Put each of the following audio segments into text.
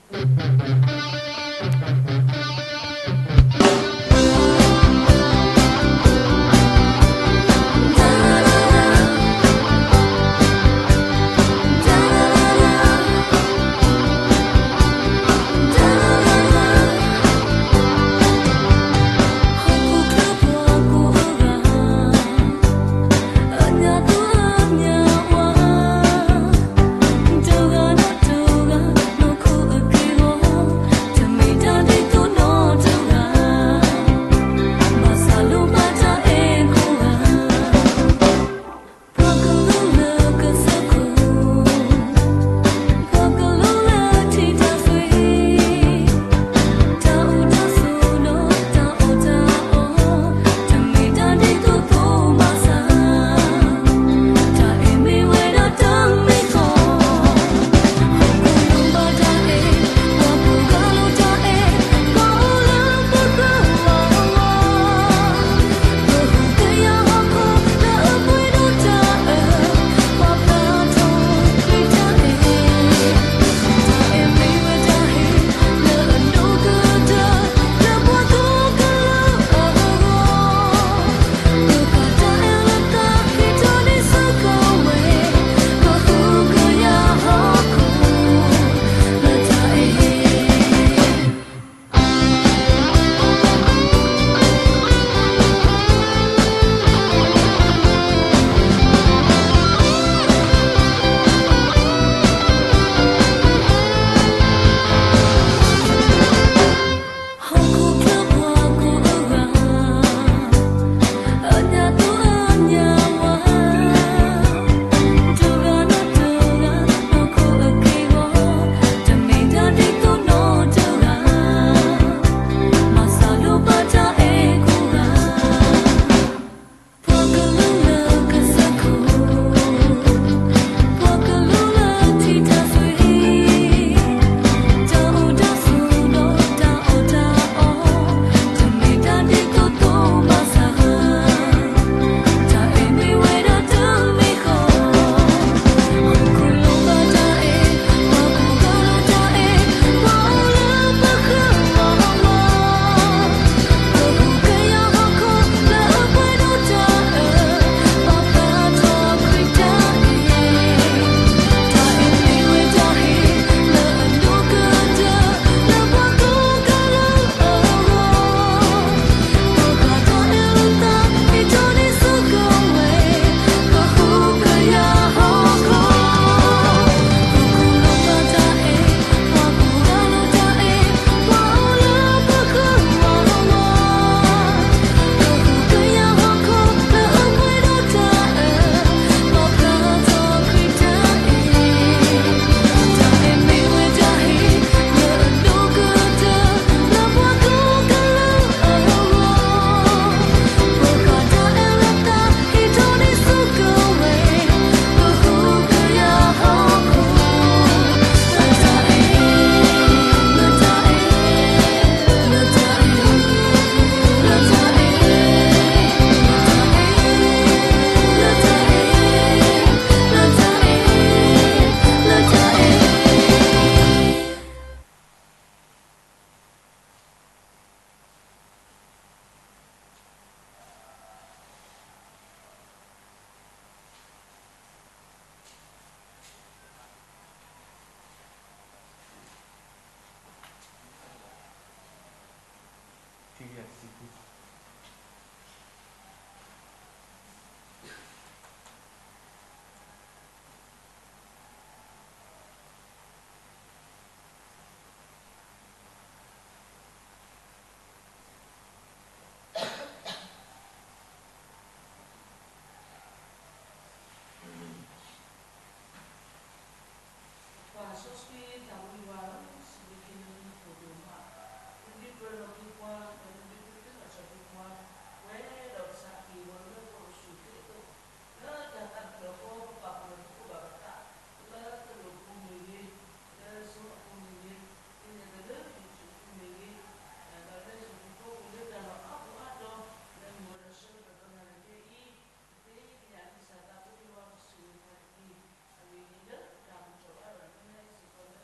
ပှၤစီဆှံတၢ်ဝံၤဝါဧၢ, စံးဘျုးက့ၤနဖိဒိၣ်မး, နဒုးပှဲၤလီၤက့ၤပှၤ, ဒီးနဒုးသ့ၣ်နီၣ်ထီၣ်က့ၤပှၤ, ပဝဲဒီးကစၢ်က့ၤဝဲလၢပှၤအိၣ်ဆူၣ်အိၣ်ချ့အသိး, လၢတၢ်သးခုၣ်လီၤကီ ပပာ်ဖှိၣ်လီၤပခိၣ်ဘၣ်ပသး, လၢသရိာ်ပူၤမ့ၢ်ဂ့ၤ, လၢ Zoom အပူၤမ့ၢ်ဂ့ၤ, ဒ်န့ၣ်အသိးလၢ YouTube ပူၤမ့ၢ်ဂ့ၤ, ဒီးလၢဟံၣ်ဖိဃီဖိလၢတၢ်လီၢ်အါပူၤအါတီၤ, လၢမုၢ်ဝဲဒီးဆၢကတီၢ်တနၤအံၤခဲအံၤ, ပသ့ၣ်ညါလံကစၢ်သးဖိတ့ၢ်ဝဲပှၤကဆူၣ်န့ၢ်တၢ်တက့ၢ်, အဂ့ၢ်ဒ်အံၤ, လၢတၢ်ဘူၣ်ထီၣ်ဘါထီၣ်လၢညါအံၤစ့ၢ်ကီး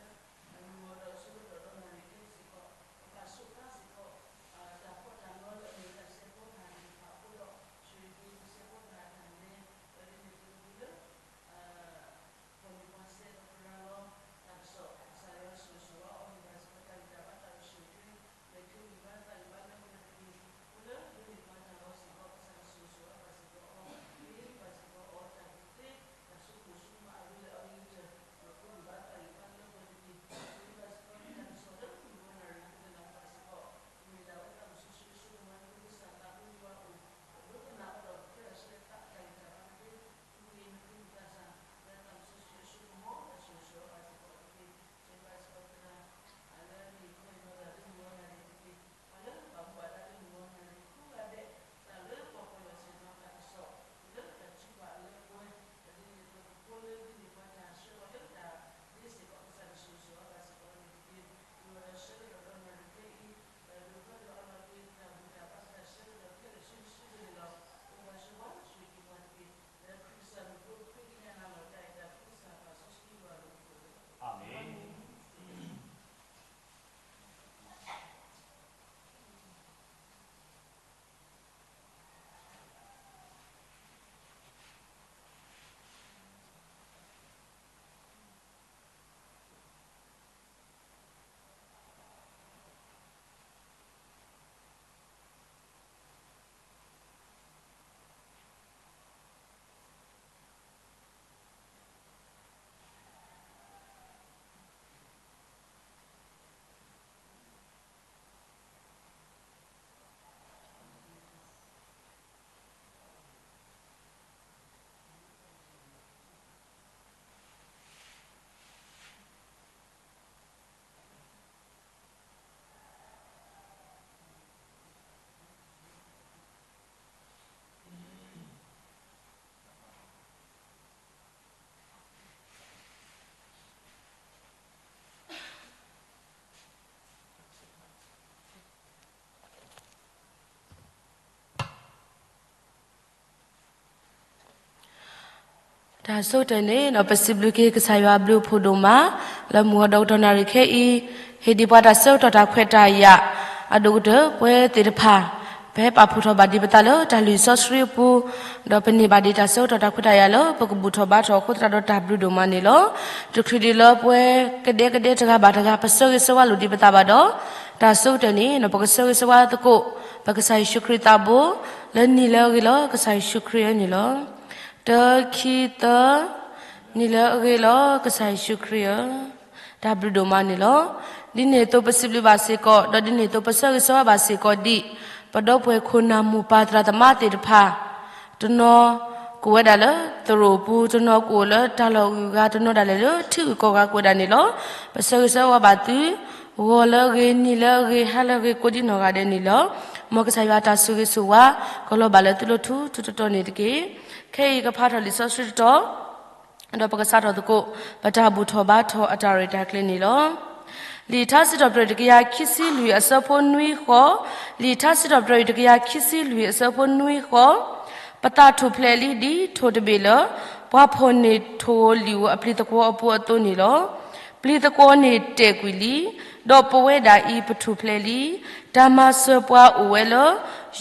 တၢ်ဆိကတၢၢ်န့ၣ်ဒီး ပစံးဘျုးက့ၤကစၢ်ယွၤအဘျုးအဖှိၣ်ဒိၣ်မး လၢမုၢ်ဂီၤဒီးကတီၢ်နၣ်ရံၣ်ခဲအံၤ, ဟ့ၣ်ဒံးပှၤတၢ်ဆၢကတီၢ်တၢ်ခွဲးတၢ်ယာ်, အဒိၣ်ကတၢၢ်ပဝဲသ့ၣ်တဖၣ် ပဟဲပာ်ဖှိၣ်ထီၣ်ဘၣ်ဒံးပသးလၢတၢ်လုၢ်စီဆှံအပူၤ, ဒီးပန့ၢ်ဘၣ်ဒံးတၢ်ဆၢကတီၢ်တၢ်ခွဲးတၢ်ယာ်လၢပကဘူၣ်ထီၣ်ဘါထီၣ်အဃိသတးဒီးတၢ်ဘျုးဒိၣ်မးန့ၣ်လီၤ. တချုးဒံးလၢပဝဲကဒဲကဒဲတဂၤဘၣ်တဂၤ ပဆၢဂ့ၤဆၢဝါလိာ်ဒံးပသးဘၣ်ဒီး, တၢ်ဆိကတၢၢ်န့ၣ်ဒီး ပကဆၢဂ့ၤဆၢဝါသကိး ပကစၢ်ယ့ၣ်ၡူးခရံာ်သးဘိ, လၢနံၣ်လၢအဂ့ၤလီၤ ကစၢ်ယ့ၣ်ၡူးခရံာ်အံၤန့ၣ်လီၤ. တၢ ခံ သၢ, နံၣ်လၢအဂ့ၤလီၤ ကစၢ်ယ့ၣ်ၡူးခရံာ်ဧၢ, တၢ်ဘျုးဒိၣ်မးန့ၣ်လီၤ. ဒ်န့ၣ်အသိးပစံးဘျုးဘၣ်စ့ၢ်ကီး ဒီးဒ်န့ၣ်အသိးပဆၢဂ့ၤဆၢဝါဘၣ်စ့ၢ်ကီးဒံး ပဒီပုၢ်ဝဲၢ်ခိၣ်နၢ်မိၢ်ပၢ်သရၣ်သမါသ့ၣ်တဖၣ်, တနီၤကအိၣ်ဝဲဒၣ်လၢသရိာ်ပူၤ, တနီၤကအိၣ်လၢတၢ်လီၢ်ဂုၤဂၤ, တနီၤဒၣ်လဲာ်လၢထံဂုၤကီၢ်ဂၤကအိၣ်ဝဲဒၣ်န့ၣ်လီၤ. ပဆၢဂ့ၤဆၢဝါဘၣ်သု ဂီၤလၢအဂ့ၤ, နံၤလၢအဂ့ၤ, ဟါလၢအဂ့ၤ, ကိးဒံနီၢ်ဂၤဒဲးန့ၣ်လီၤ. မ်ကစၢ်ယွၤအတၢ်ဆိၣ်ဂ့ၤဆိၣ်ဝါ ကလီၤဘၣ်လၢသုလၢထူထူတီတီန့ၣ်တက့ၢ်. ခဲအံၤကဖးထီၣ်လံာ်စီဆှံတတီၤ ဒီးပကစးထီၣ်သကိး ပတၢ်ဘူၣ်ထီၣ်ဘါထီၣ်အတၢ်ရဲၣ်တၢ်ကျဲၤန့ၣ်လီၤ. လံာ်ထါစံးထီၣ်ပတြၢၤတကယၤခံဆံလွံၢ်အဆၢဖိနွံဃိး, လံာ်ထါစံးထီၣ်ပတြၢၤတကယၤခံဆံလွံၢ်အဆၢဖိနွံဃိး, ပသးထူၣ်ဖျဲးလံဒ်ထိၣ်တဘ့ၣ်လၢ ပှၤဖီၣ်န့ၢ်ထိၣ်ဧိၤလံၣ်ဧိၤအပျံၤသကွီၤအပူၤအသိးန့ၣ်လီၤ. ပျံၤသကွီၤန့ၣ်တဲာ်ကွံာ်လံ, ဒီးပဝဲဒၣ်အံၤပထူၣ်ဖျဲးလံ. တၢ်မၤစၢၤပှၤအိၣ်ဝဲလၢ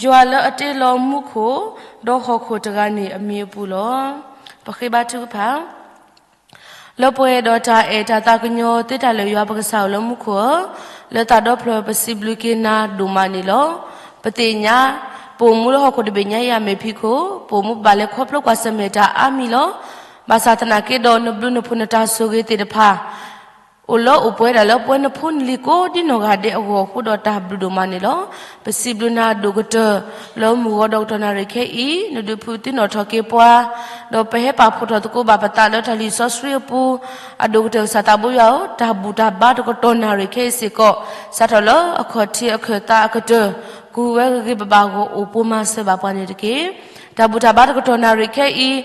ယွၤလၢအတ့လီၤမူခိၣ်, ဒီးဟီၣ်ခိၣ်တဂၤန့ၣ်အမံၤအပူၤလီၤ. ပဃ့ဘါထုကဖၣ် လၢပှဲၤဒီးတၢ်အဲၣ်တၢ်သးကညီၤသ့တၢ်လၢာ်ယွၤပကစၢ်ဧိၤလၢမူခိၣ်ဧၢ, လၢသးဒီဖျၢၣ်ပစံးဘျုးက့ၤနၤဒိၣ်မးန့ၣ်လီၤ. ပသ့ၣ်ညါ ပအိၣ်မူလၢဟီၣ်ခိၣ်တဘ့ၣ်ညါအံၤအမဲာ်ဖံးခိၣ်, ပအိၣ်မူပဘၣ်လဲၤခီဖျိကွၢ်ဆၢၣ်မဲာ်တၢ်အါမံၤလီၤ. ဘၣ်ဆၣ်သနာ်က့ဒီးနဘျုးနဖှိၣ်နတၢ်ဆိၣ်ဂ့ၤသ့ၣ်တဖၣ် အိၣ်လၢအိၣ်ပှဲၤဒၣ်လၢပဝဲနဖိနလံၤကိးဒ်နီၢ်ဂၤဒဲးအဂီၢ်အဃိဒီးတၢ်ဘျုးဒိၣ်မးန့ၣ်လီၤ. ပစံးဘျုးနၤဒိၣ်ကတၢၢ် လၢမုၢ်ဂီၤဒီးကတီၢ်နၣ်ရံၣ်ခဲအံၤ နဒုးဖုးသ့ၣ်နီၣ်ထီၣ်က့ၤပှၤ, ဒီးပဟဲပာ်ဖှိၣ်ထီၣ်သကိးဘၣ်ပသးလၢတၢ်လုၢ်စီဆှံအပူၤ, အဒိၣ်ကတၢၢ်ကစၢ်သးဘိယွၤဧၢ, တၢ်ဘူၣ်တၢ်ဘါတကတီၢ်နၣ်ရံၣ်ခဲအံၤစ့ၢ်ကီး စးထီၣ်လၢအခီၣ်ထံးအခၢၣ်သးအကတၢၢ် ကူဝဲဂ့ၤဂ့ၤဘၣ်ဘၣ်ဂီၢ်အိၣ်ပိာ်မၤစၢၤဘၣ်ပှၤန့ၣ်တက့ၢ်. တၢ်ဘူၣ်တၢ်ဘါတကတီၢ်နၣ်ရံၣ်ခဲအံၤ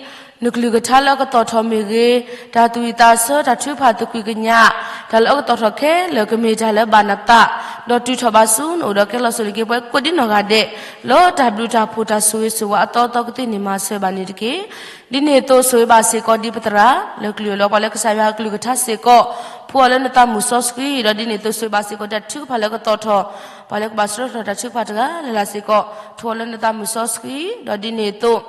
နကလုၢ်ကထါလၢအကသီၣ်ထီၣ်မ့ၢ်ဂ့ၤ, တၢ်သူၣ်ဝံၣ်သးဆၢ တၢ်ထုကဖၣ်သကွံာ်ကညး, တၢ်လၢအကသီၣ်ထီၣ်ခဲလၢာ် ကမ့ၢ်တၢ်လၢဘၣ်နသး, ဒီးတုၤထီၣ်ဘးဆူနအိၣ်ဒီးကဲလီၤစိၤလ့ၤက့ၤပှၤကိးဒ်နီၢ်ဂၤဒဲး လၢတၢ်ဘျုးတၢ်ဖှိၣ်တၢ်ဆိၣ်ဂ့ၤဆိၣ်ဝါအသီအသီကသ့န့ၣ် မၤစၢၤဘၣ်န့ၣ်တက့ၢ်. ဒ်န့ၣ်အသိးဆိၣ်ဂ့ၤဘၣ်စ့ၢ်ကီးဒံးပသရၣ် လၢကလုၢ်အလီၢ် ပှၤလၢကစၢ်ယွၤအကလုၢ်ကထါစ့ၢ်ကီး, ဖှူအီၤလၢနသးမုၢ်စီဆှံ, ဒီးဒ်န့ၣ်အသိးဆိၣ်ဂ့ၤဘၣ်စ့ၢ်ကီးတၢ်ထုကဖၣ်လၢအကသီၣ်ထီၣ်, ပှၤလၢကဘၣ်ဆှၢထီၣ်တၢ်ထုကဖၣ်တဂၤလၢ်လၢ်စ့ၢ်ကီး, ဖှူအီၤလၢနသးမုၢ်စီဆှံ, ဒီးဒ်န့ၣ်အသိး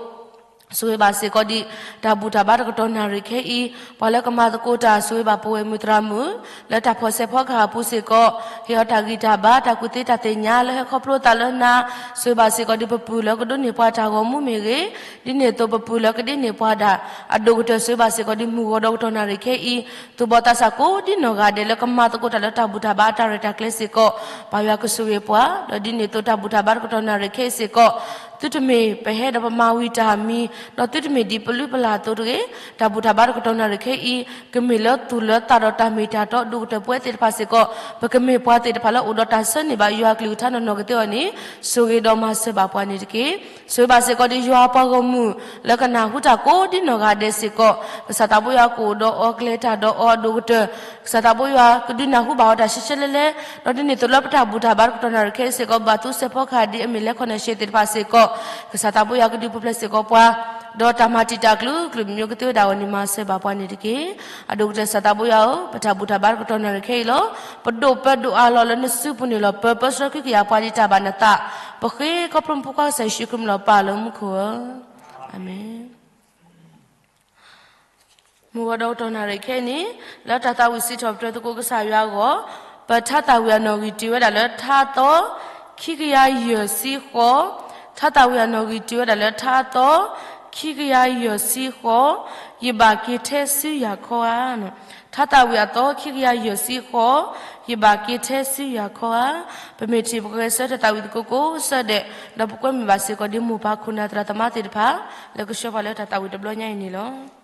ဆိၣ်ဂ့ၤဘၣ်စ့ၢ်ကီးဒံး တၢ်ဘူၣ်တၢ်ဘါတကတီၢ်နၣ်ရံၣ်ခဲအံၤ, ပှၤလၢကမၤသကိးတၢ် ဆိၣ်ဂ့ၤဘၣ်ပဝဲၢ်မုၢ်သရၣ်မုၣ် လၢတၢ်ဖီၣ်ဆဲးဖီကဟၣ်အပူၤစ့ၢ်ကီး, ဟ့ၣ်အီၤတၢ်ဂံၢ်တၢ်ဘါ တၢ်ကူၣ်သ့တၢ်သ့ၣ်ညါလၢဟဲခီဖျိအသးလၢနၤ, ဆိၣ်ဂ့ၤဘၣ်စ့ၢ်ကီးဒံးပပုၢ်လၢကဒိးန့ၢ်ပှၤတၢ်ဂီၤမူမ့ၢ်ဂ့ၤ, ဒ်န့ၣ်အသိးပပုၢ်လၢကဒ့န့ၢ်ပှၤဒၣ်, အဒိၣ်ကတၢၢ်ဆိၣ်ဂ့ၤဘၣ်စ့ၢ်ကီးဒံးမုၢ်ဂီၤဒီးကတီၢ်နၣ်ရံၣ်ခဲအံၤ, သူၣ်ဘီၣ်သးစၢ်ကိးဒ်နီၢ်ဂၤဒဲးလၢကမၤသကိးတၢ်လၢတၢ်ဘူၣ်တၢ်ဘါအတၢ်ရဲၣ်တၢ်ကျဲၤစ့ၢ်ကီး, ပၢ်ယွၤကဆိၣ်ဂ့ၤပှၤ, ဒီးဒ်န့ၣ်အသိးတၢ်ဘူၣ်တၢ်ဘါတကတီၢ်နၣ်ရံၣ်ခဲအံၤစ့ၢ်ကီး, သုတမ့ၢ်ပဟဲဒီးပမၤဝံၤတၢ်မံၤ, ဒီးသုတမ့ၢ်ဒ်ပလုၢ်ပလၢ်အသိးတဂ့ၤ, တၢ်ဘူၣ်တၢ်ဘါတကတီၢ်နၣ်ရံၣ်ခဲအံၤ, ကမ့ၢ်လၢသူၣ်လၢသးဒီးတၢ်မ့ၢ်တၢ်တီ ဒိၣ်ကတၢၢ်ပဝဲသ့ၣ်တဖၣ်စ့ၢ်ကီး, ပကမ့ၢ်ပှၤသ့ၣ်တဖၣ်လၢအိၣ်ဒီးတၢ်ဆၢန့ၢ်ဘၣ်ယွၤအကလုၢ်ကထါနီၢ်နီၢ်ကသ့အဂီၢ်န့ၣ်, ဆိၣ်ဂ့ၤဒီးမၤစၢၤဘၣ်ပှၤန့ၣ်တက့ၢ်. ဆိၣ်ဂ့ၤဘၣ်စ့ၢ်ကီးဒံးယွၤအပှၤဂီၢ်မုၢ် လၢကနၢ်ဟူတၢ်ကိးဒ်နီၢ်ဂၤဒဲးစ့ၢ်ကီး, ကစၢ်သးဘိယွၤကအိၣ်ဒီးအီၤ ကလဲၤတၢ်ဒီးအီၤအဒိၣ်ကတၢၢ်, ကစၢ်သးဘိယွၤကဒုးနၢ်ဟူဘၣ်အီၤတၢ်ရှဲရှဲလဲၣ်လဲၣ်, ဒီးဒ်န့ၣ်အသိးလၢပတၢ်ဘူၣ်တၢ်ဘါတကတီၢ်နၣ်ရံၣ်ခဲအံၤစ့ၢ်ကီး ဘၣ်သူစဲးဖီကဟၣ်ဒ်အမ့ၢ်လဲၤခီၣ်နၢ်ရှဲသ့ၣ်တဖၣ်စ့ၢ်ကီး, ကစၢ်သးဘိယွၤကဒုးပူၤဖျဲးစ့ၢ်ကီးပှၤ, ဒီးတၢ်မၤတံာ်တာ်ကလုာ်ကလုာ်မ့ၢ်ကသ့ဝဲဒၣ်အဂီၢ်န့ၣ် မၤစၢၤဘၣ်ပှၤန့ၣ်တက့ၢ်. အဒိၣ်ကတၢၢ်ကစၢ်သးဘိယွၤဧၢ, ပတၢ်ဘူၣ်တၢ်ဘါတကတီၢ်နၣ်ရံၣ်ခဲအံၤလီၤ. ပဒိၣ်ပၢဒိၣ်အါလီၤလၢနစုပူၤန့ၣ်လီၤ. ပၢပၢဆှၢကဟုကယာ်ပှၤဒံးတၢ်ဘၣ်နသး, ပဃ့ခီဖျိနဖိခွါကစၢ်ယ့ၣ်ၡူးခရံာ်မံၤလီၤ. ပၢ်လၢမူခိၣ်ဧၢ, အၤမ့ၣ်. မုၢ်ဂီၤဒီးကတီၢ်နၣ်ရံၣ်ခဲအံၤန့ၣ်, လၢတၢ်သးဝံၣ်စံးထီၣ်ပတြၢၤသကိးကစၢ်ယွၤအဂီၢ်, ပထါသၣ်ဝံၤအနီၣ်ဂံၢ်တုၤဝဲဒၣ်လၢထါသီ ခံကယၤယဲၢ်ဆံဃိး, ထါသၣ်ဝံၤအနီၣ်ဂံၢ်တုၤဝဲဒၣ်လၢထါသီ ခံကယၤယဲၢ်ဆံဃိး, ယဘၣ်က့ၤထဲစုယၤခီဧါ. ထါသၣ်ဝံၤအသီ ခံကယၤယဲၢ်ဆံဃိး, ယဘၣ်က့ၤထဲစုယၤခီဧါ. ပမ့ၢ်ထံၣ်ပကဂဲၤဆၢထၢၣ်သးဝံၣ်သကိးကိးဆၢဒဲး, ဒီးပကွဲမုာ်ဘၣ်စ့ၢ်ကီးဒ်မိၢ်ပၢ်ခိၣ်နၢ်သရၣ်သမါသ့ၣ်တဖၣ်, လၢကဆှၢပှၤလၢတၢ်သးဝံၣ်တဘျီညါအံၤန့ၣ်လီၤ.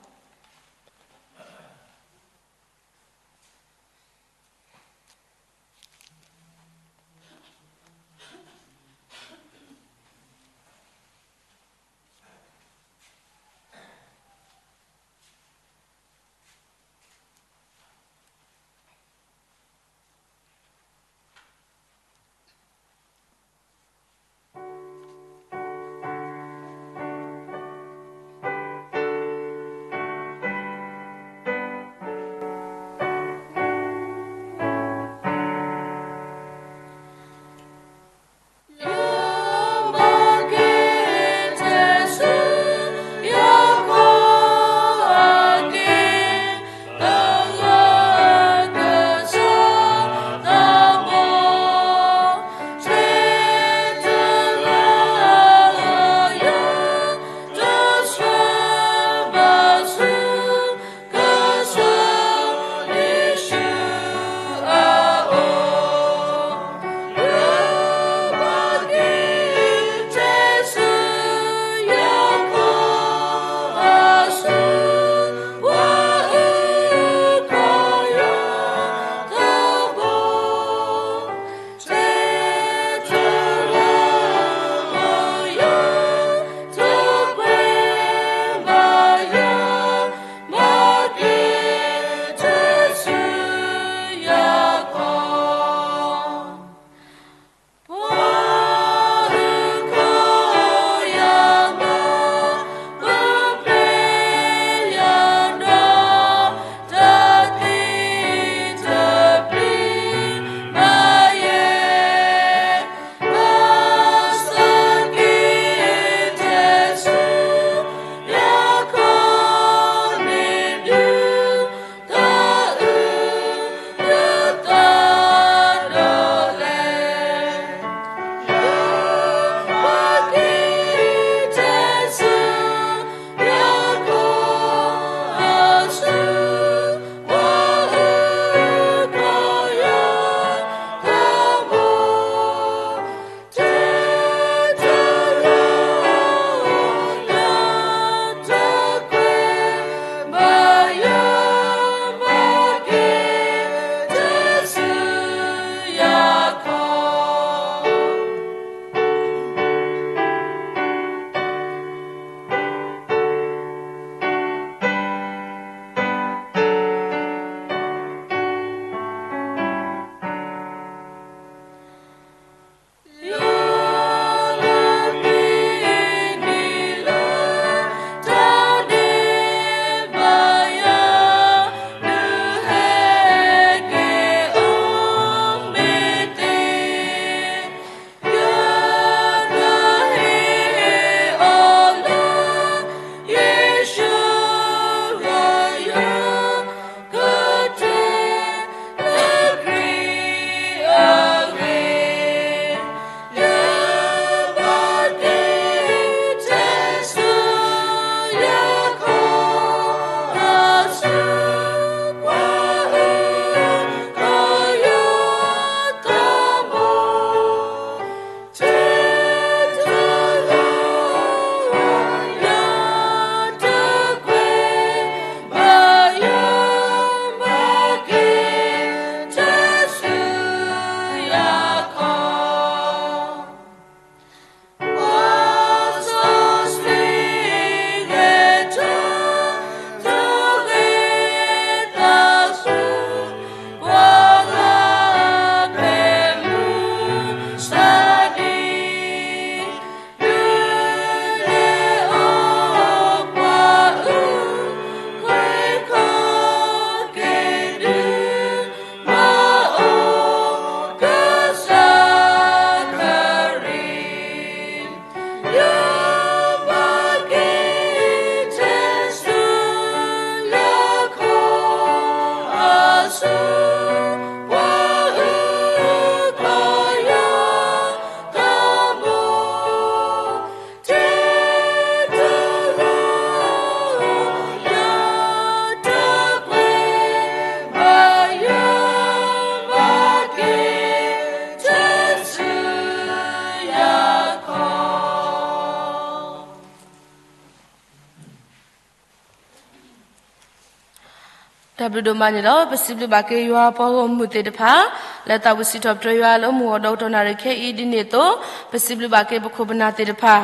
တၢ်ဘျုးဒိၣ်မးန့ၣ်လီၤ. ပစံးဘျုးဘၣ်က့ၤယွၤပှၤဂီၢ်မုၢ်သ့ၣ်တဖၣ် လၢသးဝံၣ်စံးထီၣ်ပတြၢၤယွၤလၢမုၢ်ဂီၤဒီးကတီၢ်နၣ်ရံၣ်ခဲအံၤဒ်န့ၣ်အသိး, ပစံးဘျုးဘၣ်က့ၤပခိၣ်ပနၢ်သ့ၣ်တဖၣ်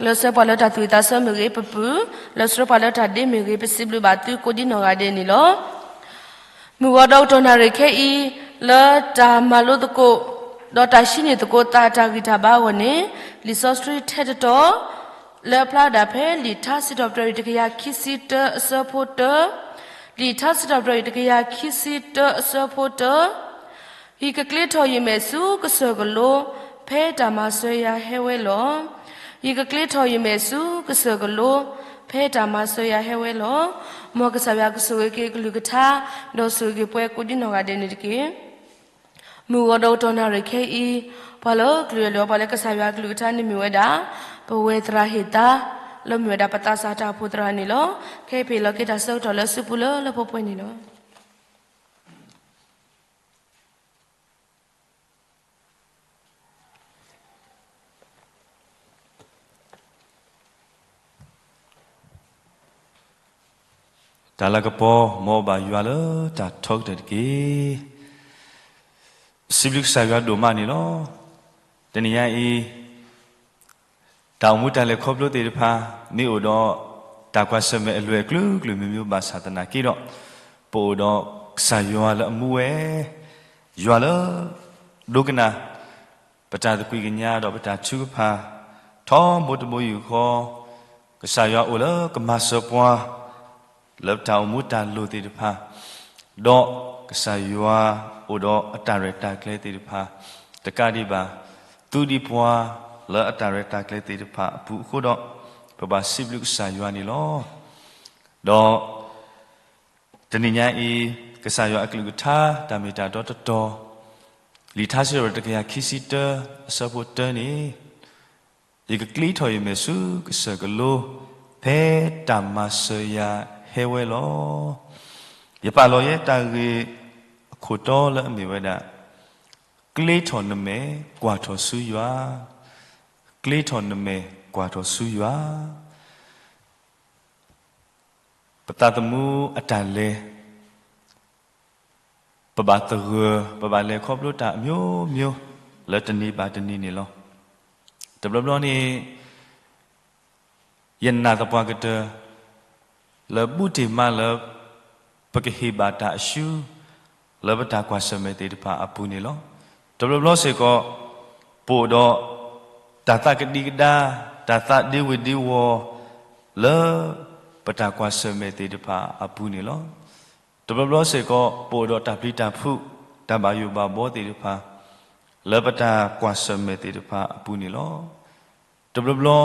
လၢဆှၢပှၤလၢတၢ်သူၣ်ဝံၣ်သးဆၢမ့ၢ်ဂ့ၤ, ပပုၢ် လၢဆှၢပှၤလၢတၢ်ဒ့မ့ၢ်ဂ့ၤ, ပစံးဘျုးဘၣ်သုကိးဒံနီၢ်ဂၤဒဲးန့ၣ်လီၤ. မုၢ်ဂီၤဒီးကတီၢ်နၣ်ရံၣ်ခဲအံၤ လၢတၢ်မၤလိသကိး ဒီးတၢ်ဟံးန့ၢ်သကိးသးတၢ်ဂံၢ်တၢ်ဘါအဂီၢ်န့ၣ်, လံာ်စီဆှံထဲတတီၤ လၢအဖျါဒၣ်ဖဲလံာ်ထါစံးထီၣ်ပတြၢၤတကယၤခံဆံတၢအဆၢဖိတၢ, လံာ်ထါစံးထီၣ်ပတြၢၤတကယၤခံဆံတၢအဆၢဖိတၢ, ယကကျ့ထီၣ်ယမဲာ်ဆူကစၢၢ်ကလိ, ဖဲတၢ်မၤစၢၤယၤဟဲဝဲလီၤ. ယကကျ့ထီၣ်ယမဲာ်ဆူကစၢၢ်ကလိ, ဖဲတၢ်မၤစၢၤယၤဟဲဝဲလီၤ. မ်ကစၢ်ယွၤကဆိၣ်ဂ့ၤက့ၤကလုၢ်ကထါ, ဒီးဆိၣ်ဂ့ၤက့ၤပှၤကိးဒံနီၢ်ဂၤဒဲးန့ၣ်တက့ၢ်. မုၢ်ဂီၤဒီးကတီၢ်နၣ်ရံၣ်ခဲအံၤ, ပှၤလၢကလုၢ်အလီၢ် ပှၤလၢကစၢ်ယွၤကလုၢ်ကထါန့ၣ်မ့ၢ်ဝဲဒၣ် ပဝဲသရၣ်ဟ့ၣ်သါ လၢမ့ၢ်ဝဲဒၣ်ပသးစၢ်တၢ်အိၣ်ဖှိၣ်သရၣ်န့ၣ်လီၤ. ခဲအံၤပဟ့ၣ်လီၤက့ၤတၢ်ဆၢကတီၢ်လၢအစုပူၤလၢလၢပှဲၤပှဲၤန့ၣ်လီၤ. တၢ်လၤကပီၤ မ်အဘၣ်ယွၤလၢတၢ်ထီကတၢၢ်တက့ၢ်. စံးဘျုးကစၢ်ယွၤဒိၣ်မးန့ၣ်လီၤ. တနံၤညါအံၤ တၢ်အိၣ်မူတၢ်လဲၤခီဖျိသ့ၣ်တဖၣ် မ့ၢ်အိၣ်ဒီးတၢ်ကွၢ်ဆၢၣ်မဲာ်အလွဲၢ်အကျဲၤကျဲၤမံၤမံၤဘၣ်ဆၣ်သနာ်က့ဒီး, ပအိၣ်ဒီးကစၢ်ယွၤလၢအမူဝဲ, ယွၤလၢ ဒိကနၣ် ပတၢ်သကွံာ်ကညးဒီးပတၢ်ထုကဖၣ် ထီဘိတဘိယူၢ်ဃီ, ကစၢ်ယွၤအိၣ်လၢကမၤစၢၤပှၤ လၢပတၢ်အိၣ်မူတၢ်လိၣ်သ့ၣ်တဖၣ်, ဒီးကစၢ်ယွၤအိၣ်ဒီးအတၢ်ရဲၣ်တၢ်ကျဲၤသ့ၣ်တဖၣ်, တကးဒံးဘၣ် သူဒံးပှၤလၢအတၢ်ရဲၣ်တၢ်ကျဲၤသ့ၣ်တဖၣ်အပူၤအဃိဒီး, ပဘၣ်စံးဘျုးကစၢ်ယွၤန့ၣ်လီၤ. ဒီး တနံၤညါအံၤ ကစၢ်ယွၤအကလုၢ်ကထါ တၢ်မ့ၢ်တၢ်တီတတီၤ, လံာ်ထါစံးထီၣ်ပတြၢၤတကယၤခံဆံတၢ အဆၢဖိတၢန့ၣ်, ယကကျ့ထီၣ်ယမဲာ်ဆူကစၢၢ်ကလိ, ဖဲတၢ်မၤစၢၤယၤဟဲဝဲလီၤ. ယပာ်လီၤယဲတၢ်ဂ့ၢ်အခိၣ်တီလၢအမ့ၢ်ဝဲဒၣ်, ကျ့ထီၣ်နမဲာ်ကွၢ်ထီၣ်ဆူယွၤ, ကျ့ထီၣ်နမဲာ်ကွၢ်ထီၣ်ဆူယွၤ. ပသးသမူအတၢ်လဲၤ, ပဘၣ်သဂၢၢ်, ပဘၣ်လဲၤခီဖျိတၢ်အမျိုးမျိုး လၢတနံၤဘၣ်တနံၤန့ၣ်လီၤ. တဘျီဘျီန့ၣ် ယနာ်သပှၢ်ကတၢၢ် လၢဘူးတ့ၢ်မးလၢ ပကဟ့ၣ်ဘၣ်တၢ်အရှုံး လၢပတၢ်ကွၢ်ဆၢၣ်မဲာ်သ့ၣ်တဖၣ်အပူၤန့ၣ်လီၤ. တဘျီဘျီစ့ၢ်ကီး ပအိၣ်ဒီး တၢ်သးကဒံကဒါ, တၢ်သးဒ့ဝ့ၤဒ့ဝီၤ လၢပတၢ်ကွၢ်ဆၢၣ်မဲာ်သ့ၣ်တဖၣ်အပူၤန့ၣ်လီၤ. တဘျီဘျီစ့ၢ်ကီး ပအိၣ်ဒီးတၢ်ပျံၤတၢ်ဖုး, တၢ်ဘၣ်ယိၣ်ဘၣ်ဘှီသ့ၣ်တဖၣ် လၢပတၢ်ကွၢ်ဆၢၣ်မဲာ်သ့ၣ်တဖၣ်အပူၤန့ၣ်လီၤ. တဘျီဘျီ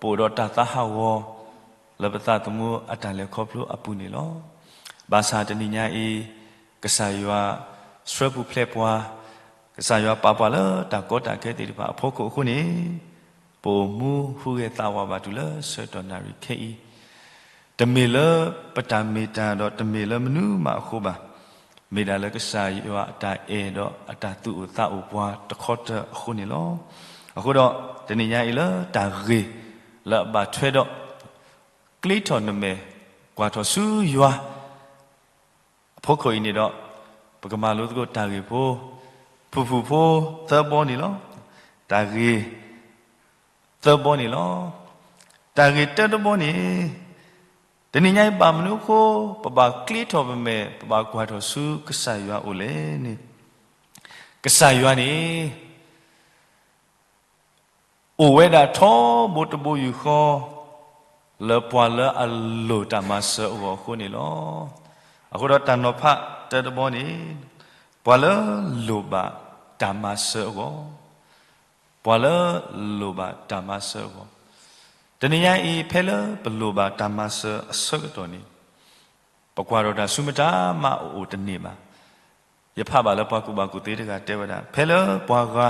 ပအိၣ်ဒီးတၢ်သးဟးဂီၤ လၢပသးသမူအတၢ်လဲၤခီဖျိအပူၤန့ၣ်လီၤ. ဘၣ်ဆၣ်တနံၤညါအံၤ ကစၢ်ယွၤဆှၢပူၤဖျဲးပှၤ, ကစၢ်ယွၤပာ်ပှၤလၢတၢ်ကီတၢ်ခဲသ့ၣ်တဖၣ်အဖီခိၣ်အဃိန့ၣ်, ပအိၣ်မူဟူးဂဲၤသးဝါဘၣ်တုၤလၢဆၢကတီၢ်နၣ်ရံၣ်ခဲအံၤ, တမ့ၢ်လၢပတၢ်မ့ၢ်တၢ်ဒီးတမ့ၢ်လၢမနုၤမးအဃိဘၣ်. မ့ၢ်ဒၣ်လၢကစၢ်ယွၤအတၢ်အဲၣ်ဒီးအတၢ်သူၣ်အိၣ်သးအိၣ်ပှၤတခီတၢၢ်အဃိန့ၣ်လီၤ. အဃိဒီး တနံၤညါအံၤလၢတၢ်ဂ့ၢ်လၢအဘၣ်ထွဲဒီး ကျ့ထီၣ်နမဲာ်ကွၢ်ထီၣ်ဆူယွၤ အဖီခိၣ်အံၤန့ၣ်ဒီး, ပကမၤလိသကိးတၢ်ဂ့ၢ်ဖိ, ဖုၣ်ဖုၣ်ဖိသၢဘီန့ၣ်လီၤ. တၢ်ဂ့ၢ်သၢဘီန့ၣ်လီၤ. တၢ်ဂ့ၢ်တၢတဘီန့ၣ်, တနံၤညါအံၤဘၣ်မနုၤအဃိ ပဘၣ်ကျ့ထီၣ်ပမဲာ် ပဘၣ်ကွၢ်ထီၣ်ဆူကစၢ်ယွၤအိၣ်လဲၣ်န့ၣ်, ကစၢ်ယွၤန့ၣ် အိၣ်ဝဲဒၣ်ထီဘိတဘိယူၢ်ဃီ လၢပှၤလၢအလိၣ်တၢ်မၤစၢၤအဂီၢ်အဃိန့ၣ်လီၤ. အဃိဒီးတၢ်နီၤဖးတၢတဘီန့ၣ်, ပှၤလၢလိၣ်ဘၣ်တၢ်မၤစၢၤအဂီၢ်, ပှၤလၢလိၣ်ဘၣ်တၢ်မၤစၢၤအဂီၢ်, တနံၤညါအံၤ ဖဲလၢပလိၣ်ဘၣ်တၢ်မၤစၢၤအဆၢကတီၢ်န့ၣ်, ပကွၢ်ထီၣ်တၢ်ဆူမတၤမးအအိၣ်တန့ၢ်ဘၣ်. ယဖးဘၣ်လၢပှၤကူၣ်ဘၣ်ကူၣ်သ့တဂၤတဲဝဲဒၣ်, ဖဲလၢပှၤဂၤ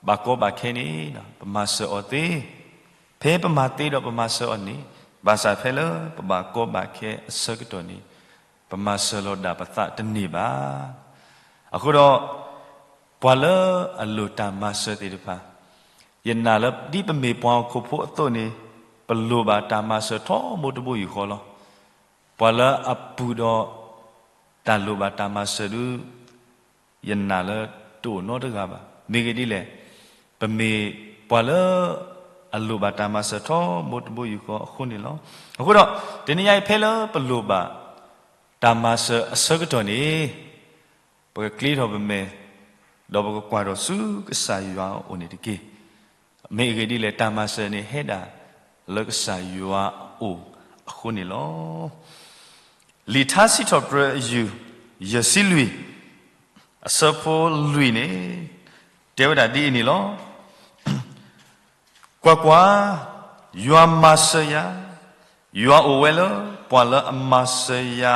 ဘၣ်ကီဘၣ်ခဲန့ၣ် ပမၤစၢၤအီၤသ့, ဖဲပမၤသ့ဒီးပမၤစၢၤအီၤန့ၣ်, ဘၣ်ဆၣ်ဖဲလၢပဘၣ်ကီဘၣ်ခဲအဆၢကတီၢ်န့ၣ်, ပမၤစၢၤလီၤဒၣ်ပသးတန့ၢ်ဘၣ်. အဃိဒီး ပှၤလၢအလိၣ်တၢ်မၤစၢၤသ့ၣ်တဖၣ်, ယနာ်လၢဒ်ပမ့ၢ်ပှၤဟီၣ်ခိၣ်ဖိအသိးန့ၣ်, ပလိၣ်ဘၣ်တၢ်မၤစၢၤထီဘိတဘိယူၢ်ဃီလီၤ. ပှၤလၢအပုၢ်ဒီး တၢ်လိၣ်ဘၣ်တၢ်မၤစၢၤဒုး ယနာ်လၢတအိၣ်နီတဂၤဘၣ်. မ့ၢ်ဂ့ၢ်ဒ်လဲၣ်, ပမ့ၢ်ပှၤလၢ အလိၣ်ဘၣ်တၢ်မၤစၢၤထီဘိတဘိယူၢ်ဃီအဃိန့ၣ်လီၤ. အဃိဒီး တနံၤညါအံၤဖဲလၢပလိၣ်ဘၣ် တၢ်မၤစၢၤအဆၢကတီၢ်န့ၣ် ပကကျ့ထီၣ်ပမဲာ်, ဒီးပကကွၢ်ထီၣ်ဆူကစၢ်ယွၤအအိၣ်န့ၣ်တက့ၢ်. မ့ၢ်အဂ့ၢ်ဒ်လဲၣ်, တၢ်မၤစၢၤန့ၣ်ဟဲဒၣ်လၢကစၢ်ယွၤအအိၣ်အဃိန့ၣ်လီၤ. လံာ်ထါစံးထီၣ်ပတြၢၤအယုၢ် ယဲၢ်ဆံလွံၢ် အဆၢဖိလွံၢ်န့ၣ် တဲဝဲဒၣ်ဒ်အံၤန့ၣ်လီၤ. ကွၢ်ကွၢ်, ယွၤမၤစၢၤယၤ, ယွၤအိၣ်ဝဲလၢပှၤလၢအမၤစၢၤယၤ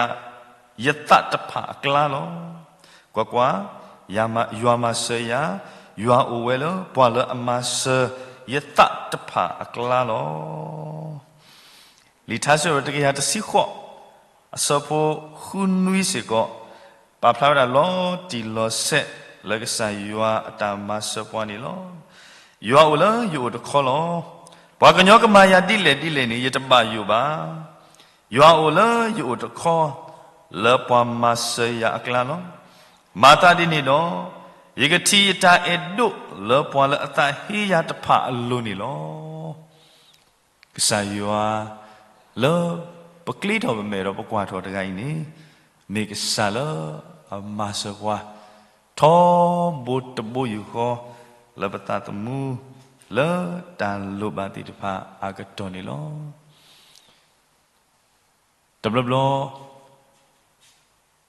ယသးတဖၣ်အကျါလီၤ. ကွၢ်ကွၢ်, ယွၤမၤစၢၤယၤ, ယွၤအိၣ်ဝဲလၢပှၤလၢအမၤစၢၤယသးတဖၣ်အကျါလီၤ. လံာ်ထါစံးထီၣ်ပတြၢၤတကယၤတဆံဃိး အဆၢဖိဃုနွံစ့ၢ်ကီး ပာ်ဖျါဝဲဒၣ်လီၤတံၢ်လီၤဆဲးလၢကစၢ်ယွၤအတၢ်မၤစၢၤပှၤန့ၣ်လီၤ. ယွၤအိၣ်လၢယအိၣ်တခီလီၤ. ပှၤကညီကမၤယၤဒ်လဲၣ်ဒ်လဲၣ်န့ၣ် ယတဘၣ်ယိၣ်ဘၣ်. ယွၤအိၣ်လၢယအိၣ်တခီ လၢပှၤမၤစၢၤယၤအကျါလီၤ. မၤသးဒ်န့ၣ်ဒီး ယကထံၣ်ယတၢ်အဲၣ်ဒိးလၢပှၤလၢအသးဟ့ယၤတဖၣ်အလိၤန့ၣ်လီၤ. ကစၢ်ယွၤလၢပကျ့ထီၣ်ပမဲာ်ဒီးပကွၢ်ထီၣ်တဂၤအံၤန့ၣ် မ့ၢ်ကစၢ်လၢအမၤစၢၤပှၤ ထီဘိတဘိယူၢ်ဃီ လၢပသးသမူ လၢတၢ်လိၣ်ဘၣ်သ့ၣ်တဖၣ်အကတီၢ်န့ၣ်လီၤ. တဘျီ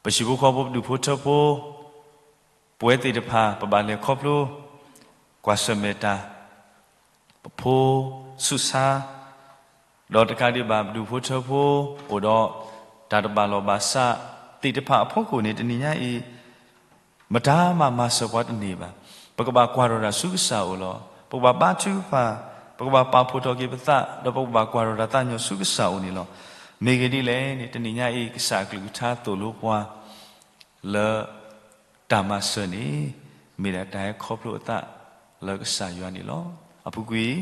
ဘျီ ပဟံၣ်ဖိဃီဖိပဒူၣ်ဖိထၢဖိ ပဝဲသ့ၣ်တဖၣ် ပဘၣ်လဲၤခီဖျိ ကွၢ်ဆၢၣ်မဲာ်တၢ် ပဖိဆူးဆါ ဒီးတကးဒံးဘၣ် ပဒူၣ်ဖိထၢဖိ အိၣ်ဒီးတၢ်တဘၣ်လီၢ်ဘၣ်စးသ့ၣ်တဖၣ်အဖီခိၣ်န့ၣ် တနံၤညါအံၤ မတၤမၤမၤစၢၤပှၤတန့ၢ်ဘၣ်. ပကဘၣ်ကွၢ်ထီၣ်တၢ်ဆူကစၢ်အအိၣ်လီၤ. ပကဘၣ်ဘါထုကဖၣ်, ပကဘၣ်ပာ်ဖှိၣ်ထီၣ်က့ၤပသး, ဒီးပကဘၣ်ကွၢ်ထီၣ်တၢ်သးကညီၤဆူကစၢ်အအိၣ်န့ၣ်လီၤ. မ့ၢ်ဂ့ၢ်ဒ်လဲၣ်န့ၣ် တနံၤညါအံၤ ကစၢ်အကလုၢ်ကထါသိၣ်လိပှၤ လၢတၢ်မၤစၢၤန့ၣ် မ့ၢ်ဒၣ်တၢ်ဟဲခီဖျိအသးလၢကစၢ်ယွၤန့ၣ်လီၤ. အပူၤကွံာ်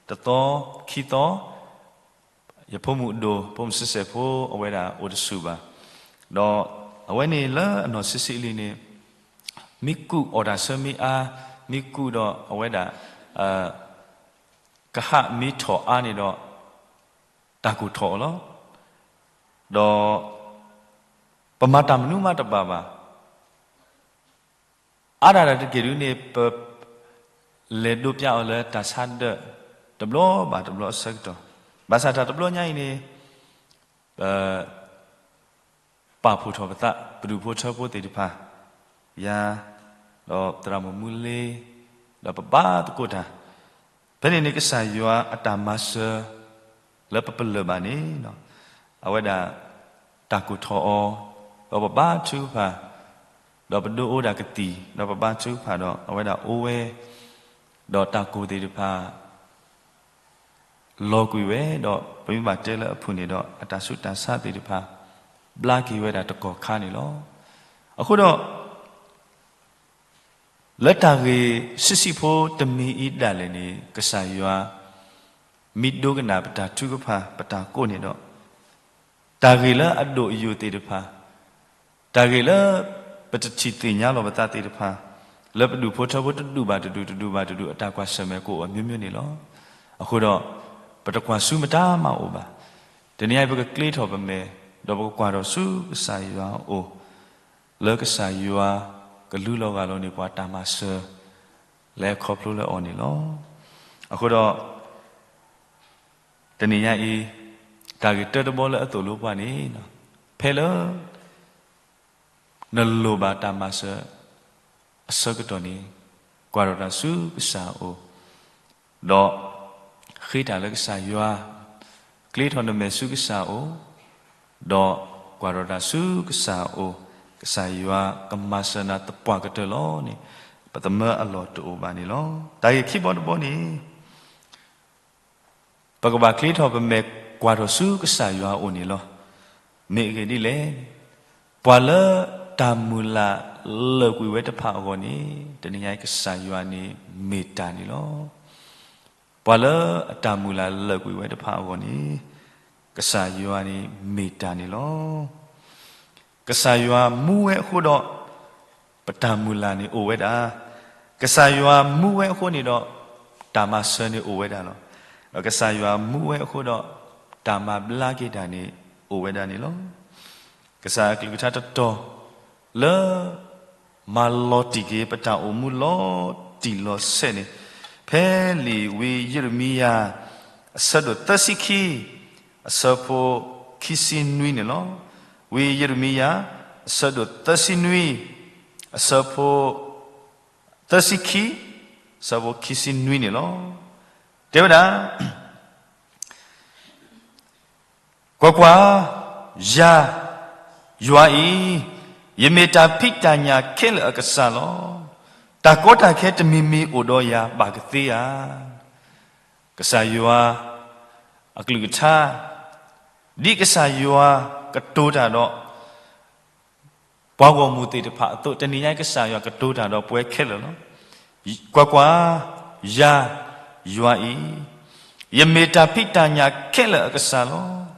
တသီ ခံသီ ယဖိမုၣ်ဒိၣ် ဖိမုၣ်စဲးစဲးဖိ အဝဲဒၣ်အိၣ်တဆူၣ်ဘၣ်. ဒီးအဝဲန့ၣ်လၢအနီၢ်ဆံးဆံးလံန့ၣ် မ့ၢ်ကူၣ်အီၣ်တၢ်ဆၢမ့ၢ်အါ, မ့ၢ်ကူၣ်ဒီးအဝဲဒၣ် ကဟၣ်မ့ၢ်ထီၣ်အါန့ၣ်ဒီး တၢ်ကိၢ်ထီၣ်အီၤလီၤ. ဒီးပမၤတၢ်မနုၤမးတဘၣ်ဘၣ်. အါဒၣ်တၢ်တက့ၢ်ဒုန့ၣ် ပလဲၤဒိးပျၢ်အီၤလၢတၢ်ဆါဒၢး တဘျီဘၣ်တဘျီအဆၢကတီၢ်, ဘၣ်ဆၣ်တၢ်တဘျီညါအံၤန့ၣ် ပ ပာ်ဖှိၣ်ထီၣ်ပသး ပဒူၣ်ဖိထၢဖိသ့ၣ်တဖၣ်, ယၤ, ဒီးသရၣ်မုၣ်မူလ့, ဒီးပဘါသကိးတၢ်, ဖဲန့ၣ်န့ၣ် ကစၢ်ယွၤအတၢ်မၤစၢၤ လၢပပလၢၢ်ဘၣ်န့ၣ် အဝဲဒၣ်တၢ်ကိၢ်ထီၣ်အီၤ, ဒီးပဘါထုကဖၣ်, ဒီးပဒိးအိၣ်ဒၣ်ကသံၣ်, ဒီးပဘါထုကဖၣ်ဒီး အဝဲဒၣ်အိၣ်ဝဲ, ဒီးတၢ်ကိၢ်သ့ၣ်တဖၣ် လီၤကွံာ်ဝဲ, ဒီးပမ့ၢ်ဘၣ်တဲလၢအဖုၣ်န့ၣ်ဒီး အတၢ်ဆူးတၢ်ဆါသ့ၣ်တဖၣ် ဘျါက့ၤဝဲဒၣ်တကီၢ်ခါန့ၣ်လီၤ. အဃိဒီး လၢတၢ်ဂ့ၢ်ဆံးဆံးဖိတမံၤအံၤဒၣ်လဲာ်န့ၣ် ကစၢ်ယွၤ မ့ၢ်ဒိကနၣ်ပတၢ်ထုကဖၣ် ပတၢ်ကိးန့ၣ်ဒီး တၢ်ဂ့ၢ်လၢအဒိၣ်အယိာ်သ့ၣ်တဖၣ်, တၢ်ဂ့ၢ်လၢ ပတထံၣ်သ့ၣ်ညါလီၤပသးသ့ၣ်တဖၣ်, လၢပဒူၣ်ဖိထၢဖိတဒူၣ်ဘၣ်တဒူၣ် တဒူၣ်ဘၣ်တဒူၣ် အတၢ်ကွၢ်ဆၢၣ်မဲာ်ကအိၣ်အမျိုးမျိုးန့ၣ်လီၤ. အဃိဒီး ပတကွၢ်ဆူမတၤမးအိၣ်ဘၣ်. တနံၤအံၤ ပကကျ့ထီၣ်ပမဲာ်, ဒီးပကကွၢ်ထီၣ်ဆူကစၢ်ယွၤအအိၣ်, လၢကစၢ်ယွၤကလူလီၤဂၢ်လီၤန့ၢ်ပှၤတၢ်မၤစၢၤ လၢခီဖျိလၢအီၤန့ၣ်လီၤ. အဃိဒီး တနံၤညါအံၤ တၢ်ဂ့ၢ်တၢတဘီလၢအသိၣ်လိပှၤန့ၣ်, ဖဲလၢ နလိၣ်ဘၣ်တၢ်မၤစၢၤ အဆၢကတီၢ်န့ၣ် ကွၢ်ထီၣ်တၢ်ဆူကစၢ်အအိၣ်, ဒီးဃ့တၢ်လၢကစၢ်ယွၤ, ကျ့ထီၣ်နမဲာ်ဆူကစၢ်အအိၣ်, ဒီးကွၢ်ထီၣ်တၢ်ဆူကစၢ်အအိၣ်, ကစၢ်ယွၤကမၤစၢၤနၤသပှၢ်ကတၢၢ်လီၤန့ၣ် ပသမၢအလီၢ်တအိၣ်ဘၣ်န့ၣ်လီၤ. တၢ်ဂ့ၢ်ခံဘီတဘီန့ၣ် ပကဘၣ်ကျ့ထီၣ်ပမဲာ်ကွၢ်ထီၣ်ဆူကစၢ်ယွၤအအိၣ်န့ၣ်လီၤ. မ့ၢ်အဂ့ၢ်ဒ်လဲၣ်, ပှၤလၢတၢ်မုၢ်လၢ်လၢာ်ကွံာ်ဝဲတဖၣ်အဂီၢ်န့ၣ် တနံၤညါအံၤကစၢ်ယွၤန့ၣ်မ့ၢ်တၢ်န့ၣ်လီၤ. ပှၤလၢအတၢ်မုၢ်လၢ်လၢာ်ကွံာ်ဝဲတဖၣ်အဂီၢ်န့ၣ် ကစၢ်ယွၤန့ၣ်မ့ၢ်တၢ်န့ၣ်လီၤ. ကစၢ်ယွၤမူဝဲအဃိဒီး ပတၢ်မုၢ်လၢ်န့ၣ်အိၣ်ဝဲဒၣ်, ကစၢ်ယွၤမူဝဲအဃိန့ၣ်ဒီး တၢ်မၤစၢၤန့ၣ်အိၣ်ဝဲဒၣ်လီၤ. ဒီးကစၢ်ယွၤမူဝဲအဃိဒီး တၢ်မၤဘျါက့ၤတၢ်န့ၣ်အိၣ်ဝဲဒၣ်န့ၣ်လီၤ. ကစၢ်အကလုၢ်ကထါတတီၤ လၢ မၤလီၤတံၢ်က့ၤပတၢ်အိၣ်မူလီၤတံၢ်လီၤဆဲးန့ၣ်, ဖဲလံာ်ဝံယံးရမံယၤ အဆၢဒိၣ်သၢဆံခံ အဆၢဖိခံဆံနွံန့ၣ်လီၤ. ဝံယံးရမံယၤ အဆၢဒိၣ်သၢဆံနွံ အဆၢဖိ သၢဆံခံ အဆၢဖိခံဆံနွံန့ၣ်လီၤ. တဲဝဲဒၣ် ကွၢ်ကွၢ်, ယၤ, ယွၤအံၤ, ယမ့ၢ်တၢ်ဖံးတၢ်ညၣ်ခဲလၢာ်အကစၢ်လီၤ. တၢ်ကီတၢ်ခဲတမံၤမံၤအိၣ်ဒီးယၤဘၣ်ကသ့ဧါ. ကစၢ်ယွၤ အကလုၢ်ကထါ ဒ်ကစၢ်ယွၤကတိၤတၢ်ဒီး ပှၤဂီၢ်မုၢ်သ့ၣ်တဖၣ်အသိး တနံၤညါအံၤကစၢ်ယွၤကတိၤတၢ်ဒီးပဝဲခဲလၢာ်လီၤ. ကွၢ်ကွၢ်, ယၤ, ယွၤအံၤ, ယမ့ၢ်တၢ်ဖံးတၢ်ညၣ်ခဲလၢာ်အကစၢ်လီၤ.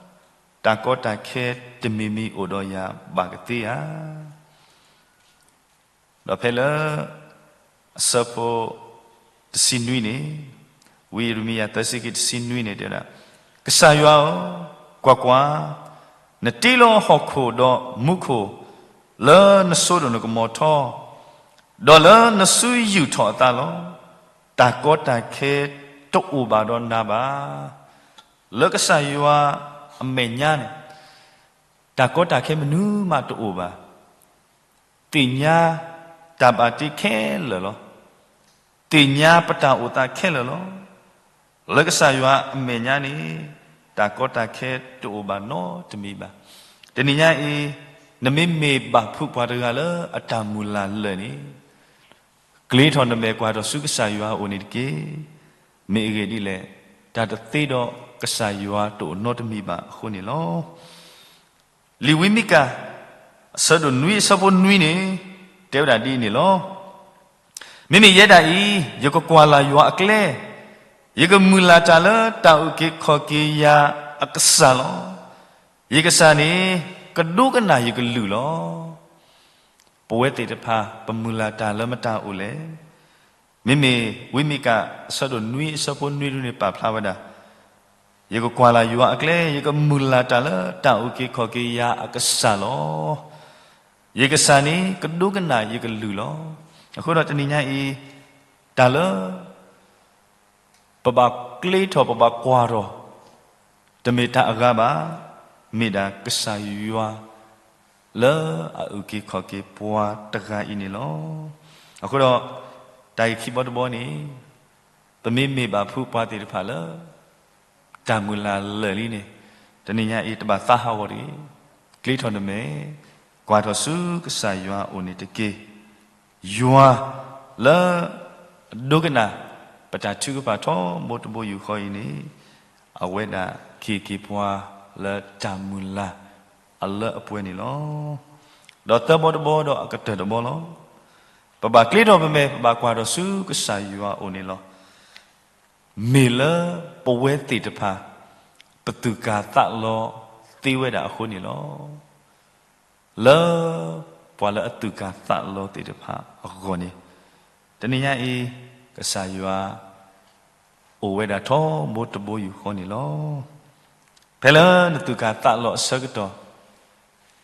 တၢ်ကီတၢ်ခဲတမံၤမံၤအိၣ်ဒီးယၤဘၣ်ကသ့ဧါ. ဒီးဖဲလၢ အဆၢဖိ တဆံနွံန့ၣ်, ဝံယံးရမံယၤ သၢဆံခံ တဆံနွံန့ၣ်တဲဝဲဒၣ်, ကစၢ်ယွၤဧၢ, ကွၢ်ကွၢ်, နတ့လီၤဟီၣ်ခိၣ်ဒီးမူခိၣ် လၢနစိဒိၣ်နကမီၤထီ, ဒီးလၢနစုယူာ်ထီၣ်အသးလီၤ. တၢ်ကီတၢ်ခဲတအိၣ်ဘၣ်ဒီးနၤဘၣ်. လၢကစၢ်ယွၤအမဲာ်ညါန့ၣ် တၢ်ကီတၢ်ခဲမနုၤမးတအိၣ်ဘၣ်. သ့ၣ်ညါတၢ်ဘၣ်တ့ခဲလၢာ်လီၤ. သ့ၣ်ညါပတၢ်အိၣ်သးခဲလၢာ်လီၤ. လၢကစၢ်ယွၤအမဲာ်ညါန့ၣ် တၢ်ကီတၢ်ခဲတအိၣ်ဘၣ်နီတမံၤဘၣ်. တနံၤညါအံၤ နမ့မ့ၢ်ဘၣ်ဖုးပှၤတဂၤလၢအတၢ်မုၢ်လၢ်လၢာ်န့ၣ် ကျ့ထီၣ်နမဲာ်ကွၢ်ထီၣ်ဆူကစၢ်ယွၤအအိၣ်န့ၣ်တက့ၢ်. မ့ၢ်အဂ့ၢ်ဒ်လဲၣ်, တၢ်တသ့ဒီးကစၢ်ယွၤတအိၣ်နီတမံၤဘၣ်အဃိန့ၣ်လီၤ. လံာ်ဝံမံကၤ အဆၢဒိၣ်နွံ အဆၢဖိနွံန့ၣ် တဲဝဲဒၣ်ဒ်အံၤန့ၣ်လီၤ. မ့မ့ၢ်ယဲဒၣ်အံၤ ယကကွၢ်လၢ်ယွၤအကျဲ, ယကမုၢ်လၢ်တၢ်လၢတၢ်အုၣ်က့ၤခီၣ်က့ၤယၤအကစၢ်လီၤ. ယကစၢ်န့ၣ် ကဒိကနၣ်ယကလုၢ်လီၤ. ပဝဲသ့ၣ်တဖၣ် ပမုၢ်လၢ်တၢ်လၢမတၤအိၣ်လဲၣ်. မ့မ့ၢ်ဝံမံကၤ အဆၢဒိၣ်နွံ အဆၢဖိနွံဒုန့ၣ် ပာ်ဖျါဝဲဒၣ်, ယကကွၢ်လၢ်ယွၤအကျဲ, ယကမုၢ်လၢ်တၢ်လၢတၢ်အုၣ်က့ၤခီၣ်က့ၤယၤအကစၢ်လီၤ. ယကစၢ်န့ၣ် ကဒိကနၣ်ယကလုၢ်လီၤ. အဃိဒီးတနံၤညါအံၤ တၢ်လၢ ပဘၣ်ကျ့ထီၣ် ပဘၣ်ကွၢ်ထီၣ် တမ့ၢ်တၢ်အဂၤဘၣ်, မ့ၢ်ဒၣ်ကစၢ်ယွၤ လၢအအုၣ်က့ၤခီၣ်က့ၤပှၤတဂၤအံၤန့ၣ်လီၤ. အဃိဒီး တၢ်ဂ့ၢ်ခံဘီတဘီန့ၣ် ပမ့မ့ၢ်ဘၣ်ဖုးပှၤသ့ၣ်တဖၣ်လၢ တၢ်မုၢ်လၢ်လၢာ်လံန့ၣ် တနံၤညါအံၤတဘၣ်သးဟးဂီၤတဂ့ၤ, ကျ့ထီၣ်နမဲာ်, ကွၢ်ထီၣ်ဆူကစၢ်ယွၤအအိၣ်န့ၣ်တက့ၢ်. ယွၤလၢ အဒိကနၣ် ပတၢ်ထုကဖၣ်ထီဘိတဘိယူၢ်ဃီအံၤန့ၣ် အဝဲဒၣ်က့ၤက့ၤပှၤလၢတၢ်မုၢ်လၢ်အလၢအပှဲၤန့ၣ်လီၤ. ဒီးသၢဘီတဘီဒီးအကတၢၢ်တဘီလီၤ. ပဘၣ်ကျ့ထီၣ်ပမဲာ် ပဘၣ်ကွၢ်ထီၣ်ဆူကစၢ်ယွၤအအိၣ်န့ၣ်လီၤ. မ့ၢ်လၢပဝဲသ့ၣ်တဖၣ် ပသူၣ်ကၢ်သးလီၤသ့ဝဲဒၣ်အဃိန့ၣ်လီၤ. လၢပှၤလၢအသူၣ်ကၢ်သးလီၤသ့ၣ်တဖၣ်အဂီၢ်န့ၣ် တနံၤညါအံၤ ကစၢ်ယွၤ အိၣ်ဝဲဒၣ်ထီဘိတဘိယူၢ်ဃီန့ၣ်လီၤ. ဖဲလၢနသူၣ်ကၢ်သးလီၤအဆၢကတီၢ်,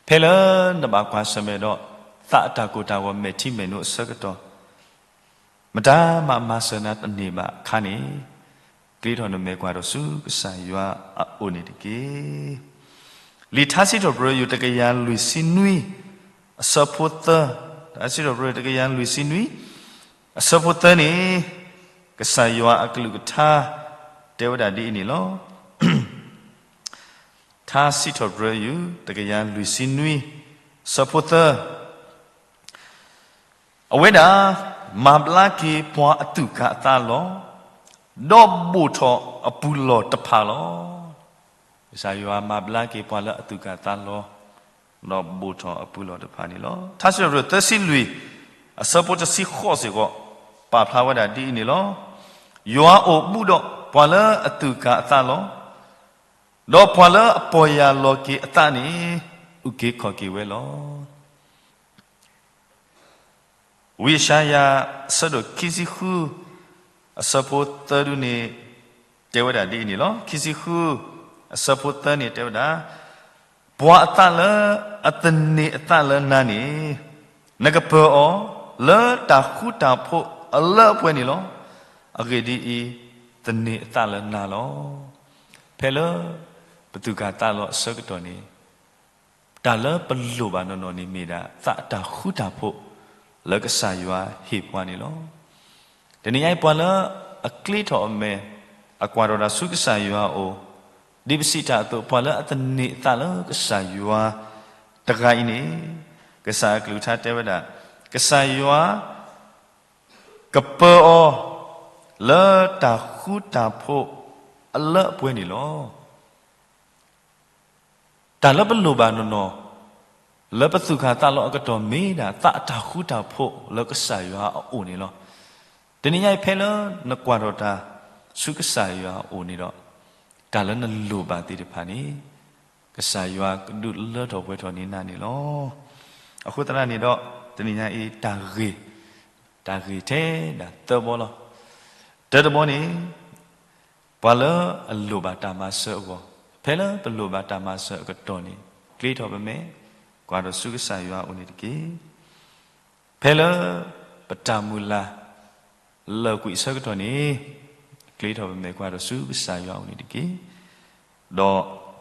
ဖဲလၢနဘၣ်ကွၢ်ဆၢၣ်မဲာ်ဒီး သးအတၢ်ကိၢ်တၢ်ဂီၤမဲာ်ထံမဲာ်နိအဆၢကတီၢ် မတၤမၤမၤစၢၤနၤတန့ၢ်ဘၣ်အခါန့ၣ်, ကျ့ထီၣ်နမဲာ်ကွၢ်ထီၣ်ဆူကစၢ်ယွၤအအိၣ်န့ၣ်တက့ၢ်. လံာ်ထါစံးထီၣ်ပတြၢၤ ယူၢ်တကယၤလွံၢ်ဆံနွံ အဆၢဖိသၢ, ထါစံးထီၣ်ပတြၢၤ တကယၤလွံၢ်ဆံနွံ အဆၢဖိသၢန့ၣ် ကစၢ်ယွၤအကလုၢ်ကထါ တဲဝဲဒၣ်ဒ်အံၤန့ၣ်လီၤ. ထါစံးထီၣ်ပတြၢၤ ယူၢ်တကယၤလွံၢ်ဆံနွံ အဆၢဖိသၢ အဝဲဒၣ် မၤဘျါက့ၤပှၤအသူၣ်ကၢ်အသးလီၤ, ဒီးဘိၣ်ထီၣ်အပူၤလီၢ်တဖၣ်လီၤ. ကစၢ်ယွၤမၤဘျါက့ၤပှၤလၢအသူၣ်ကၢ်သးလီၤ, ဒီးဘိၣ်ထီၣ်အပူၤလီၢ်တဖၣ်န့ၣ်လီၤ. ထါစံးထီၣ်ပတြၢၤ သၢဆံလွံၢ် အဆၢဖိတဆံဃိးစ့ၢ်ကီး ပာ်ဖျါဝဲဒၣ်ဒ်အံၤန့ၣ်လီၤ. ယွၤအိၣ်ဘူးဒီးပှၤလၢအသူၣ်ကၢ်အသးလီၤ, ဒီးပှၤလၢအပီၢ်ယၢ်လီၤက့ၤအသးန့ၣ် အုၣ်က့ၤခီၣ်က့ၤဝဲလီၤ. ဝံယၡါယၤ အဆၢဒိၣ်ခံဆံဃု အဆၢဖိသၢဒုန့ၣ် တဲဝဲဒၣ်ဒ်အံၤန့ၣ်လီၤ. ခံဆံဃု အဆၢဖိသၢန့ၣ်တဲဝဲဒၣ်, ပှၤအသးလၢအသန့ၤအသးလၢနၤန့ၣ် နကပၢၤအီၤ လၢတၢ်ဃူတၢ်ဖိးအလၢအပှဲၤန့ၣ်လီၤ. အဂ့ၢ်ဒ်အံၤ, သန့ၤအသးလၢနၤလီၤ. ဖဲလၢပသူၣ်ကၢ်သးလီၤအဆၢကတီၢ်န့ၣ် တၢ်လၢပလိၣ်ဘၣ်နီၢ်နီၢ်န့ၣ်မ့ၢ်ဒၣ် သးအတၢ်ဃူတၢ်ဖိး လၢကစၢ်ယွၤဟ့ၣ်ပှၤန့ၣ်လီၤ. တနံၤညါအံၤ ပှၤလၢအကျ့ထီၣ်အမဲာ် အကွၢ်ထီၣ်တၢ်ဆူကစၢ်ယွၤအအိၣ်, ဒ်ပစံးတၢ်အသိး ပှၤလၢအသန့ၤအသးလၢကစၢ်ယွၤတဂၤအံၤန့ၣ်, ကစၢ်အကလုၢ်ကထါတဲဝဲဒၣ်, ကစၢ်ယွၤ ကပၢၤအီၤ လၢတၢ်ဃူတၢ်ဖိးအလၢအပှဲၤန့ၣ်လီၤ. တၢ်လၢပလိၣ်ဘၣ်နီၢ်နီၢ် လၢပသူၣ်ကၢ်သးလီၤအကတီၢ်မ့ၢ်ဒၣ် သးအတၢ်ဃူတၢ်ဖိးလၢကစၢ်ယွၤအအိၣ်န့ၣ်လီၤ. တနံၤညါအံၤ ဖဲလၢနကွၢ်ထီၣ်တၢ် ဆူကစၢ်ယွၤအအိၣ်န့ၣ်ဒီး, တၢ်လၢနလိၣ်ဘၣ်သ့ၣ်တဖၣ်န့ၣ် ကစၢ်ယွၤကဒုးလၢထီၣ်ပှဲၤထီၣ်န့ၢ်နၤန့ၣ်လီၤ. အဃိသတးန့ၣ်ဒီး တနံၤညါအံၤ တၢ်ဂ့ၢ်, တၢ်ဂ့ၢ်ထဲဒၣ်သၢဘီလီၤ. တၢတဘီန့ၣ် ပှၤလၢအလိၣ်ဘၣ်တၢ်မၤစၢၤအဂီၢ်, ဖဲလၢပလိၣ်ဘၣ်တၢ်မၤစၢၤအကတီၢ်န့ၣ် ကျ့ထီၣ်ပမဲာ် ကွၢ်ထီၣ်ဆူကစၢ်ယွၤအအိၣ်န့ၣ်တက့ၢ်. ဖဲလၢပတၢ်မုၢ်လၢ် လၢာ်ကွံာ်အဆၢကတီၢ်န့ၣ် ကျ့ထီၣ်ပမဲာ် ကွၢ်ထီၣ်ဆူကစၢ်ယွၤအအိၣ်န့ၣ်တက့ၢ်. ဒီး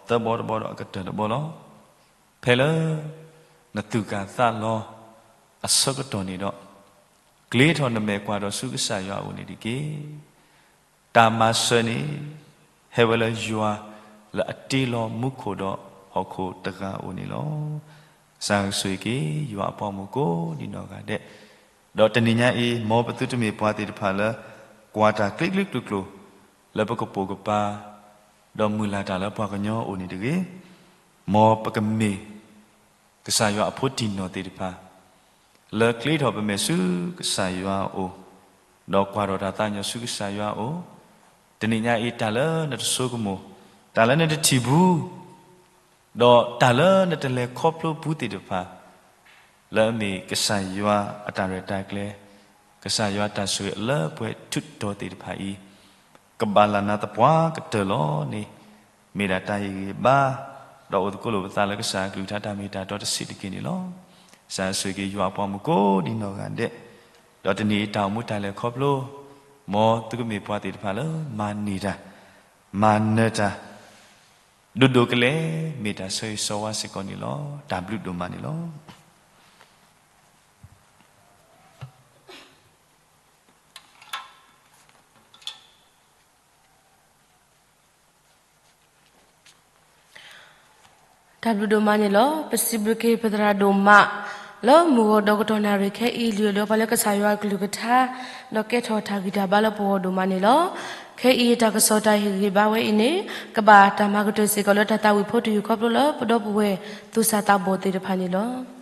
သၢဘီတဘီဒီးအကတၢၢ်တဘီလီၤ. ဖဲလၢနသူၣ်ကၢ်သးလီၤအဆၢကတီၢ်န့ၣ်ဒီး ကျ့ထီၣ်နမဲာ်ကွၢ်ထီၣ်ဆူကစၢ်ယွၤအအိၣ်န့ၣ်တက့ၢ်. တၢ်မၤစၢၤန့ၣ် ဟဲဝဲလၢယွၤလၢအတ့လီၤမူခိၣ်ဒီးဟီၣ်ခိၣ်တဂၤအအိၣ်န့ၣ်လီၤ. ကစၢ်ယွၤဆိၣ်ဂ့ၤက့ၤ ယွၤအပှၤမုၣ်ကိးဒံးနီၢ်ဂၤဒဲး, ဒီးတနံၤညါအံၤ မ်ပသုတမ့ၢ်ပှၤသ့ၣ်တဖၣ်လၢ ကွၢ်တၢ်ကျ့ကျ့ကျိၤကျိၤ လၢပကပိာ်ကပၤ ဒီးမုၢ်လၢ်တၢ်လၢပှၤကညီအအိၣ်န့ၣ်တဂ့ၤ, မ်ပကမ့ၢ် ကစၢ်ယွၤအဖိတံၢ်နီၢ်သ့ၣ်တဖၣ် လၢကျ့ထီၣ်ပမဲာ်ဆူကစၢ်ယွၤအအိၣ်, ဒီးကွၢ်ထီၣ်တၢ်သးကညီၤဆူကစၢ်ယွၤအအိၣ်, တနံၤညါအံၤ တၢ်လၢနတဆိကမိၣ်, တၢ်လၢနတထံၣ်ဘူး, ဒီးတၢ်လၢနတလဲၤခီဖျိဘူးသ့ၣ်တဖၣ် လၢအမ့ၢ်ကစၢ်ယွၤအတၢ်ရဲၣ်တၢ်ကျဲၤ, ကစၢ်ယွၤတၢ်ဆိၣ်ဂ့ၤအလၢပှဲၤထူးတီၤသ့ၣ်တဖၣ်အံၤ, ကဘၣ်လၢ်နၤသပှၢ်ကတၢၢ်လီၤန့ၣ်, မ့ၢ်ဒၣ်တၢ်ဟ့ၣ်ဂံၢ်ဘါ, ဒီးအိၣ်သကိးလိာ်ပသးလၢကစၢ်အကလုၢ်ကထါတၢ်မ့ၢ်တၢ်တီတဆံးတက့ၢ်န့ၣ်လီၤ. ကစၢ်ဆိၣ်ဂ့ၤက့ၤယွၤအပှၤမုၣ်ကိးဒံးနီၢ်ဂၤဒဲး, ဒီးတနံၤအံၤတၢ်အိၣ်မူတၢ်လဲၤခီဖျိ, မ်သုကမ့ၢ်ပှၤသ့ၣ်တဖၣ်လၢမၤန့ၢ်တၢ်, မၤနၢၤတၢ် ဒိၣ်ဒိၣ်ကလဲာ် မ့ၢ်တၢ်ဆၢဂ့ၤဆၢဝါစ့ၢ်ကီးန့ၣ်လီၤ. တၢ်ဘျုးဒိၣ်မးန့ၣ်လီၤ. တၢ်ဘျုးဒိၣ်မးန့ၣ်လီၤ. ပစံးဘျုးက့ၤပသရၣ်ဒိၣ်မး လၢမုၢ်ဂီၤဒီးကတီၢ်နၣ်ရံၣ်ခဲအံၤ လုၢ်အဒၢပှၤလၢကစၢ်ယွၤအကလုၢ်ကထါ, ဒီးကဲထီၣ်တၢ်ဂံၢ်တၢ်ဘါလၢပဂီၢ်ဒိၣ်မးန့ၣ်လီၤ. ခဲအံၤတၢ်ကစီၣ်တၢ်ဟ့ၣ်ဂံၢ်ဘါဝဲအံၤန့ၣ် ကဘၣ်တၢ်မၤကတၢၢ်စ့ၢ်ကီးလၢတၢ်သးဝံၣ်ဖိတယုၢ်ခီဖျိလၢပဒီပုၢ်ဝဲၢ်သူၣ်စၢ်သးဘီၣ်သ့ၣ်တဖၣ်န့ၣ်လီၤ.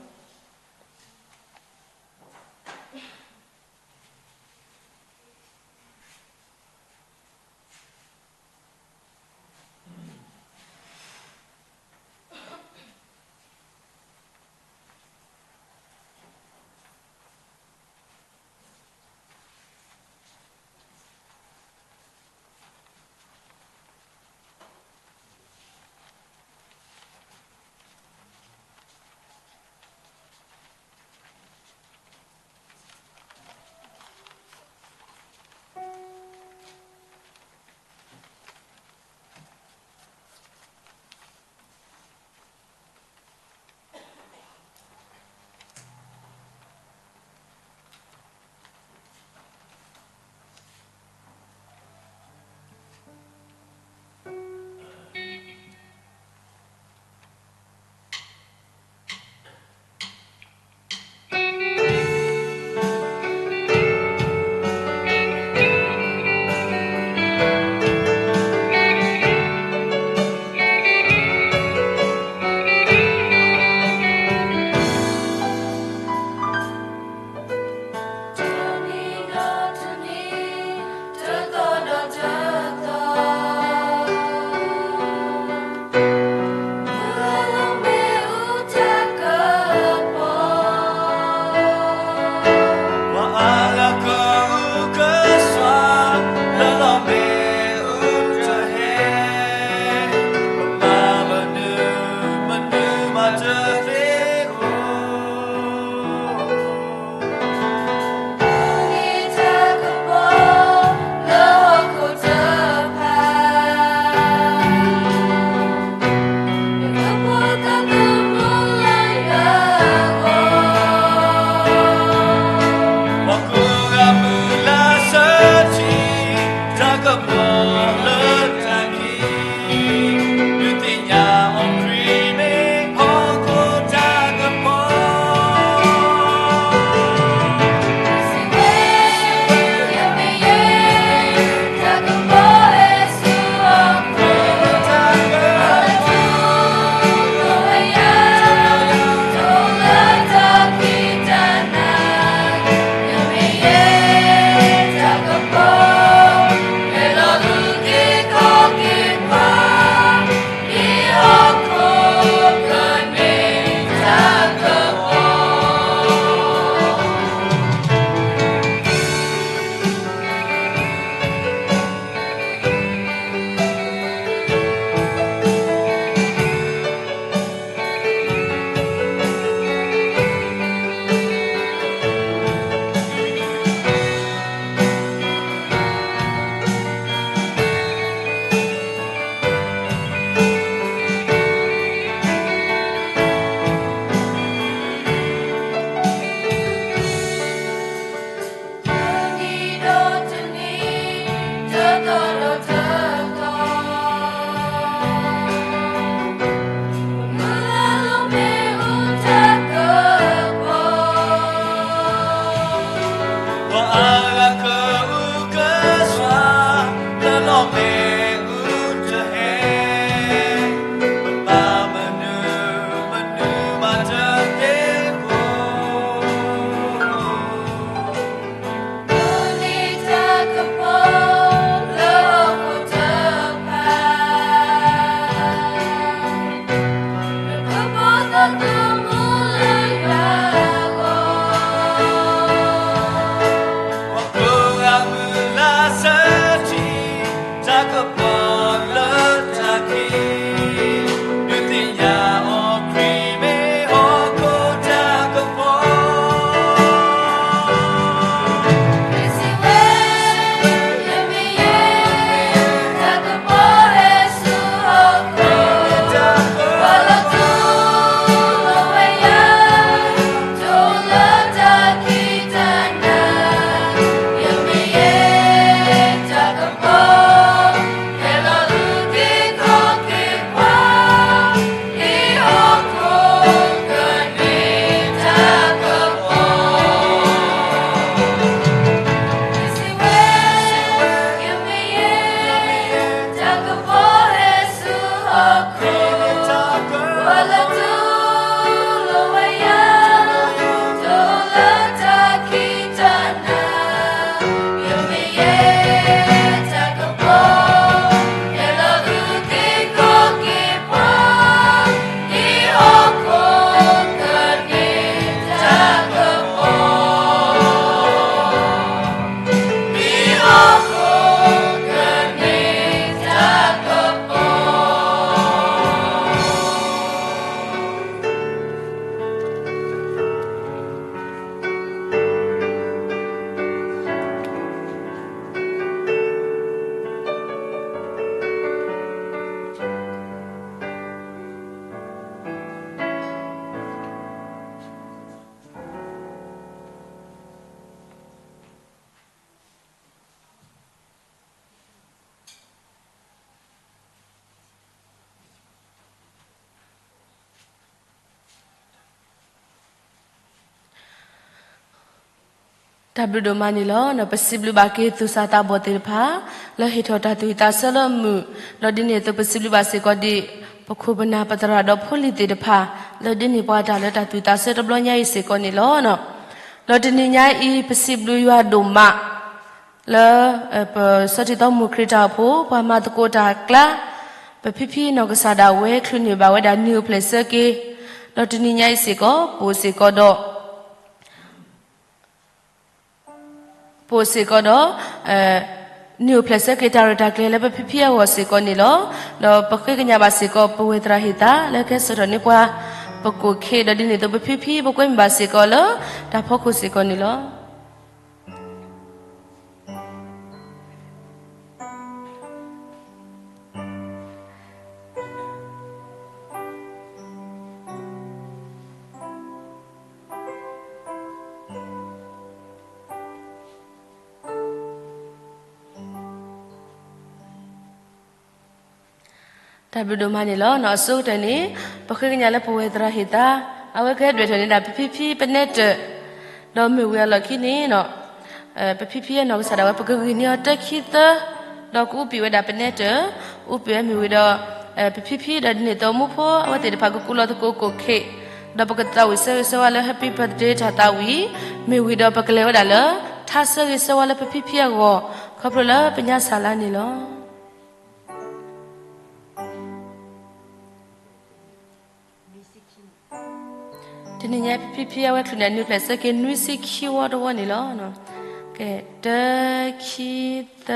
တၢ်ဘျုးဒိၣ်မးန့ၣ်လီၤ. ပစံးဘျုးဘၣ်က့ၤသူၣ်စၢ်သးဘီၣ်သ့ၣ်တဖၣ် လၢဟ့ၣ်ထီၣ်တၢ်သူၣ်ဝံၣ်သးဆၢလၢအမုာ်, ဒီးဒ်န့ၣ်အသိး ပစံးဘျုးဘၣ်စ့ၢ်ကီးဒံး ပခိၣ်ပနၢ်ပသရၣ်ဒီးဖိလံၤသ့ၣ်တဖၣ် လၢဒုးန့ၢ်ပှၤတၢ်လၢတၢ်သူၣ်ဝံၣ်သးဆၢတဘျီညါအံၤစ့ၢ်ကီးန့ၣ်လီၤ. ဒီးတနံၤညါအံၤ ပစံးဘျုးယွၤဒိၣ်မး လၢ ပဆီၣ်တံၢ်သီမူးခရံာ်တၢ်အိၣ်ဖှိၣ် ပှၤမၤသကိးတၢ်အကျါ ပဖံဖံနီၢ်ကစၢ်ဒၣ်ဝဲ ချုးန့ၢ်ဘၣ်ဝဲဒၣ်နံၣ်အိၣ်ဖျဲၣ်ဆၢက့ၤ, ဒီးတနံၤညါအံၤစ့ၢ်ကီး ပအိၣ်စ့ၢ်ကီးဒီး ပအိၣ်စ့ၢ်ကီးဒီး နံၣ်အိၣ်ဖျဲၣ်ဆၢက့ၤတၢ်ရဲၣ်တၢ်ကျဲၤလၢပဖံဖံအဂီၢ်စ့ၢ်ကီးန့ၣ်လီၤ. ဒီးပဃ့ကညးဘၣ်စ့ၢ်ကီး ပဝဲသရၣ်ဟ့ၣ်သါ လၢကဟဲဆှၢထီၣ်န့ၢ်ပှၤ ပကိၣ်ခ့ ဒီးဒ်န့ၣ်အသိး ပဖံဖံ ပကွဲမုာ်ဘၣ်စ့ၢ်ကီးလၢ တၢ်ဖီခိၣ်စ့ၢ်ကီးန့ၣ်လီၤ. တၢ်ဘျုးဒိၣ်မးန့ၣ်လီၤ. အဆိကတၢၢ်န့ၣ် ပဃ့ကညးလၢပဝဲသရၣ်ဟ့ၣ်သါ အဝဲကဟဲဒွဲၣ်ထီၣ်န့ၢ်ဒၣ်ပဖံဖံပနဲတၢၣ်, ဒီးမ့ၢ်ဝံၤအလီၢ်ခံန့ၣ် ပဖံဖံအနီၢ်ကစၢ်ဒၣ်ဝဲ ပကဂံၢ်န့ၢ်အီၤတၢခံသၢ, ဒီးကအူပံာ်ဝဲဒၣ်ပနဲတၢၣ်, အူပံာ်ဝဲမ့ၢ်ဝံၤဒီး ပဖံဖံဒီးဒ်န့ၣ်အသိးမူဖိအဝဲသ့ၣ်တဖၣ်ကကူးလီၤသကိးကိၣ်ခ့, ဒီးပကသးဝံၣ်ဆၢဂ့ၤဆၢဝါလၢ Happy Birthday တၢ်သးဝံၣ်, မ့ၢ်ဝံၤဒီးပကလဲၤဝဲဒၣ်လၢ ထါဆၢဂ့ၤဆၢဝါလၢပဖံဖံအဂီၢ် ခီဖျိလၢပညါစၢ်လါန့ၣ်လီၤ. တနံၤညါပဖံဖံအဝဲချုးန့ၢ်နံၣ်အိၣ်ဖျဲၣ်ဆၢက့ၤ နွံဆံခံဝီတဝီန့ၣ်လီၤ. ကဲ, တၢ ခံ သ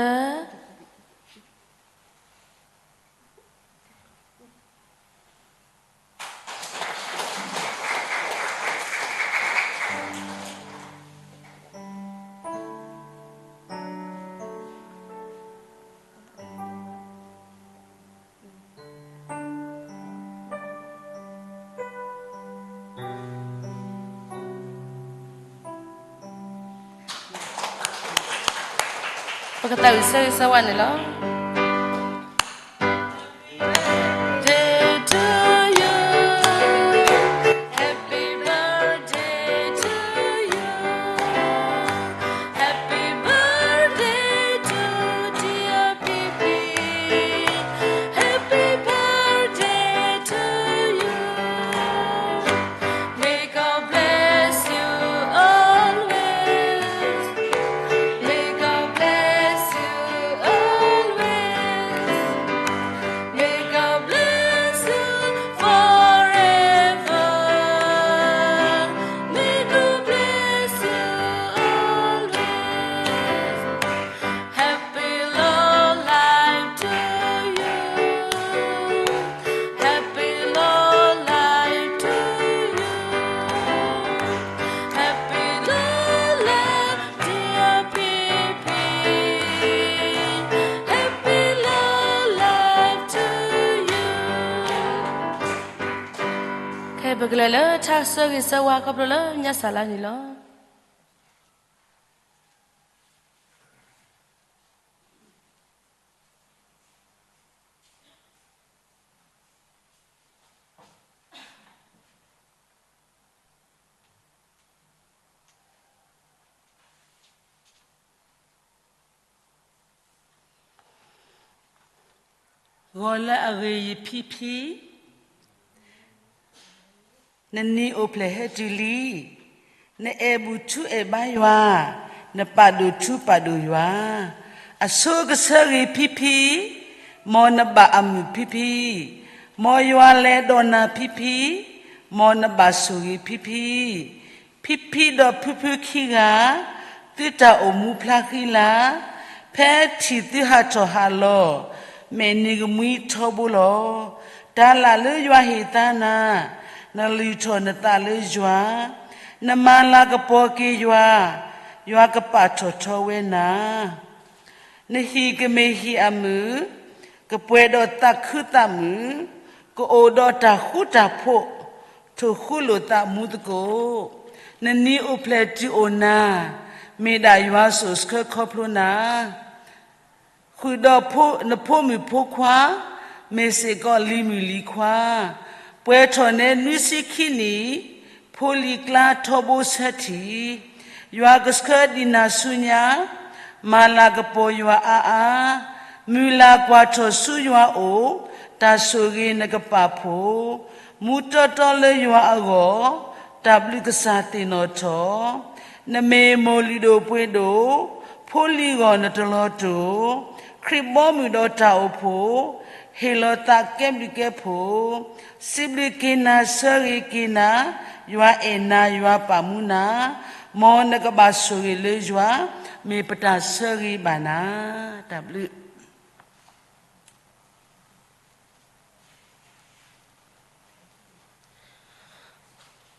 ၢ ပကသးဝံၣ်ဆၢဂ့ၤဆၢဝါန့ၣ်လီၤ. Birthday to you. Happy birthday to you. Happy birthday to dear P P. Happy birthday to you. May God bless you always. May God bless you always. May God bless you forever. May God bless you always. Happy long life to you. Happy long life to you. Happy long life, dear P P. Happy long life to you. ခဲအံၤပကလဲၤလၢထါဆၢဂ့ၤဆၢဝါခီဖျိလၢညါစၢ်လါန့ၣ်လီၤ. ဂီၤလၢအဂ့ၤယဖံဖံ, နနံၣ်အိၣ်ဖျဲၣ်ဟဲတုၤလံ, နအဲၣ်ဘူၣ်ထူအဲၣ်ဘါယွၤ, နပာ်ဒိၣ်ထူပာ်ဒိၣ်ယွၤ, အဆိကဆၢဂ့ၤဖံဖံ, မ်နဘၣ်အမုာ်ဖံဖံ, မ်ယွၤလဲၤဒီးနၤဖံဖံ, မ်နဘၣ်ဆိၣ်ဂ့ၤဖံဖံ. ဖံဖံဒီးဖုဖုခံဂၤ, သုတၢ်အိၣ်မူဖျါဃံလၤ, ဖဲထံၣ်သုဟးထီၣ်ဟးလီၤ, မဲာ်နံၤကမှံထီဘိလီၤ. တၢ်လၢ်လၢယွၤဟ့ၣ်သါနၤ, နလုၢ်ထီၣ်နသးလၢယွၤ, နမၤလၤကပီၤက့ၤယွၤ, ယွၤကပာ်ထီၣ်ထီဝဲနၤ. နဟံၣ်ကမ့ၢ်ဟံၣ်အမုာ်, ကပှဲၤဒီးသးခုသးမုာ်, ကအိၣ်ဒီးတၢ်ဃူတၢ်ဖိး, ထိၣ်ဃူလိာ်သးမူသကိး, နနံၣ်အိၣ်ဖျဲၣ်တုၤအိၣ်နၤ, မ့ၢ်ဒၣ်ယွၤစိာ်ဆှၢခီဖျိနၤ. ဃုာ်ဒီးနဖိမုၣ်ဖိခွါ, မ့ၢ်စ့ၢ်ကီးလံၤမုၣ်လံၤခွါ, ပှဲၤထီၣ်နဲနွံဆံခံနံၣ်, ဖိလံၤကျါထီဘိဆၢထံၣ်, ယွၤကဆှၢဒံးနၤဆူညါ, မၤလၤကပီၤယွၤအါအါ, မုၢ်လၢ်ကွၢ်ထီၣ်ဆူယွၤအိၣ်, တၢ်ဆိၣ်ဂ့ၤနကပာ်ဖှိၣ်, မူတီတီလၢယွၤအဂီၢ်, တၢ်ဘျုးကစၢ်သ့ၣ်နီၣ်ထီၣ်, နမ့ၢ်မိၢ်လုၢ်ဒိၣ်ပှ့ၤဒိၣ်, ဖိလံၤဂီၢ်နတလီၤတိာ်, ခရံာ်ဘီမုၢ်ဒီးတၢ်အိၣ်ဖှိၣ်, ဟ့ၣ်လီၤသးကဲဘျုးကဲဖှိၣ်, စံးဘျုးက့ၤနၤဆၢဂ့ၤက့ၤနၤ, ယွၤအဲၣ်နၤယွၤပာ်မူနၤ, မ်နကဘၣ်ဆိၣ်ဂ့ၤလၢယွၤ, မ့ၢ်ပတၢ်ဆၢဂ့ၤဘၣ်နၤ, တၢ်ဘျုး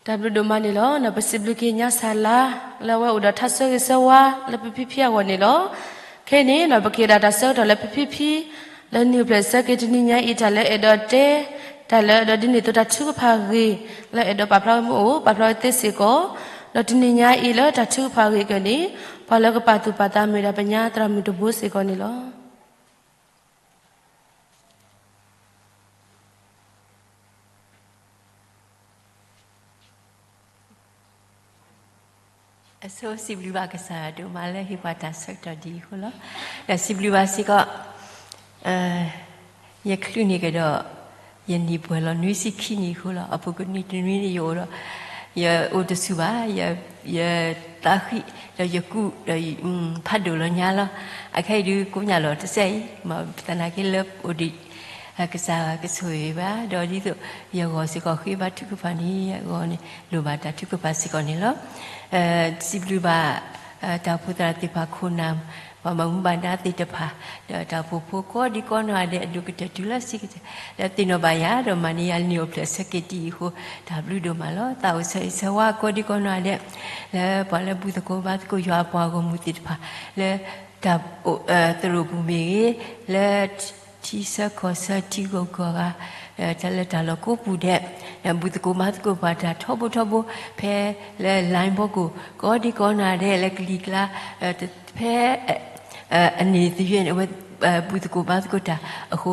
တၢ်ဘျုးဒိၣ်မးန့ၣ်လီၤ. ပစံးဘျုးက့ၤညါစၢ်လါ လၢအဝဲအိၣ်ဒီးထါဆၢဂ့ၤဆၢဝါလၢပဖံဖံအဂီၢ်န့ၣ်လီၤ. ခဲအံၤန့ၣ် ပက့ၤဒၣ်တၢ်ဆၢကတီၢ်လၢပဖံဖံ လၢနံၣ်အိၣ်ဖျဲၣ်ဆၢက့ၤတနံၤညါအံၤ တၢ်လၢအဲၣ်ဒိးတဲ တၢ်လၢဒီးဒ်န့ၣ်အသိးတၢ်ထုကဖၣ်ဂ့ၢ် လၢအဲၣ်ဒိးပာ်ဖျါဝဲမ့ၢ်အိၣ် ပာ်ဖျါဝဲသ့စ့ၢ်ကီး, ဒီးတနံၤညါအံၤလၢတၢ်ထုကဖၣ်ဂ့ၢ်ကန့ၣ် ပှၤလၢကပာ်သူၣ်ပာ်သးမ့ၢ်ဒၣ်ပညါသရၣ်မုၣ်တဘိစ့ၢ်ကီးန့ၣ်လီၤ. အဆိစံးဘျုးဘၣ်ကစၢ်ယွၤဒိၣ်မးလၢဟ့ၣ်ပှၤတၢ်ဆၢကတီၢ်ဒ်အံၤအဃိလီၤ. ဒီးစံးဘျုးဘၣ်စ့ၢ်ကီး ယချုးန့ၢ်ကဒီး ယနံၣ်ပှဲၤလီၤနွံဆံခံနံၣ်အဃိလီၤ. အပူၤကွံာ်တနွံန့ၣ်ယအိၣ်ဒီး ယအိၣ်တဆူၣ်ဘၣ်, ယသးဃံး ဒီးယကူး ဒီးဖးဒိၣ်လီၤညါလီၤ. အခဲအံၤဒုးကိးညၣ်လီၤတစဲးအံၤ မ့ၢ်သနာ်က့လၢအိၣ်ဒံး ကစၢ်ကဆိၣ်ဂ့ၤဘၣ်, ဒီးဒ်သိးယဂီၢ်စ့ၢ်ကီးဃ့ဘါထုကဖၣ်န့ၣ် အဂီၢ်န့ၣ် လိၣ်ဘၣ်တၢ်ထုကဖၣ်စ့ၢ်ကီးန့ၣ်လီၤ. စံးဘျုးဘၣ် တၢ်အိၣ်ဖှိၣ်သရၣ်သ့ၣ်တဖၣ်ခိၣ်နၢ်, ပှၤဘၣ်မူဘၣ်ဒါသ့ၣ်တဖၣ်, ဒီးတၢ်အိၣ်ဖှိၣ်ဖိကိးဒံကိးနီၢ်ဂၤဒဲး အဒိၣ်ကတၢၢ်တုၤလၢဆံးကတၢၢ် လၢသ့ၣ်နီၣ်ဘၣ်ယၤ ဒီးမၤန့ၢ်ယၤနံၣ်အိၣ်ဖျဲၣ်ဆၢက့ၤတနံၤအံၤအဃိ တၢ်ဘျုးဒိၣ်မးလီၤ. သးအိၣ်ဆၢဂ့ၤဆၢဝါကိးဒံကိးနီၢ်ဂၤဒဲး လၢပှၤလၢဘူၣ်သကိးဘါသကိးယွၤအပှၤဂီၢ်မုၢ်သ့ၣ်တဖၣ် လၢတၢ်အိၣ်သရိာ်ပူၤမ့ၢ်ဂ့ၤ, လၢထံဆၢကီၢ်ဆၢထံဂုၤကီၢ်ဂၤ, တၢ်လၢတၢ်လီၢ်ကိးပူၤဒဲး ဘူၣ်သကိးဘါသကိးပှၤတၢ်ထီဘိထီဘိ ဖဲလၢ line ဘီကိၣ် ကိးဒံကိးနီၢ်ဂၤဒဲး လၢကလံၤကျါ ဖဲ အန့ၣ်သယုၢ်န့ၣ် အဝဲဘူၣ်သကိးဘါသကိးတၢ်အဃိ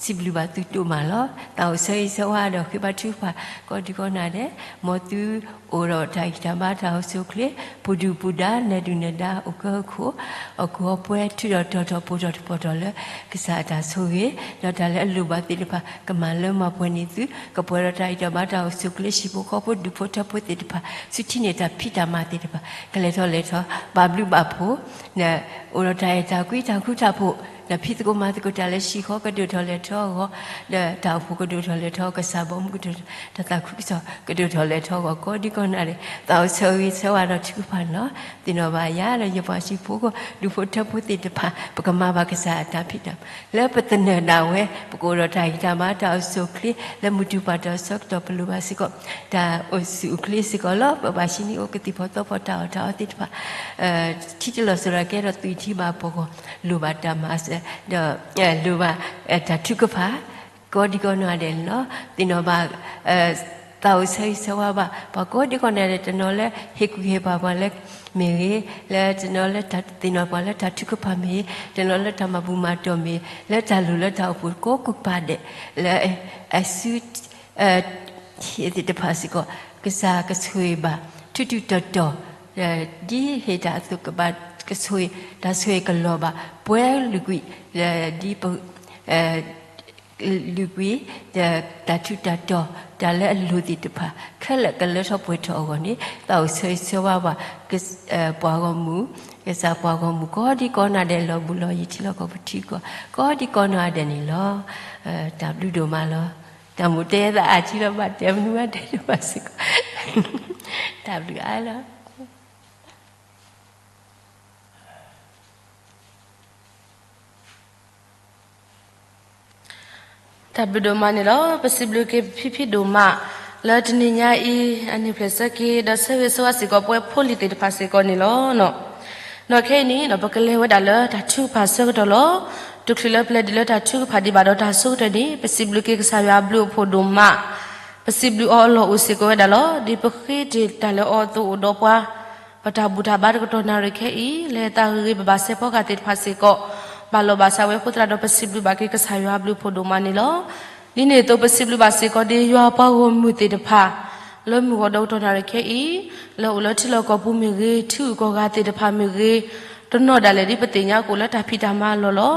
စံးဘျုးဘၣ်သုဒိၣ်မးလီၤ. သးအိၣ်ဆၢဂ့ၤဆၢဝါဒီးဃ့ဘါထုကဖၣ်ကိးဒံကိးနီၢ်ဂၤဒဲး မ်သုအိၣ်ဒီးတၢ်ဂံၢ်တၢ်ဘါတၢ်အိၣ်ဆူၣ်အိၣ်ချ့ ပူၤဒုၣ်ပူၤဒါ နၢၤဒုၣ်နၢၤဒါ အိၣ်ကၢအိၣ်ခိး အိၣ်ကီၤပှဲၤ ထုးထီၣ်တီၤထီၣ်ပိၢ်ထီၣ်တပီၤထီၣ်လၢကစၢ်အတၢ်ဆိၣ်ဂ့ၤ ဒီးတၢ်လၢအလိၣ်ဘၣ်သ့ၣ်တဖၣ် ကမၤလၢမၤပှဲၤန့ၢ်သု ကပှဲၤဒီးတၢ်ဂံၢ်တၢ်ဘါတၢ်အိၣ်ဆူၣ်အိၣ်ချ့ ဟံၣ်ဖိဃီဖိဒူၣ်ဖိထၢဖိသ့ၣ်တဖၣ် ဆူထံၣ်န့ၢ်တၢ်ဖံးတၢ်မၤသ့ၣ်တဖၣ် ကလဲၤထီၣ်လဲၤထီ ဘၣ်ဘျုးဘၣ်ဖှိၣ် အိၣ်ဒီးတၢ်အဲၣ်တၢ်ကွံတၢ်ဃူတၢ်ဖိး ဒီးဖံးသကိးမၤသကိးတၢ်လၢဟံၣ်ဃီကဒိၣ်ထီၣ်လဲၤထီအဂီၢ် ဒီးတၢ်အိၣ်ဖှိၣ်ကဒိၣ်ထီၣ်လဲၤထီ ကစၢ်ဘီမုၢ်ကဒိၣ်ထီၣ် တၢ်သးခုကစီၣ်ကဒိၣ်ထီၣ်လဲၤထီအဂီၢ် ကိးဒံကိးနီၢ်ဂၤဒဲး သးအိၣ်ဆၢဂ့ၤဆၢဝါဒီးထုကဖၣ်န့ၣ်လီၤ. သ့ၣ်နီၣ်ဘၣ်ယၤဒီးယပှၤဟံၣ်ဖိဃီဖိ ဒူၣ်ဖိထၢဖိသ့ၣ်တဖၣ် ပကမၤဘၣ်ကစၢ်အတၢ်ဖံးတၢ်မၤ လၢပသနၢၣ်ဒၣ်ဝဲ ပကအိၣ်ဒီးတၢ်ဂံၢ်တၢ်ဘါတၢ်အိၣ်ဆူၣ်အိၣ်ချ့ လၢမုၢ်တူာ်ပှၢ်တၢ်ဆၢကတီၢ်ပလိၣ်ဘၣ်စ့ၢ်ကီး တၢ်အိၣ်ဆူၣ်အိၣ်ချ့စ့ၢ်ကီးလီၤ. ပဘၣ်ဟံးန့ၢ်အိၣ်ကသံၣ်ဖီသီဖီတၢ်အီၣ်တၢ်အီသ့ၣ်တဖၣ် ထံတလီၢ်စရီကဲဒီးသွံၣ်ထံဘၣ်ပှီၢ်ဂီၢ် လိၣ်ဘၣ်တၢ်မၤစၢၤ ဒီး လိၣ်ဘၣ် တၢ်ထုကဖၣ် ကိးဒံကိးနီၢ်ဂၤဒဲးန့ၣ်လီၤ. သ့ၣ်နီၣ်ဘၣ် သးအိၣ်ဆၢဂ့ၤဆၢဝါဘၣ် ပှၤကိးဒံကိးနီၢ်ဂၤဒဲး တနီၤလၢဟ့ၣ်ကူၣ်ဟ့ၣ်ပာ်ပှၤလၢမ့ၢ်ဂ့ၤ, လၢတနီၤလၢတၢ်သ့ၣ်နီၣ်ပှၤလၢတၢ်ထုကဖၣ်မ့ၢ်ဂ့ၤ, တနီၤလၢတၢ်မၤဘူၣ်မၤတီၢ်မ့ၢ်ဂ့ၤ, လၢတၢ်လိၣ်လၢတၢ်အိၣ်ဖှိၣ်ကိးကပၤဒဲး လၢအစု သ့ၣ်တဖၣ်စ့ၢ်ကီး ကစၢ်ကဆိၣ်ဂ့ၤဘၣ် ထူးထူးတီၤတီၤ ဒ်ဟ့ၣ်တၢ်အသိးကဘၣ်ကဆိၣ်ဂ့ၤ တၢ်ဆိၣ်ဂ့ၤကလီၤဘၣ် ပှဲၤလုာ်ကွံာ် ဒ်ပ လုာ်ကွံာ် ဒီးတၢ်ထူးတၢ်တီၤ တၢ်လၢအလိၣ်သ့ၣ်တဖၣ် ခဲလၢာ်ကလၢထီၣ်ပှဲၤထီၣ်အဂီၢ်န့ၣ် သးအိၣ်ဆၢဂ့ၤဆၢဝါဘၣ် ပှၤဂီၢ်မုၢ် ကစၢ်ပှၤဂီၢ်မုၢ် ကိးဒံကိးနီၢ်ဒဲး လီၤဘူးလီၤယံၤထံလီၢ်ကီၢ်ပူၤထံကီၢ် ကိးဒံကိးနီၢ်ဒဲးန့ၣ်လီၤ. တၢ်ဘျုးဒိၣ်မးလီၤ. တၢ်မိၣ်တဲသးအါထံလီၤ ဘၣ်တဲမနုၤဘၣ်တဲဒိၣ်မးစ့ၢ်ကီး တၢ်ဘျုးအါလီၤ. တၢ်ဘျုးဒိၣ်မးန့ၣ်လီၤ. ပစံးဘျုးက့ၤဖံဖံဒိၣ်မး လၢတနံၤညါအံၤ အနံၣ်ဖျဲၣ်ဆၢက့ၤ ဒီးဆၢဂ့ၤဆၢဝါစ့ၢ်ကီးပှဲၤဖိလံၤသ့ၣ်တဖၣ်စ့ၢ်ကီးန့ၣ်လီၤ. ဒီးခဲအံၤန့ၣ် ပကလဲၤဝဲဒၣ်လၢတၢ်ထုကဖၣ်ဆၢကတီၢ်လီၤ. တချုးလၢပလဲၤဒံးလၢတၢ်ထုကဖၣ်ဒံးဘၣ်ဒီးတၢ်ဆိကတၢၢ်န့ၣ် ပစံးဘျုးက့ၤကစၢ်ယွၤအဘျုးအဖှိၣ်ဒိၣ်မး ပစံးဘျုးအီၤအလီၢ်အိၣ်စ့ၢ်ကီးဝဲဒၣ်လီၤ. ဒ်ပဃ့တ့ၢ်တၢ်လၢအီၤအသိးအိၣ်ဒီးပှၤ ပတၢ်ဘူၣ်တၢ်ဘါတကတီၢ်နၣ်ရံၣ်ခဲအံၤ လၢတၢ်ဂ့ၤဂ့ၤဘၣ်ဘၣ်စဲးဖီကဟၣ်သ့ၣ်တဖၣ်စ့ၢ်ကီး ဘၣ်လီၤဘၣ်စးဝဲအဃိသတးဒီး ပစံးဘျုးဘၣ်က့ၤကစၢ်ယွၤအဘျုးအဖှိၣ်ဒိၣ်မးန့ၣ်လီၤ. ဒ်န့ၣ်အသိးပစံးဘျုးဘၣ်စ့ၢ်ကီးဒ်ယွၤပှၤဂီၢ်မုၢ်သ့ၣ်တဖၣ် လၢမုၢ်ဂီၤဒီကတီၢ်နၣ်ရံၣ်ခဲအံၤ, လၢအိၣ်လၢထံလီၢ်ကီၢ်ပူၤမ့ၢ်ဂ့ၤ, ထံဂုၤကီၢ်ဂၤသ့ၣ်တဖၣ်မ့ၢ်ဂ့ၤ, တနီၤဒၣ်လဲာ်ဒ်ပသ့ၣ်ညါကအိၣ်လၢတၢ်ဖံးတၢ်မၤအလီၢ်လီၤ.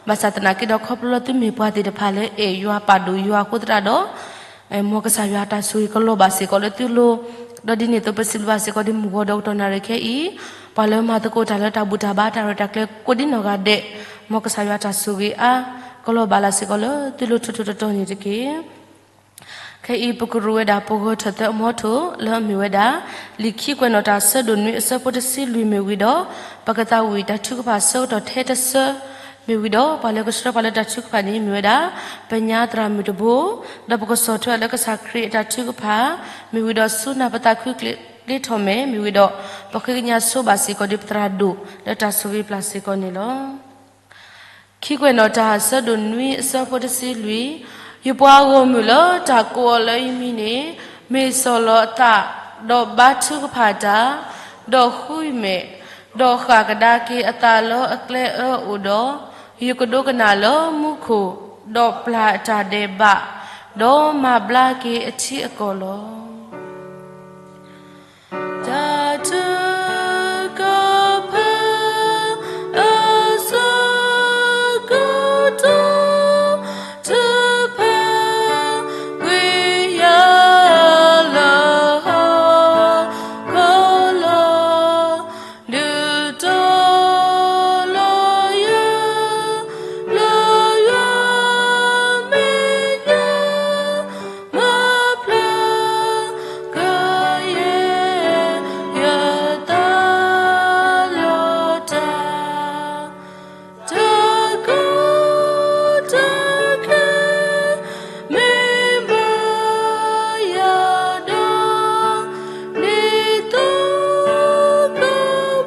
ဘၣ်ဆၣ်သနာ်က့ဒီးခီဖျိလၢသုမ့ၢ်ပှၤသ့ၣ်တဖၣ်လၢအဲၣ်ယွၤပာ်ဒိၣ်ယွၤအဃိသတးဒီး မ်ကစၢ်ယွၤအတၢ်ဆိၣ်ဂ့ၤကလီၤဘၣ်စ့ၢ်ကီးလၢသုလိၤ, ဒီးဒ်န့ၣ်အသိးပစံးဘျုးဘၣ်စ့ၢ်ကီးဒ်မုၢ်ဂီၤဒီကတီၢ်နၣ်ရံၣ်ခဲအံၤ, ပှၤလၢမၤသကိးတၢ်လၢတၢ်ဘူၣ်တၢ်ဘါတၢ်ရဲၣ်တၢ်ကျဲၤကိးဒ်နီၢ်ဂၤဒဲး, မ်ကစၢ်ယွၤအတၢ်ဆိၣ်ဂ့ၤအါ ကလီၤဘၣ်လၢ်စ့ၢ်ကီးလၢသုလိၤထူးထူးတီၤတီၤန့ၣ်တက့ၢ်. ခဲအံၤပကရူးဝဲဒၣ်ပဂီၤထၢၣ်သၢအမီထိၣ် လၢအမ့ၢ်ဝဲဒၣ် လံာ်ခံကွဲးနီၣ်တၢ်အဆၢဒိၣ်နွံအဆၢဖိတဆံလွံၢ်မ့ၢ်ဝံၤဒီး ပကသးဝံၣ်တၢ်ထုကဖၣ်ဆၢကတီၢ်ထဲတဆၢမ့ၢ်ဝံၤဒီး ပှၤလၢကဆှၢပှၤလၢတၢ်ထုကဖၣ်န့ၣ်မ့ၢ်ဝဲဒၣ် ပညါသရၣ်မုၣ်တဘိ, ဒီးပကဆီၣ်ထွဲအီၤလၢကစၢ်ခရံာ်အတၢ်ထုကဖၣ်မ့ၢ်ဝံၤဒီး စူၢ်နာ်ပသးခုကျ့ထီၣ်မဲာ်မ့ၢ်ဝံၤဒီး ပဃ့ကညးဆိဘၣ်စ့ၢ်ကီးဒ်ပသရၣ်ဒိၣ်လၢတၢ်ဆိၣ်ဂ့ၤပျၢ်စ့ၢ်ကီးန့ၣ်လီၤ. ခံကွဲးနီၣ်တၢ်အဆၢဒိၣ်နွံအဆၢဖိတဆံလွံၢ်, ယပှၤဂီၢ်မုၢ်လၢတၢ်ကိးအီၤလၢယမံၤန့ၣ် မ့ၢ်ဆီၣ်လီၤအသး, ဒီးဘါထုကဖၣ်တၢ်, ဒီးဃုမဲာ်, ဒီးဃၣ်ကဒါက့ၤအသးလၢအကျဲအၢအိၣ်ဒီး, ယကဒိကနၣ်လၢမူခိၣ်, ဒီးပျၢ်အတၢ်ဒဲးဘး, ဒီးမၤဘျါက့ၤအထံအကီၢ်လီၤ. တၢ်ထုကဖၣ်အဆၢကတီၢ် ထုကဖၣ်ကွံာ်ယၤလၢဟီၣ်ခိၣ်လီၤ. ဒုးတီၤလီၤယၤ လၢယွၤမဲာ်ညါ မၤဖျါကယဲၢ် ယသးလီၤတၢ်, တၢ်ကီတၢ်ခဲ မ့ၢ်ဘၣ်ယၤဒီး ဒ်သိးက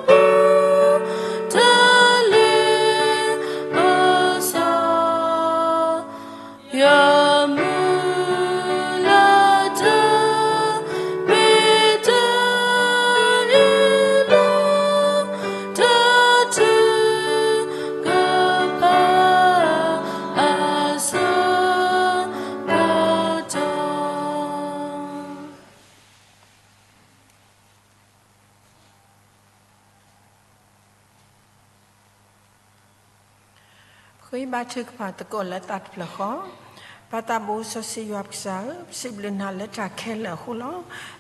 ပူၤ တၢ်လ့ပစီ ယမုၢ်လၢ်တၢ် မ့ၢ်တၢ်အ့ၣ်လိာ် တၢ်ထုကဖၣ်အဆၢကတီၢ်. ပဃ့ဘါထုကဖၣ်သကိးလၢသးတဖျၢၣ်ဃီ. ပၢ်သးဘိစီဆှံယွၤပကစၢ်ဧၢ, ပစံးဘျုးနၤလၢတၢ်ခဲလၢာ်အဃိလီၤ.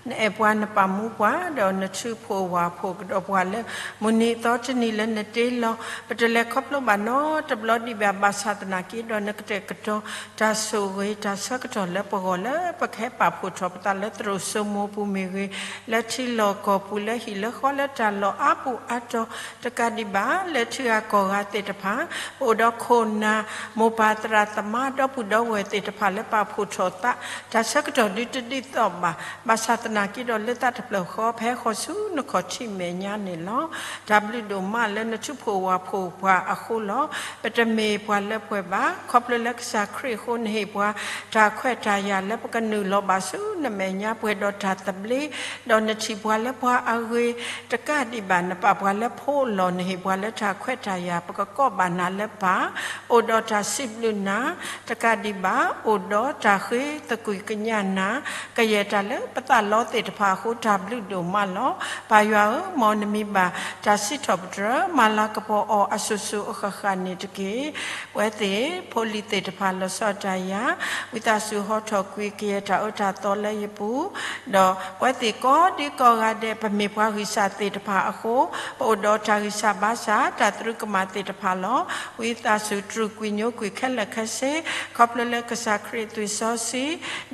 နအဲၣ်ပှၤနပာ်မူပှၤ, ဒီးနထုးဖှိၣ်ဝၣ်ဖှိၣ်ကဒီးပှၤလၢ မုၢ်နံၤအသီတနံၤလၢနတ့လီၤ. ပတလဲၤခီဖျိဘၣ်နီတဘျီဒံးဘၣ်, ဘၣ်ဆၣ်သနာ်က့ဒီးနကတဲာ်ကတီၤ တၢ်ဆိၣ်ဂ့ၤတၢ်ဆၢကတီၢ်လၢပဂီၢ် လၢပကဟဲပာ်ဖှိၣ်ထီၣ်ပသးလၢသရိာ်စိမိၤပူၤမ့ၢ်ဂ့ၤ, လၢထံလီၢ်ကီၢ်ပူၤ လၢဟံၣ်လၢဃီ လၢတၢ်လီၢ်အါပူၤအါတီၤတကးဒံးဘၣ်, လၢထံဂၤကီၢ်ဂၤသ့ၣ်တဖၣ် ပအိၣ်ဒီးခိၣ်နၢ် မိၢ်ပၢ်သရၣ်သမါ ဒီပုၢ်ဒီဝဲၢ်သ့ၣ်တဖၣ်လၢပာ်ဖှိၣ်ထီၣ်သး တၢ်ဆၢကတီၢ်ဒုတဒ်သိးဘၣ်, ဘၣ်ဆၣ်သနာ်က့ဒီးလၢသးတဖျၢၣ်ဃီ ပဟဲဃီၤဆူနခီၣ်ထံးမဲာ်ညါန့ၣ်လီၤ. တၢ်ဘျုးဒိၣ်မးလၢနထုးဖှိၣ်ဝၣ်ဖှိၣ်ပှၤအဃိလီၤ. ပတမ့ၢ်ပှၤလၢပှဲၤဘၣ်, ခီဖျိလၢကစၢ်ခရံာ်အဃိ နဟ့ၣ်ပှၤတၢ်ခွဲးတၢ်ယာ်လၢပကနုာ်လီၤဘၣ်ဆူနမဲာ်ညါ ပှဲၤဒီးတၢ်သဘျ့, ဒီးနထံၣ်ပှၤလၢပှၤအဂ့ၤတကးဒံးဘၣ်, နပာ်ပှၤလၢဖိအလီၢ်, နဟ့ၣ်ပှၤလၢတၢ်ခွဲးတၢ်ယာ် ပကကိးဘၣ်နၤလၢပၢ်, အိၣ်ဒီးတၢ်စံးဘျုးနၤ တကးဒံးဘၣ်, အိၣ်ဒီးတၢ်ဃ့သကွံၢ်ကညးနၤ, ကယဲၢ်တၢ်လၢပသးလီသ့ၣ်တဖၣ်အဃိ တၢ်ဘျုးဒိၣ်မးလီၤ. ပၢ်ယွၤဧၢ, မ်နမံၤဘၣ်တၢ်စံးထီၣ်ပတြၢၤ မၤလၤကပီၤအီၤအစိၤစိၤအဃၣ်ဃၣ်န့ၣ်တက့ၢ်. ပဝဲသ့ၣ်ဖိလံၤသ့ၣ်တဖၣ်လီၤဆီဒၣ်တၢ်ယၤ, ဝံသးစူၤဟီထီၣ်ကွံာ်ကယဲၢ်တၢ်အၢတၢ်သီလၢယပူၤ, ဒီးပဝဲသ့ၣ်ကိးဒံကိးဂၤဒဲး ပမ့ၢ်ပှၤဂံၢ်စၢ်သ့ၣ်တဖၣ်အဃိ, ပအိၣ်ဒီးတၢ်ဂံၢ်စၢ်ဘါစၢ် တၢ်သရူးကမၣ်သ့ၣ်တဖၣ်လီၤ. ဝံသးစူၤတြူာ်ကွံာ်ညိကွံာ်ခဲလၢာ်ခဲဆ့, ခီဖျိလၢကစၢ်ခရံာ်အသွံၣ်စီဆှံ,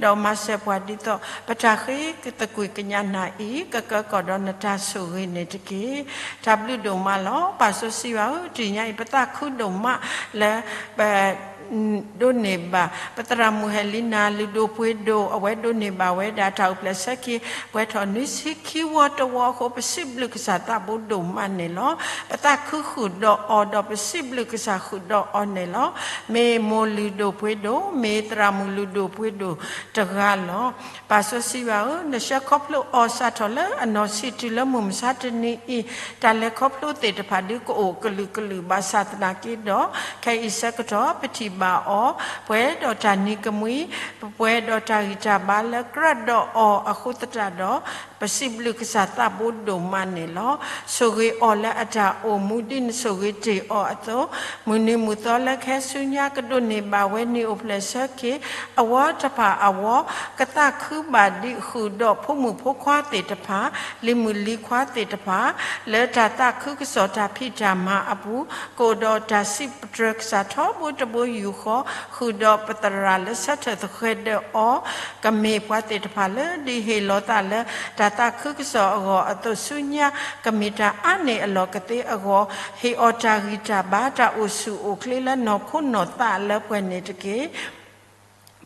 ဒီးမၤစၢၤပှၤဒ်သိး ပတၢ်ဃ့သကွံၢ်ကညးနၤအံၤ ကကၢကီၢ်ဒီးနတၢ်ဆိၣ်ဂ့ၤန့ၣ်တက့ၢ်. တၢ်ဘျုးဒိၣ်မးလီၤ. ပၢ်စီဆှံယွၤဧၢ, တနံၤညါအံၤ ပသးခုဒိၣ်မးလၢ ပ ဒိးန့ၢ်ဘၣ် ပသရၣ်မုၣ်ဟဲလံနၤ လုၢ်ဒိၣ်ပှ့ၤဒိၣ်, အဝဲဒိးန့ၢ်ဘၣ်ဝဲဒၣ်တၢ်အိၣ်ဖျဲၣ်ဆၢက့ၤ ပှဲၤထီၣ်နွံဆံခံဝီတဝီအဃိ ပစံးဘျုးကစၢ်သးဘိဒိၣ်မးန့ၣ်လီၤ. ပသးခုဃုာ်ဒီးအီၤဒီး ပစံးဘျုးကစၢ်ဃုာ်ဒီးအီၤန့ၣ်လီၤ. မ့ၢ်မိၢ်လုၢ်ဒိၣ်ပှ့ၤဒိၣ်, မ့ၢ်သရၣ်မုၣ်လုၢ်ဒိၣ်ပှ့ၤဒိၣ်တဂၤလီၤ. ပၢ်စီဆှံယွၤဧၢ, နဆှၢခီဖျိအီၤစးထီၣ်လၢအနီၢ်ဆံးတုၤလၢမုၢ်မဆါတနံၤအံၤ, တၢ်လဲၤခီဖျိသ့ၣ်တဖၣ်ဒုးကအိၣ်ကလုာ်ကလုာ်ဘၣ်ဆၣ်သနာ်က့ဒီး, ခဲအံၤဆၢကတီၢ်ပထံၣ် ဘၣ်အီၤ, ပှဲၤဒီးတၢ်နံၤကမှံ, ပှဲၤဒီးတၢ်ဂံၢ်တၢ်ဘါလၢကြၢးဒီးအီၤအဃိသတးဒီး, ပစံးဘျုးကစၢ်သးဘိဒိၣ်မးန့ၣ်လီၤ. ဆိၣ်ဂ့ၤအီၤလၢအတၢ်အိၣ်မူဒ်နဆိၣ်ဂ့ၤတ့ၢ်အီၤအသိး, မုၢ်နံၤမုၢ်သီလၢခဲဆူညါကဒိးန့ၢ်ဘၣ်ဝဲနံၣ်အိၣ်ဖျဲၣ်ဆၢက့ၤ အဝီတဖၣ်အဝီ, ကသးခုဘၣ်ဒံးဃုာ်ဒီးဖိမုၣ်ဖိခွါသ့ၣ်တဖၣ်, လံၤမုၣ်လံၤခွါသ့ၣ်တဖၣ်, လၢတၢ်သးခုကစီၣ်တၢ်ဖံးတၢ်မၤအပူၤ, ကအိၣ်ဒီးတၢ်စံးပတြၢၤကစၢ်ထီဘိတဘိယူၢ်ဃီ, ဃုာ်ဒီးပသရၣ်လၢဆၢထၢၣ်သဃဲၤဒၢးအီၤ, ကမ့ၢ်ပှၤသ့ၣ်တဖၣ်လၢဒုးဟ့ၣ်လီၤသးလၢတၢ်သးခုကစီၣ်အဂီၢ်အသိးဆူညါ, ကမ့ၢ်တၢ်အါန့ၢ်အလီၢ်ကသ့အဂီၢ်, ဟ့ၣ်အီၤတၢ်ဂံၢ်တၢ်ဘါတၢ်အိၣ်ဆူၣ်အိၣ်ချ့လၢနီၢ်ခိနီၢ်သးလၢပှဲၤန့ၣ်တက့ၢ်.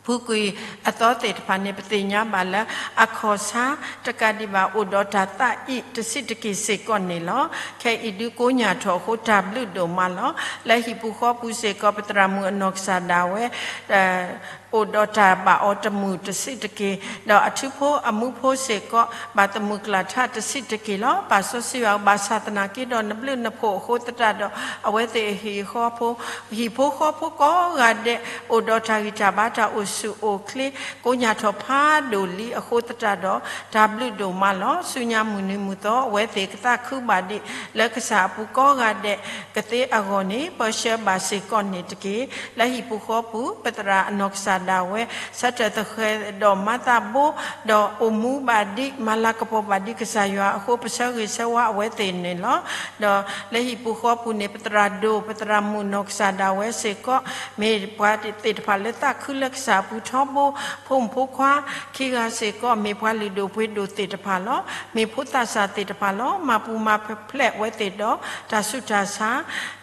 ပူၤကွံာ်အသီသ့ၣ်တဖၣ်န့ၣ် ပသ့ၣ်ညါဘၣ်လၢအခီၣ်ဆါတကးဒံးဘၣ် အိၣ်ဒီးတၢ်သးအံၤတဆံးတက့ၢ်စ့ၢ်ကီးန့ၣ်လီၤ. ခဲအံၤဒုးကိညၢ်ထီၣ်အဃိတၢ်ဘျုးဒိၣ်မးလီၤ. လၢဟံၣ်ပူၤဃီပူၤစ့ၢ်ကီး ပသရၣ်မုၣ်အနီၢ်ကစၢ်ဒၣ်ဝဲ အိၣ်ဒီးတၢ်ဘၣ်အီၤတမုာ်တဆံးတက့ၢ်, ဒီးအထုဖိအမူဖိစ့ၢ်ကီး ဘၣ်သမုာ်ကျၢ်ထးတဆံးတက့ၢ်လီၤ. ပၢ်စီဆှံယွၤဧၢ, ဘၣ်ဆၣ်သနာ်က့ဒီးနဘျုးနဖှိၣ်အဃိသတးဒီး အဝဲသ့ၣ်အဟံၣ်အဃီဖိ ဟံၣ်ဖိဃီဖိကိးဂၤဒဲး အိၣ်ဒီးတၢ်ဂံၢ်တၢ်ဘါတၢ်အိၣ်ဆူၣ်အိၣ်ချ့ ကိညၢ်ထီၣ်ဖးဒိၣ်လံအဃိသတးဒီး တၢ်ဘျုးဒိၣ်မးလီၤ. ဆူညါမုၢ်နံၤမုၢ်သီ အဝဲသ့ၣ်ကသးခုဘၣ်ဒံး လၢကစၢ်အပူၤကိးဂၤဒဲးကသ့အဂီၢ်န့ၣ် ပၢဆှၢဘၣ်စ့ၢ်ကီးန့ၣ်တက့ၢ်. လၢဟံၣ်ပူၤဃီပူၤ ပသရၣ်အနီၢ်ကစၢ်ဒၣ်ဝဲ ဆၢထၢၣ်သဃဲၤဒီးမၤသးဘိ ဒီးအိၣ်မူဘၣ်ဒံး မၤလၤကပီၤဘၣ်ဒံးကစၢ်ယွၤအဃိ ပဆၢဂ့ၤဆၢဝါအဝဲသ့ၣ်န့ၣ်လီၤ. ဒီးလၢဟံၣ်ပူၤဃီပူၤန့ၣ် ပသရၣ်ဒိၣ် ပသရၣ်မုၣ်နီၢ်ကစၢ်ဒၣ်ဝဲစ့ၢ်ကီး မ့ၢ်ပှၤသ့ၣ်တဖၣ်လၢသးခုလၢကစၢ်အပူၤထီဘိ ဖိမုၣ်ဖိခွါ ခံဂၤစ့ၢ်ကီး မ့ၢ်ပှၤလုၢ်ဒိၣ်ပှ့ၤဒိၣ်သ့ၣ်တဖၣ်လီၤ. မ့ၢ်ဖိသၣ်စၢ်သ့ၣ်တဖၣ်လီၤ. မၤပူၤမၤဖျဲးအဝဲသ့ၣ်ဒီးတၢ်ဆူးတၢ်ဆါ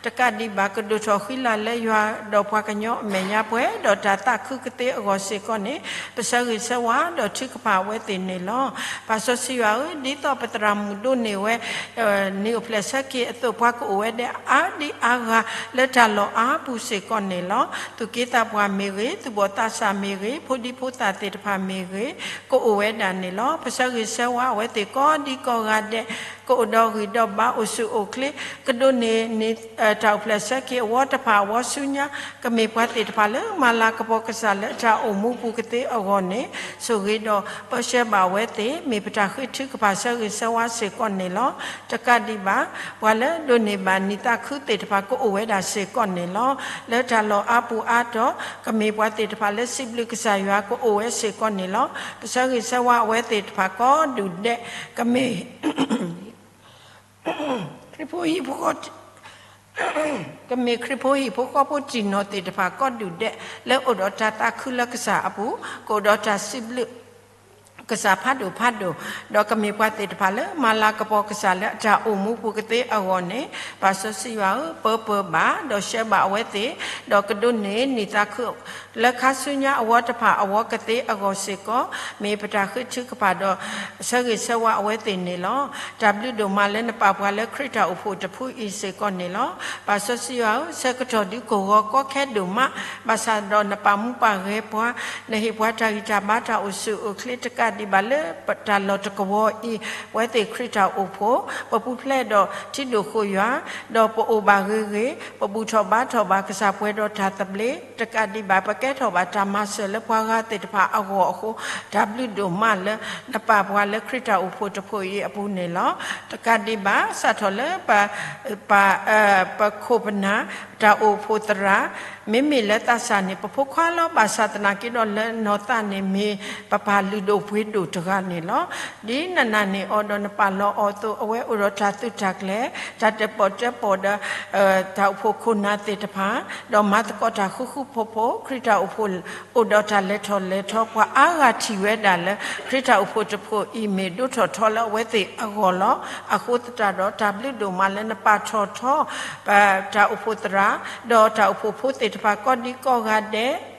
တကးဒံးဘၣ် ကဒိၣ်ထီၣ်ဃံလၤလၢယွၤဒီးပှၤကညီအမဲာ်ညါပှဲၤဒီးတၢ်သးခုကသ့အဂီၢ်စ့ၢ်ကီးန့ၣ် ပဆၢဂ့ၤဆၢဝါဒီးထုကဖၣ်အဝဲသ့ၣ်န့ၣ်လီၤ. ပၢ်စီဆှံယွၤဧၢ, ဒ်သိးပသရၣ်မုၣ်ဒိးန့ၢ်ဝဲ နံၣ်အိၣ်ဖျဲၣ်ဆၢက့ၤအသိး ပှၤကအိၣ်ဝဲဒၣ်အါဒံအါဂၤလၢတၢ်လီၢ်အါပူၤစ့ၢ်ကီးန့ၣ်လီၤ. သူၣ်က့သးပှၢ်မ့ၢ်ဂ့ၤ, သူၣ်ဘီၣ်သးစၢ်မ့ၢ်ဂ့ၤ, ဖိဒံဖိသၣ်သ့ၣ်တဖၣ်မ့ၢ်ဂ့ၤ, ကအိၣ်ဝဲဒၣ်န့ၣ်လီၤ. ပဆၢဂ့ၤဆၢဝါအဝဲသ့ၣ်ကိးဒံကိးဂၤဒဲး ကအိၣ်ဒီးဂံၢ်ဒီးဘါအိၣ်ဆူၣ်အိၣ်ချ့, ကဒိးန့ၢ်န့ၢ် တၢ်အိၣ်ဖျဲၣ်ဆၢက့ၤအဝီတဖၣ်အဝီဆူညါ, ကမ့ၢ်ပှၤသ့ၣ်တဖၣ်လၢမၤလၤကပီၤကစၢ်လၢတၢ်အိၣ်မူပူၤကသ့အဂီၢ်န့ၣ် ဆိၣ်ဂ့ၤဒီးပၢဆှၢဘၣ်အဝဲသ့ၣ်, မ့ၢ်ပတၢ်ဃ့ထုကဖၣ်ဆၢဂ့ၤဆၢဝါစ့ၢ်ကီးန့ၣ်လီၤ. တကးဒံးဘၣ် ပှၤလၢဒိးန့ၢ်ဘၣ်နံၣ်သးခုသ့ၣ်တဖၣ်ကအိၣ်ဝဲဒၣ်စ့ၢ်ကီးန့ၣ်လီၤ. လၢတၢ်လီၢ်အါပူၤအါတီၤ ကမ့ၢ်ပှၤသ့ၣ်တဖၣ်လၢစံးဘျုးကစၢ်ယွၤကအိၣ်ဝဲစ့ၢ်ကီးန့ၣ်လီၤ. ပဆၢဂ့ၤဆၢဝါအဝဲသ့ၣ်တဖၣ်ကိးဒူၣ်ဒဲး, ကမ့ၢ် ခရံာ်ဖိဟံၣ်ဖိဃီ ကမ့ၢ်ခရံာ်ဖိဟံၣ်ဖိဃီဖိတံၢ်နီၢ်သ့ၣ်တဖၣ်ကိးဒူၣ်ဒဲး လၢအိၣ်ဒီးတၢ်သးခုလၢကစၢ်အပူၤ, ကအိၣ်ဒီးတၢ်စံးဘျုးကစၢ်ဖးဒိၣ်ဖးဒိၣ်, ဒီးကမ့ၢ်ပှၤသ့ၣ်တဖၣ်လၢမၤလၤကပီၤကစၢ်လၢအတၢ်အိၣ်မူပူၤကသ့အဂီၢ်န့ၣ်, ပၢ်စီဆှံယွၤဧၢ, ပၢပၢၤဘၣ်, ဒီးဆှၢဘၣ်အဝဲသ့ၣ်, ဒီးကဒိးန့ၢ်နံၣ်သးခု လၢခါဆူညါအဝီတဖၣ်အဝီကသ့အဂီၢ်စ့ၢ်ကီး, မ့ၢ်ပတၢ်ဃ့ထုကဖၣ်ဒီး ဆၢဂ့ၤဆၢဝါအဝဲသ့ၣ်န့ၣ်လီၤ. တၢ်ဘျုးဒိၣ်မးလၢနပာ်ပှၤလၢခရံာ်တၢ်အိၣ်ဖှိၣ်တဖုအံၤစ့ၢ်ကီးန့ၣ်လီၤ. ပၢ်စီဆှံယွၤဧၢ, ဆၢကတီၢ်ဒုးကဝီၤကီခဲဒိၣ်မး, ဘၣ်ဆၣ်ဒီးနပာ်မူပာ်ဂဲၤပှၤ, နဟ့ၣ်ပှၤတၢ်ဂံၢ်တၢ်ဘါတၢ်အိၣ်ဆူၣ်အိၣ်ချ့တကးဒံးဘၣ်လၢပတၢ်လီၢ်တကဝီၤအံၤ, အဝဲသ့ၣ်ခရံာ်တၢ်အိၣ်ဖှိၣ်, ပပူၤဖျဲးဒီးထံဒိၣ်ဃိၣ်ယွၤ, ဒီးပအိၣ်ဘၣ်ဂ့ၤဂ့ၤ, ပဘူၣ်ထီၣ်ဘါထီၣ်ဘၣ်ကစၢ်ပှဲၤဒီးတၢ်သဘျ့, တကးဒံးဘၣ် ပကဲထီၣ်ဘၣ်တၢ်မၤစၢၤလၢပှၤဂၤသ့ၣ်တဖၣ်အဂီၢ်အဃိ, တၢ်ဘျုးဒိၣ်မးလၢနပာ်ပှၤလၢခရံာ်တၢ်အိၣ်ဖှိၣ်တဖုအံၤအပူၤန့ၣ်လီၤ. တကးဒံးဘၣ် စးထီၣ်လၢပ ပ ပခိၣ်ပနၢ် တၢ်အိၣ်ဖှိၣ်သရၣ်, မ့မ့ၢ်လၢသးစၢ်န့ၣ် ပဖိခွါလီၤ. ဘၣ်ဆၣ်သနာ်က့ဒီးလၢနီၢ်သးန့ၣ် မ့ၢ်ပပၢ်လုၢ်ဒိၣ်ပှ့ၤဒိၣ်တဂၤန့ၣ်လီၤ. ဒ်နနာ်န့ၢ်အီၤဒီးနပာ်လီၤအီၤအသိး အဝဲအိၣ်ဒီးတၢ်သုးတၢ်ကျဲၤ, တၢ်တၢၣ်ပီၣ်တၢၣ်ပီၣ်ဒီး တၢ်အိၣ်ဖှိၣ်ခိၣ်နၢ်သ့ၣ်တဖၣ်, ဒီးမၤသကိးတၢ်ဃူဃူဖိးဖိး, ခရံာ်တၢ်အိၣ်ဖှိၣ်အိၣ်ဒီးတၢ်လဲၤထီၣ်လဲၤထီ, ပှၤအါဂၤထံၣ်ဝဲဒၣ်လၢ ခရံာ်တၢ်အိၣ်ဖှိၣ်တဖုအံၤ မ့ၢ်ဒိၣ်ထီၣ်ထီလၢအဝဲသ့ၣ်အဂီၢ်လီၤ. အဃိသတးဒီး တၢ်ဘျုးဒိၣ်မးလၢနပာ်ထီၣ်ထီ ပတၢ်အိၣ်ဖှိၣ်သရၣ်, ဒီးတၢ်အိၣ်ဖှိၣ်ဖိသ့ၣ်တဖၣ်ကိးဒံကိးဂၤဒဲး, ဒီးခရံာ်တၢ်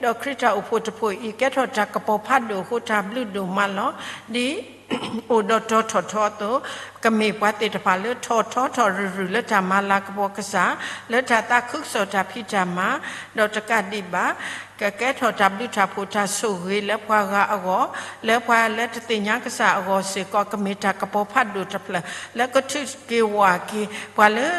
အိၣ်ဖှိၣ်တဖုအံၤ ကဲထီၣ်တၢ်ကပီၤဖးဒိၣ်အဃိ တၢ်ဘျုးဒိၣ်မးလီၤ. ဒ် အိၣ်ဒီးတီၤထီၣ်ထီအသိး, ကမ့ၢ်ပှၤသ့ၣ်တဖၣ်လၢထီၣ်ထီထီၣ်ရုၢ်ရုၢ်လၢတၢ်မၤလၤကပီၤကစၢ်, လၢတၢ်သးခုကစီၣ်တၢ်ဖံးတၢ်မၤ, ဒီးတကးဒံးဘၣ် ကကဲထီၣ်တၢ်ဘျုးတၢ်ဖှိၣ်တၢ်ဆိၣ်ဂ့ၤလၢပှၤဂၤအဂီၢ်, လၢပှၤလၢတသ့ၣ်ညါကစၢ်အဂီၢ်စ့ၢ်ကီး ကမ့ၢ်တၢ်ကပီၤဖးဒိၣ်တဖျၢၣ် လၢကထုးက့ၤဝးက့ၤ ပှၤလၢ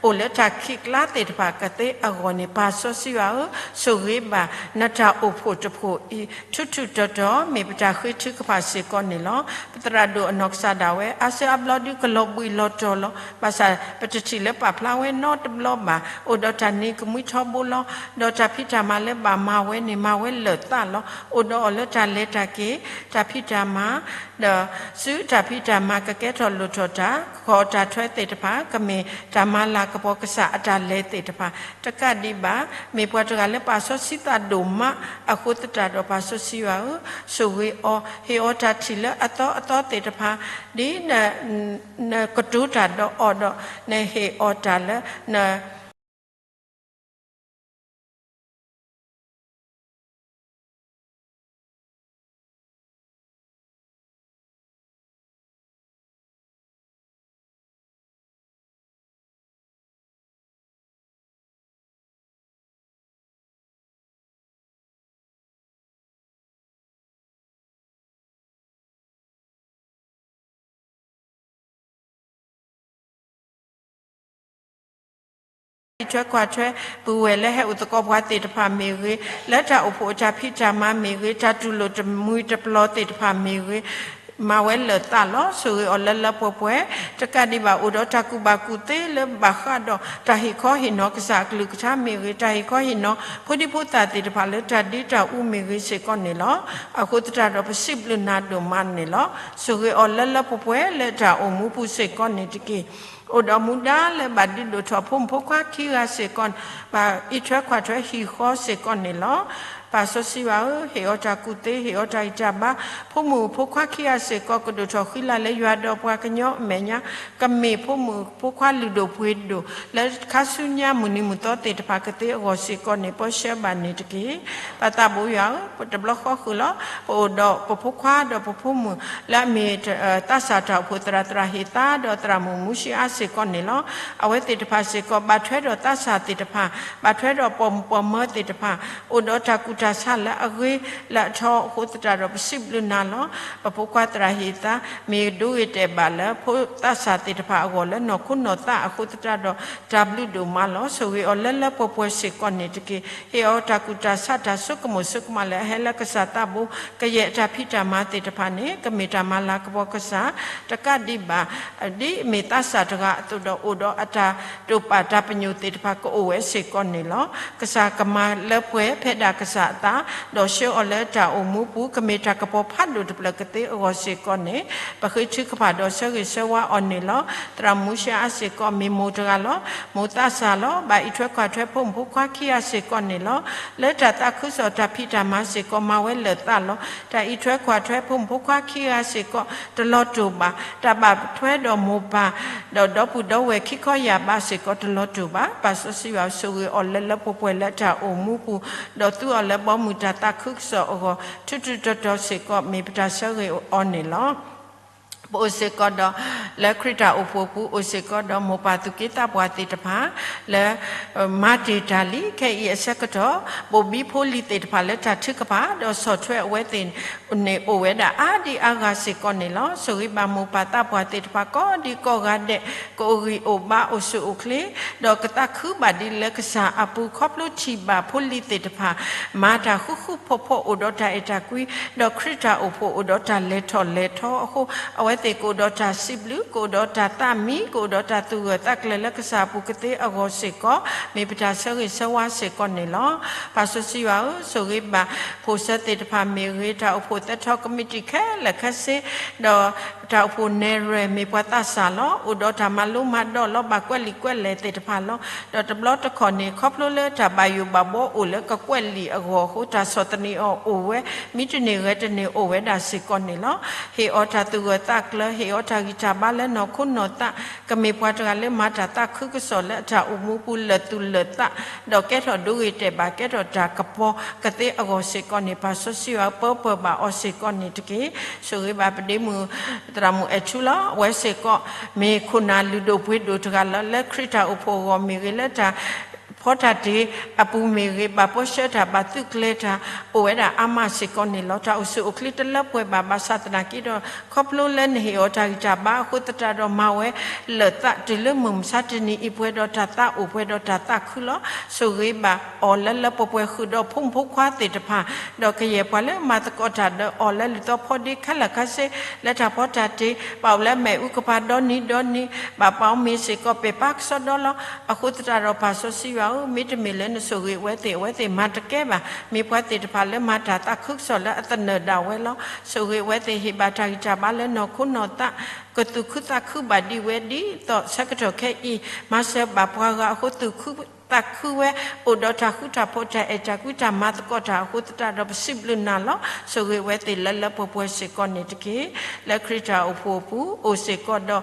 အိၣ်လၢတၢ်ခံးကျါသ့ၣ်တဖၣ်ကသ့အဂီၢ်န့ၣ် ပၢ်စီဆှံယွၤဧၢ, ဆိၣ်ဂ့ၤဘၣ်နတၢ်အိၣ်ဖှိၣ်တဖှိၣ်အံၤ ထူးထူးတီၤတီၤ မ့ၢ်ပတၢ်ဃ့ထုကဖၣ်စ့ၢ်ကီးန့ၣ်လီၤ. ပသရၣ်ဒိၣ်အနီၢ်ကစၢ်ဒၣ်ဝဲ အါစုအါဘျီဒုးကလီၤဘှံးလီၤတီၤလီၤ. ဘၣ်ဆၣ်ပတထံၣ်လၢပာ်ဖျါဝဲနီတဘျီဘၣ်. အိၣ်ဒီးတၢ်နံၤကမှံထီဘိလီၤ. ဒီးတၢ်ဖံးတၢ်မၤလၢဘၣ်မၤဝဲန့ၣ် မၤဝဲလၢာ်သးလီၤ. အိၣ်ဒီးအီၤလၢတၢ်လဲၤတၢ်က့ၤ တၢ်ဖံးတၢ်မၤ ဒီးစုတၢ်ဖံးတၢ်မၤကကဲထီၣ်လိၣ်ထီၣ်တၢ် ဃီၤတၢ်ထွဲသ့ၣ်တဖၣ် ကမ့ၢ်တၢ်မၤလၤကပီၤကစၢ်အတၢ်လဲၤသ့ၣ်တဖၣ် တကးဒံးဘၣ် မ့ၢ်ပှၤတဂၤလၢပာ်စီဆှံသးဒိၣ်မးအဃိသတးဒီး ပၢ်စီဆှံယွၤဧၢ, ဆိၣ်ဂ့ၤအီၤ ဟ့ၣ်အီၤတၢ်ထံၣ်လၢအသီအသီသ့ၣ်တဖၣ် ဒ်နကတိၤတၢ်ဒီးအီၤဒီး နဟ့ၣ်အီၤတၢ်လၢန အံးထွဲကွၢ်ထွဲ ပုၢ်ဝဲၢ်လၢဟဲအိၣ်သကိးပှၤသ့ၣ်တဖၣ်မ့ၢ်ဂ့ၤ, လၢတၢ်အိၣ်ဖှိၣ်အတၢ်ဖံးတၢ်မၤမ့ၢ်ဂ့ၤ, တၢ်တူၢ်လိာ်တမှံၤတပျီၤသ့ၣ်တဖၣ်မ့ၢ်ဂ့ၤ, မၤဝဲလၢာ်သးလီၤ. ဆိၣ်ဂ့ၤအီၤလၢလၢပှဲၤပှဲၤ, တကးဒံးဘၣ် အိၣ်ဒီးတၢ်ကူၣ်ဘၣ်ကူၣ်သ့လၢဘၣ်ဃးဒီး တၢ်ဟ့ၣ်ခီဟ့ၣ်နီၤကစၢ်အကလုၢ်ကထါမ့ၢ်ဂ့ၤ, တၢ်ဟ့ၣ်ခီဟ့ၣ်နီၤ ဖိဒံဖိသၣ်သ့ၣ်တဖၣ်လၢတၢ်ဒ့တၢ်အူမ့ၢ်ဂ့ၤစ့ၢ်ကီးန့ၣ်လီၤ. အဃိသတးဒီး ပစံးဘျုးနၤဒိၣ်မးန့ၣ်လီၤ. ဆိၣ်ဂ့ၤအီၤလၢလၢပှဲၤပှဲၤလၢတၢ်အိၣ်မူပူၤစ့ၢ်ကီးန့ၣ်တက့ၢ်. အိၣ်ဒီးမူဒါလၢဘၣ်ဒုးဒိၣ်ထီၣ်ဖိမုၣ်ဖိခွါခံဂၤစ့ၢ်ကီး, ဘၣ်အံးထွဲကွၢ်ထွဲဟံၣ်ဃီစ့ၢ်ကီးန့ၣ်လီၤ. ပၢ်စီဆှံယွၤဧၢ, ဟ့ၣ်အီၤတၢ်ကူၣ်သ့, ဟ့ၣ်အီၤတၢ်ဂံၢ်တၢ်ဘါ, ဖိမုၣ်ဖိခွါခံဂၤစ့ၢ်ကီး ကဒိၣ်ထီၣ်ဃံလၤလၢယွၤဒီးပှၤကညီအမဲာ်ညါ, ကမ့ၢ်ဖိမုၣ်ဖိခွါလုၢ်ဒိၣ်ပှ့ၤဒိၣ် လၢခါဆူညါမုၢ်နံၤမုၢ်သီသ့ၣ်တဖၣ်ကသ့အဂီၢ်စ့ၢ်ကီးန့ၣ် ပၢဆှၢဘၣ်န့ၣ်တက့ၢ်. ပၢ်သးဘိယွၤဧၢ, ပတဘျီဃီဃုာ်လီၤ. ပအိၣ်ဒီးပဖိခွါဒီးပဖိမုၣ် လၢအမ့ၢ် သးစၢ်တၢ်အိၣ်ဖှိၣ်သရၣ်သရၣ်ဟ့ၣ်သါ ဒီးသရၣ်မုၣ်မူၡ့အါစ့ၢ်ကီးန့ၣ်လီၤ. အဝဲသ့ၣ်တဖၣ်စ့ၢ်ကီး ဘၣ်ထွဲဒီးသးစၢ်သ့ၣ်တဖၣ်, ဘၣ်ထွဲဒီးပိာ်မုၣ်ပိာ်မၢၤသ့ၣ်တဖၣ် အိၣ်ဒီးတၢ်ကူၣ်တၢ်ဆးလၢအဂ့ၤလၢအထီအဃိသတးဒီး ပစံးဘျုးနၤလီၤ. ပဖိခွါသရၣ်ဟ့ၣ်သါ မ့ၢ်ဒိဂ့ၤတဲာ်ဘၣ်လၢဖိသးစၢ်သ့ၣ်တဖၣ်အဂီၢ် လၢနီၢ်ခိနီၢ်သးအဃိသတးဒီး တၢ်ဘျုးဒိၣ်မးလီၤ. ဆိၣ်ဂ့ၤအီၤလၢလၢပှဲၤပှဲၤစ့ၢ်ကီးန့ၣ်တက့ၢ်. ဟ့ၣ်အီၤတၢ်ကူၣ်တၢ်ဆးတၢ်ဆိကမိၣ်ဆိကမးလၢအဟဲလၢကစၢ်သးဘိ ကယဲၢ်အတၢ်ဖံးတၢ်မၤသ့ၣ်တဖၣ်န့ၣ် ကမ့ၢ်တၢ်မၤလၤကပီၤကစၢ် တကးဒံးဘၣ် ဒ်အမ့ၢ်သးစၢ်တဂၤအသိးဒီး အိၣ်ဒီးအတၢ်တိာ်ပာ်တၢ်ပညိၣ်သ့ၣ်တဖၣ်ကအိၣ်ဝဲစ့ၢ်ကီးန့ၣ်လီၤ. ကစၢ်ကမၤလၢပှဲၤဖဲဒၣ်ကစၢ်အသး, ဒီးဆှၢအီၤလၢတၢ်အိၣ်မူပူၤ ကမ့ၢ်တၢ်ကပီၤဖးဒိၣ်တဖျၢၣ်ကသ့အဂီၢ်စ့ၢ်ကီးန့ၣ် ပဃ့ထုကဖၣ်ဒီးဆၢဂ့ၤဆၢဝါအီၤန့ၣ်လီၤ. သရၣ်မူၡ့အါစ့ၢ်ကီး မ့ၢ်မိၢ်တဂၤလီၤ. မိၢ်သးစၢ်လီၤ. ဘၣ်အံးထွဲကွၢ်ထွဲဖိမုၣ်ဖိခွါခံဂၤစ့ၢ်ကီးန့ၣ်လီၤ. လၢတၢ်သးခုကစီၣ်တၢ်ဖံးတၢ်မၤစ့ၢ်ကီး မၤဝဲလၢာ်သးလီၤ. တၢ်အံးထွဲကွၢ်ထွဲဖိမုၣ်ဖိခွါခံဂၤစ့ၢ်ကီး တလီၤတိာ်ဘၣ်. တၢ်ဘၣ်ထွဲဒီးမိၢ်ပၢ် ဒီးဒီပုၢ်ဒီဝဲၢ်ခံခီယာ်ဘးစ့ၢ်ကီး တလီၤတိာ်ဘၣ်. ပၢ်စီဆှံယွၤဆိၣ်ဂ့ၤအီၤလၢလၢပှဲၤပှဲၤလၢတၢ်အိၣ်မူပူၤ, ဒီးသူအီၤလၢဘီမုၢ်တၢ်သးခုကစီၣ်အဂီၢ် ထူးထူးတီၤတီၤစ့ၢ်ကီး မ့ၢ်ပတၢ်ဆၢဂ့ၤအီၤန့ၣ်လီၤ. ပအိၣ်စ့ၢ်ကီးဒီး လၢခရံာ်တၢ်အိၣ်ဖှိၣ်ပူၤ အိၣ်စ့ၢ်ကီးဒီးမိၢ်ပၢ်သူၣ်က့သးပှၢ်သ့ၣ်တဖၣ် လၢ မၤတ့ၢ်တၢ်လံ. ခဲအံၤအဆၢကတီၢ် ဘိၣ်ဘံဖိလံၤသ့ၣ်တဖၣ်လၢတၢ်ထုကဖၣ် ဒီးဆီၣ်ထွဲအဝဲသ့ၣ်န့ၣ် အိၣ်ဝဲဒၣ်အါဒံအါဂၤစ့ၢ်ကီးန့ၣ်လီၤ. ဆိၣ်ဂ့ၤဘၣ်မိၢ်ပၢ်သးပှၢ်သ့ၣ်တဖၣ် ကိးဒံကိးဂၤဒဲး ကအိၣ်ဂံၢ်အိၣ်ဘါ အိၣ်ဆူၣ်အိၣ်ချ့ ဒီးကသးခုဘၣ်ဒံးလၢကစၢ်အပူၤ ခီဖျိထံၣ်ဘၣ်ဖိလံၤသ့ၣ်တဖၣ် မၤတၢ်ဃူဃူဖိးဖိး အိၣ်ဒီးတၢ်အဲၣ်တၢ်ကွံ ဒီးခရံာ်တၢ်အိၣ်ဖှိၣ်အိၣ်ဒီးတၢ်လဲၤထီၣ်လဲၤထီအဃိ အဝဲသ့ၣ်ကအိၣ်ဒီးတၢ်စံးဘျုး ကအိၣ်ဒီးတၢ်သးမံ ကအိၣ်ဒီးတၢ်သူၣ်ဂၢၢ်သးကျၢၤလၢကစၢ်အပူၤကသ့အဂီၢ်စ့ၢ်ကီး မ့ၢ်ပတၢ်ဆၢဂ့ၤဆၢဝါစ့ၢ်ကီးန့ၣ်လီၤ. ပၢ်စီဆှံယွၤဧၢ, ဆိၣ်ဂ့ၤဘၣ် ဖိၣ်စၢၤသ့ၣ်တဖၣ်မ့ၢ်ဂ့ၤ, တၢ်အိၣ်ဖှိၣ်သၢထီၣ်ကမံးတံာ်ခဲလၢာ်ခဲဆ့, ဒီးတၢ်အိၣ်ဖှိၣ်နဲၣ်ရွဲၣ်မ့ၢ်ပှၤသးစၢ်လီၤ. အိၣ်ဒီးတၢ်မၤလိမၤဒိးလီၤ ဘၣ်ကွဲးလံာ်ကွဲးလဲၢ်သ့ၣ်တဖၣ်လီၤ. ဒီးတဘျီတခီၣ်န့ၣ် ခီဖျိလၢတၢ်ဘၣ်ယိၣ်ဘၣ်ဘှီအိၣ်လၢကကွဲးလံာ်အဂီၢ်အဃိ တၢ်ဆီၣ်သနံးအီၤအိၣ်ဝဲ မံတန့ၢ်ဂဲၤတန့ၢ်အိၣ်ဝဲဒၣ်စ့ၢ်ကီးန့ၣ်လီၤ. ဟ့ၣ်အီၤတၢ်သူၣ်ဂၢၢ်သးကျၢၤ, ဟ့ၣ်အီၤတၢ်ဂံၢ်တၢ်ဘါလၢနီၢ်ခိနီၢ်သး, ကမ့ၢ်ပှၤတဂၤလၢမၤတၢ်သးခုကစီၣ်လၢအတၢ်အိၣ်မူပူၤလၢာ်သူၣ်လၢာ်သး, ဒီးကဲထီၣ်ဒိဂ့ၤတဲာ်ဘၣ် ကဲထီၣ်တၢ်ကပီၤကသ့အဂီၢ်စ့ၢ်ကီးန့ၣ် ပၢ်စီဆှံယွၤပၢပၢၢ်ဘၣ်အီၤစ့ၢ်ကီးန့ၣ်တက့ၢ်. ဆိၣ်ဂ့ၤဘၣ်ပဒ့မုၣ် သရၣ်မုၣ်အဲၣ်ထူလီၤ. အဝဲစ့ၢ်ကီး မ့ၢ်ခိၣ်နၢ်လုၢ်ဒိၣ်ပှ့ၤဒိၣ်တဂၤလီၤ. လၢခရံာ်တၢ်အိၣ်ဖှိၣ်အဂီၢ်မ့ၢ်ဂ့ၤ လၢတၢ် ဖီတၢ်တ့အပူၤမ့ၢ်ဂ့ၤ, ဘၣ်ပၢဆှၢတၢ်, ဘၣ်သုးကျဲၤတၢ်, အိၣ်ဝဲဒၣ်အါမးစ့ၢ်ကီးန့ၣ်လီၤ. တၢ်အိၣ်ဆူၣ်အိၣ်ချ့တလၢပှဲၤဘၣ်. ဘၣ်ဆၣ်သနာ်က့ဒီး ခီဖျိလၢနဟ့ၣ်အီၤတၢ်ဂံၢ်တၢ်ဘါအဃိသတးဒီး မၤဝဲလၢာ်သးတုၤလၢမုၢ်မဆါတနံၤအံၤ ပှဲၤဒီးတၢ်သးအိၣ် ပှဲၤဒီးတၢ်သးခုလီၤ. ဆိၣ်ဂ့ၤဘၣ်အီၤလၢလၢပှဲၤပှဲၤ ဃုာ်ဒီးဖိမုၣ်ဖိခွါသ့ၣ်တဖၣ်, ဒီးကယဲၢ်ပှၤလၢမၤသကိးတၢ်ဒီးအီၤလၢလုၢ်သီဖီဒ့ခဲလၢာ်ခဲဆ့ လၢတၢ်ဖီတၢ်တ့, ဘၣ်အိၣ်လၢမဲာ်အူကပၤဒီနံၤဒီနံၤ, ဘၣ်ပာ်အီၤမ့ၤစ့ၢ်ကီး ပ့ၢ်ပၢ်ကစီဒီလီၤ. အဃိသတးဒီး ပၢ်စီဆှံယွၤဧၢ, မ့တမ့ၢ်လၢနဆိၣ်ဂ့ၤအဝဲသ့ၣ် အဝဲသ့ၣ်မၤတကဲဘၣ်. မ့ၢ်ပှၤသ့ၣ်တဖၣ်လၢမၤတၢ်သးခုကစီၣ်လၢအသနၢၣ်ဒၣ်ဝဲလီၤ. ဆိၣ်ဂ့ၤအဝဲသ့ၣ် ဟ့ၣ်ဘၣ်တၢ်ဂံၢ်တၢ်ဘါလၢနီၢ်ခိနီၢ်သး, ကသူၣ်ခုသးခုဘၣ်ဒံးဝဲဒ်သိးဆၢကတီၢ်ခဲအံၤ, မၤစၢၤဘၣ်ပှၤဂၤအဃိ သူၣ်ခုသးခုဝဲ, အိၣ်ဒီးတၢ်ဃူတၢ်ဖိး တၢ်အဲၣ်တၢ်ကွံ တၢ်မၤသကိးတၢ်အဃိသတးဒီး ပစံးဘျုးနၤလီၤ. ဆိၣ်ဂ့ၤအဝဲသ့ၣ်လၢလၢပှဲၤပှဲၤစ့ၢ်ကီးန့ၣ်တက့ၢ်. လၢခရံာ်တၢ်အိၣ်ဖှိၣ်အပူၤ အိၣ်စ့ၢ်ကီးဒီး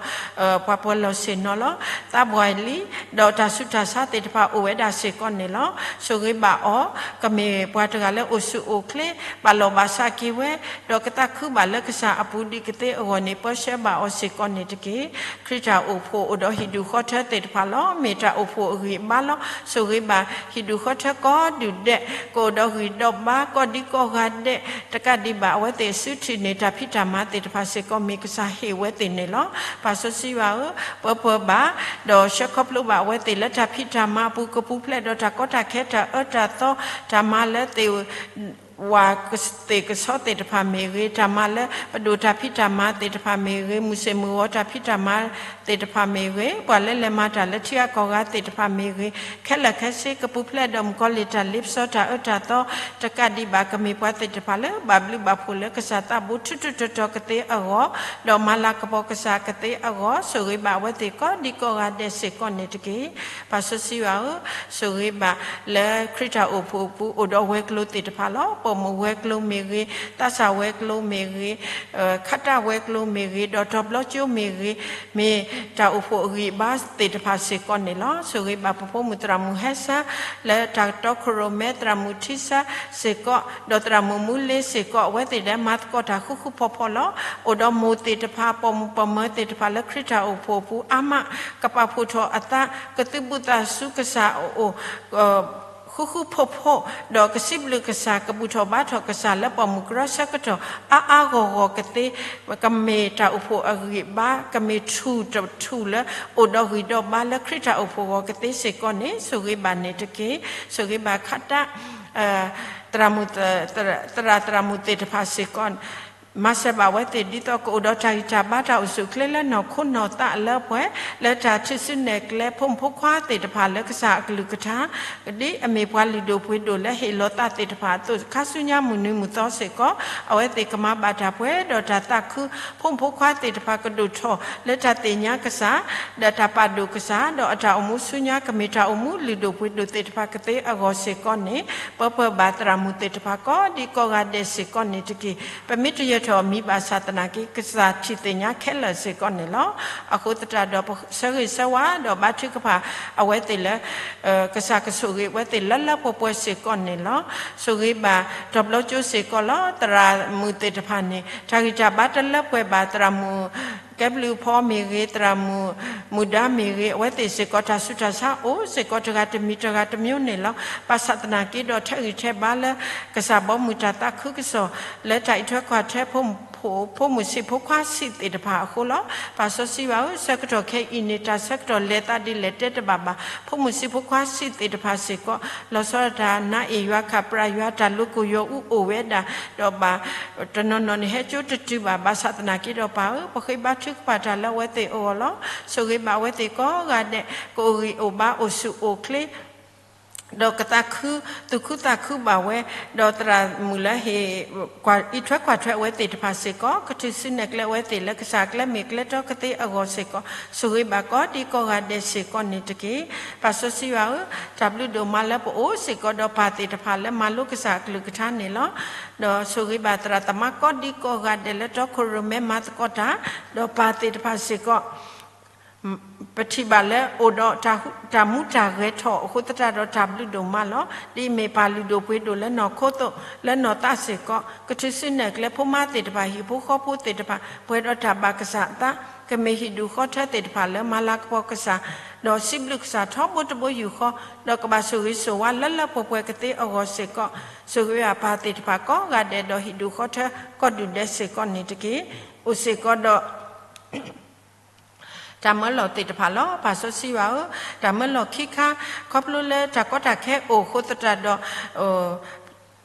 ပှၤပၢၤလီၢ်ဆ့ၣ်နီၤလီၤ. သးဘှၢ်လံ, ဒီးတၢ်ဆူးတၢ်ဆါသ့ၣ်တဖၣ်အိၣ်ဝဲဒၣ်စ့ၢ်ကီးန့ၣ်လီၤ. ဆိၣ်ဂ့ၤဘၣ်အီၤ, ကမ့ၢ်ပှၤတဂၤလၢအိၣ်ဆူၣ်အိၣ်ချ့, ဘၣ်လီၢ်ဘၣ်စးက့ၤဝဲ, ဒီးကသးခုဘၣ်လၢကစၢ်အပူၤဒ်ကသ့အဂီၢ်န့ၣ် ပၢဆှၢဘၣ်အီၤစ့ၢ်ကီးန့ၣ်တက့ၢ်. ခရံာ်တၢ်အိၣ်ဖှိၣ်အိၣ်ဒီးဟံၣ်ဒူၣ်ဃီထၢသ့ၣ်တဖၣ်လီၤ. မ့ၢ်တၢ်အိၣ်ဖှိၣ်အဂံၢ်အဘါလီၤ. ဆိၣ်ဂ့ၤဘၣ်ဟံၣ်ဒူၣ်ဃီထၢကိးဒူၣ်ဒဲး, ကအိၣ်ဒီးဂံၢ်ဒီးဘါကိးဒံကိးဂၤဒဲး, တကးဒံးဘၣ်အဝဲသ့ၣ်အစုထံၣ်န့ၢ်တၢ်ဖံးတၢ်မၤသ့ၣ်တဖၣ်စ့ၢ်ကီး မ့ၢ်ကစၢ်ဟ့ၣ်ဝဲသ့ၣ်န့ၣ်လီၤ. ပၢ်စီဆှံယွၤဧၢ, ပၢပၢဘၣ်, ဒီးဆှၢခီဖျိဘၣ်အဝဲသ့ၣ်လၢတၢ်ဖံးတၢ်မၤအပူၤ ကပူၤဖျဲးဒီးတၢ်ကီတၢ်ခဲ တၢ်အၢတၢ်သီ, တၢ်မၤလၢသ့ၣ် ဝၤသ့ၣ်ကဆီသ့ၣ်တဖၣ်မ့ၢ်ဂ့ၤ, တၢ်မၤလၢပဒိၣ်တၢ်ဖံးတၢ်မၤသ့ၣ်တဖၣ်မ့ၢ်ဂ့ၤ, မုၢ်ဆ့ၣ်မုၢ်ဂီၤတၢ်ဖံးတၢ်မၤသ့ၣ်တဖၣ်မ့ၢ်ဂ့ၤ, ပှၤလၢလဲၤမၤတၢ်လၢထံဂၤကီၢ်ဂၤသ့ၣ်တဖၣ်မ့ၢ်ဂ့ၤ, ခဲလၢာ်ခဲဆ့ကပူၤဖျဲးဒီးမုၣ်ကီၤလံၢ်တၢ်လ့ပစီတၢ်အၢတၢ်သီ, တကးဒံးဘၣ်ကမ့ၢ်ပှၤသ့ၣ်တဖၣ်လၢဘၣ်ဘျုးဘၣ်ဖှိၣ်လၢကစၢ်သးဘိထုးထုးထီထီကသ့အဂီၢ်, ဒီးမၤလၤကပီၤကစၢ်ကသ့အဂီၢ်, ဆိၣ်ဂ့ၤဘၣ်အဝဲသ့ၣ်ကိးဒံကိးဂၤဒဲးစ့ၢ်ကီးန့ၣ်တက့ၢ်. ပၢ်စီဆှံယွၤဧၢ, ဆိၣ်ဂ့ၤဘၣ်လၢခရံာ်တၢ်အိၣ်ဖှိၣ်အပူၤ အိၣ်ဒီးဝဲၤကျိၤသ့ၣ်တဖၣ်လီၤ. ပိာ်မုၣ်ဝဲၤကျိၤမ့ၢ်ဂ့ၤ, သးစၢ်ဝဲၤကျိၤမ့ၢ်ဂ့ၤ, ခးတၢ်ဝဲၤကျိၤမ့ၢ်ဂ့ၤ, ဒီးတီၤဘျီကၠိမ့ၢ်ဂ့ၤ, မ့ၢ်တၢ်အိၣ်ဖှိၣ်အဂံၢ်အဘါသ့ၣ်တဖၣ်စ့ၢ်ကီးန့ၣ်လီၤ. ဆိၣ်ဂ့ၤဘၣ်ပဖိမုၣ်သရၣ်မုၣ်ဟဲဆၢ လၢတၢ်တီခိၣ်ရိၣ်မဲ သရၣ်မုၣ်ထံဆၢစ့ၢ်ကီး, ဒီးသရၣ်မုၣ်မူလ့စ့ၢ်ကီး, အဝဲသ့ၣ်ဒီးမၤသကိးတၢ်ဃူဃူဖိးဖိးလီၤ. အိၣ်ဒီးမိၢ်သ့ၣ်တဖၣ်, ပိာ်မုၣ်ပိာ်မၢၤသ့ၣ်တဖၣ်လၢခရံာ်တၢ်အိၣ်ဖှိၣ်အပူၤအါမး, ကပာ်ဖှိၣ်ထီၣ်အသး, ကသုးဘူးသးဆူကစၢ်အအိၣ် ဃူဃူဖိးဖိး, ဒီးကစံးဘျုးကစၢ်, ကဘူၣ်ထီၣ်ဘါထီၣ်ကစၢ်လၢပိာ်မုၣ်ကရၢဆၢကတီၢ် အါအါဂီၢ်ဂီၢ်ကသ့, ကမ့ၢ်တၢ်အိၣ်ဖှိၣ်အဂံၢ်အဘါ, ကမ့ၢ်ထူၣ်တထူၣ်လၢ အိၣ်ဒီးဂံၢ်ဒီးဘါလၢခရံာ်တၢ်အိၣ်ဖှိၣ်အဂီၢ်ကသ့စ့ၢ်ကီးန့ၣ် ဆိၣ်ဂ့ၤဘၣ်န့ၣ်တက့ၢ်. ဆိၣ်ဂ့ၤဘၣ်ခးတၢ် သရၣ်မုၣ်, သရၣ်သရၣ်မုၣ်သ့ၣ်တဖၣ်စ့ၢ်ကီး မၤစၢၤဘၣ်အဝဲသ့ၣ် ဒ်သိးကအိၣ်ဒီးတၢ်ဂံၢ်တၢ်ဘါ တၢ်အိၣ်ဆူၣ်အိၣ်ချ့လၢနီၢ်ခိနီၢ်သးအလၢအပှဲၤ, လၢတၢ်ထုးစုနဲၣ်ကျဲ ဖိမုၣ်ဖိခွါသ့ၣ်တဖၣ်လၢကစၢ်အကလုၢ်ကထါ, ဒ်အမ့ၢ်ပှၤလုၢ်ဒိၣ်ပှ့ၤဒိၣ်လၢဟ့ၣ်လီၤသးသ့ၣ်တဖၣ်အသိး, ခါဆူညါမုၢ်နွံမုၢ်သီစ့ၢ်ကီး အဝဲသ့ၣ်ကမၤဘၣ်တၢ်ပှဲၤဒီးတၢ်သးခု, ဖိမုၣ်ဖိခွါသ့ၣ်တဖၣ်ကဒိၣ်ထီၣ်လၢတၢ်သ့ၣ်ညါကစၢ်, ဒီးတၢ်ပာ်ဒိၣ်ကစၢ်, ဒီးအတၢ်အိၣ်မူဆူညါကမ့ၢ်တၢ်အိၣ်မူလုၢ်ဒိၣ်ပှ့ၤဒိၣ်သ့ၣ်တဖၣ်ကသ့အဂီၢ်စ့ၢ်ကီးန့ၣ်, ပၢပၢဘၣ်သရၣ်မုၣ်သ့ၣ်တဖၣ်ကိးဒံကိးဂၤဒဲးစ့ၢ်ကီးန့ၣ်တက့ၢ်. ပမ့ၢ်တယၢၤထီၣ်အမံၤဘၣ်ဆၣ်သနာ်က့ ကစၢ်ထံၣ်သ့ၣ်ညါခဲလၢာ်စ့ၢ်ကီးန့ၣ်လီၤ. အဃိသတးဒီး ပဆၢဂ့ၤဆၢဝါဒီးဘါထုကဖၣ်အဝဲသ့ၣ်လၢ ကစၢ်ကဆိၣ်ဂ့ၤအဝဲသ့ၣ်လၢလၢပှဲၤပှဲၤစ့ၢ်ကီးန့ၣ်လီၤ. ဆိၣ်ဂ့ၤဘၣ်တီၤဘျီကၠိစ့ၢ်ကီးလီၤ. သရၣ်မုၣ်သ့ၣ်တဖၣ်န့ၣ် တၢ်ဂံၢ်တၢ်ဘါတလၢပှဲၤဘၣ် သရၣ်မုၣ် ကဲဘျုးဖီမ့ၢ်ဂ့ၤ, သရၣ်မုၣ်မုၢ်ဒါမ့ၢ်ဂ့ၤ, အဝဲသ့ၣ်စ့ၢ်ကီး တၢ်ဆူးတၢ်ဆါအိၣ်စ့ၢ်ကီး တဂၤတမံၤတဂၤတမျိုးန့ၣ်လီၤ. ဘၣ်ဆၣ်သနာ်က့ဒီး ထဲးဂံၢ်ထဲးဘါလၢ ကစၢ်ဘီမုၢ်တၢ်သးခုကစီၣ် လၢတၢ်အံးထွဲကွၢ်ထွဲ ဖိမုၣ်ဆံးဖိခွါဆံးသ့ၣ်တဖၣ်အဃိလီၤ. ပၢ်စီဆှံယွၤဧၢ, ဆၢကတီၢ်ခဲအံၤန့ၣ် တၢ်ဆၢကတီၢ်လဲၤသးဒ်လဲၣ်တဲတဘၣ်ဘၣ်. ဖိမုၣ်ဆံးဖိခွါဆံးသ့ၣ်တဖၣ်စ့ၢ်ကီး လီၤဆီဒၣ်တၢ် နါအ့ၣ်ယွၤ ခးပြးယွၤ တၢ်လိၤကိၢ်ယီၤအူအိၣ်ဝဲဒၣ်, ဒီးဘၣ်တနီၤနီၤန့ၣ် ဟဲကၠိတတုၤဘၣ်. ဘၣ်ဆၣ်သနာ်က့ဒီးပၢ်ဧၢ, ပဃ့ဘါထုကဖၣ်တၢ်လၢအဝဲသ့ၣ်အဂီၢ်လီၤ. ဆိၣ်ဂ့ၤဘၣ်အဝဲသ့ၣ်ကိးဂၤဒဲး ကအိၣ်ဂံၢ်အိၣ်ဘါအိၣ်ဆူၣ်အိၣ်ချ့ ဒီးကသးခု, သူၣ်ခုသးခုဘၣ်ဝဲ, ဒီးသရၣ်မုၣ်လၢဟ့ၣ်, အံးထွဲကွၢ်ထွဲအဝဲသ့ၣ်တဖၣ်စ့ၢ်ကီး, ကထုးစုနဲၣ်ကျဲအဝဲသ့ၣ်လၢကစၢ်ကျဲမ့ၢ်ကျဲတီကသ့အဂီၢ်စ့ၢ်ကီး, ဆိၣ်ဂ့ၤဘၣ်ကိးဒံကိးဂၤဒဲးစ့ၢ်ကီးန့ၣ်တက့ၢ်. ပၢ်စီဆှံယွၤဧၢ, တၢ်ဘျုးဒိၣ်မးလၢပအိၣ်စ့ၢ်ကီးဒီးပၢ်သ့ၣ်တဖၣ်လၢမၤလိကစၢ်အကလုၢ်ကထါန့ၣ်လီၤ. ဒီးဆိၣ်ဂ့ၤဘၣ်သရၣ်သမါကိးဒံကိးဂၤဒဲးလၢတီခိၣ်ရိၣ်မဲမၤသကိးတၢ်, ဒီးပၢ်သ့ၣ်တဖၣ်စ့ၢ်ကီး ပထံၣ်ဘၣ်လၢအိၣ်ဒီးတၢ်မူတၢ်ဂဲၤထီၣ်အဃိသတးဒီး တၢ်ဘျုးဒိၣ်မးလီၤ. ဒ်အမ့ၢ်ပၢ်လုၢ်ဒိၣ်ပှ့ၤဒိၣ်လၢနီၢ်ခိသိးလၢနီၢ်သးစ့ၢ်ကီး, ကထုးစုနဲၣ်ကျဲဖိမါသ့ၣ်တဖၣ်, ဟံၣ်ဖိဃီဖိသ့ၣ်တဖၣ် ပှဲၤဒီးတၢ်ဘၣ်ကစၢ်အသး, ကမ့ၢ်ဟံၣ်ဒူၣ်ဃီထၢသ့ၣ်တဖၣ်လၢမၤလၤကပီၤကစၢ်, ဒီးစံးဘျုးကစၢ်ထီဘိတဘိယူၢ်ဃီ, ဒီးကဘၣ်ဆိၣ်ဂ့ၤဆိၣ်ဝါလၢလၢပှဲၤပှဲၤကသ့အဂီၢ်စ့ၢ်ကီး, ဆိၣ်ဂ့ၤဘၣ်ပၢ်သ့ၣ်တဖၣ်ကိးဂၤဒဲးဒီးဟံၣ်ဒူၣ်ဃီထၢကိးဒူၣ်ဒဲးစ့ၢ်ကီးန့ၣ်တက့ၢ်. အိၣ်စ့ၢ်ကီးဒီး တၢ်မၢလီၤသ့ၣ်တဖၣ်လီၤ. ပၢ်စီဆှံယွၤဧၢ, တၢ်မၢလီၤခံခါ ခီဖျိလၢတၢ်ကီတၢ်ခဲအိၣ်အဃိသတးဒီး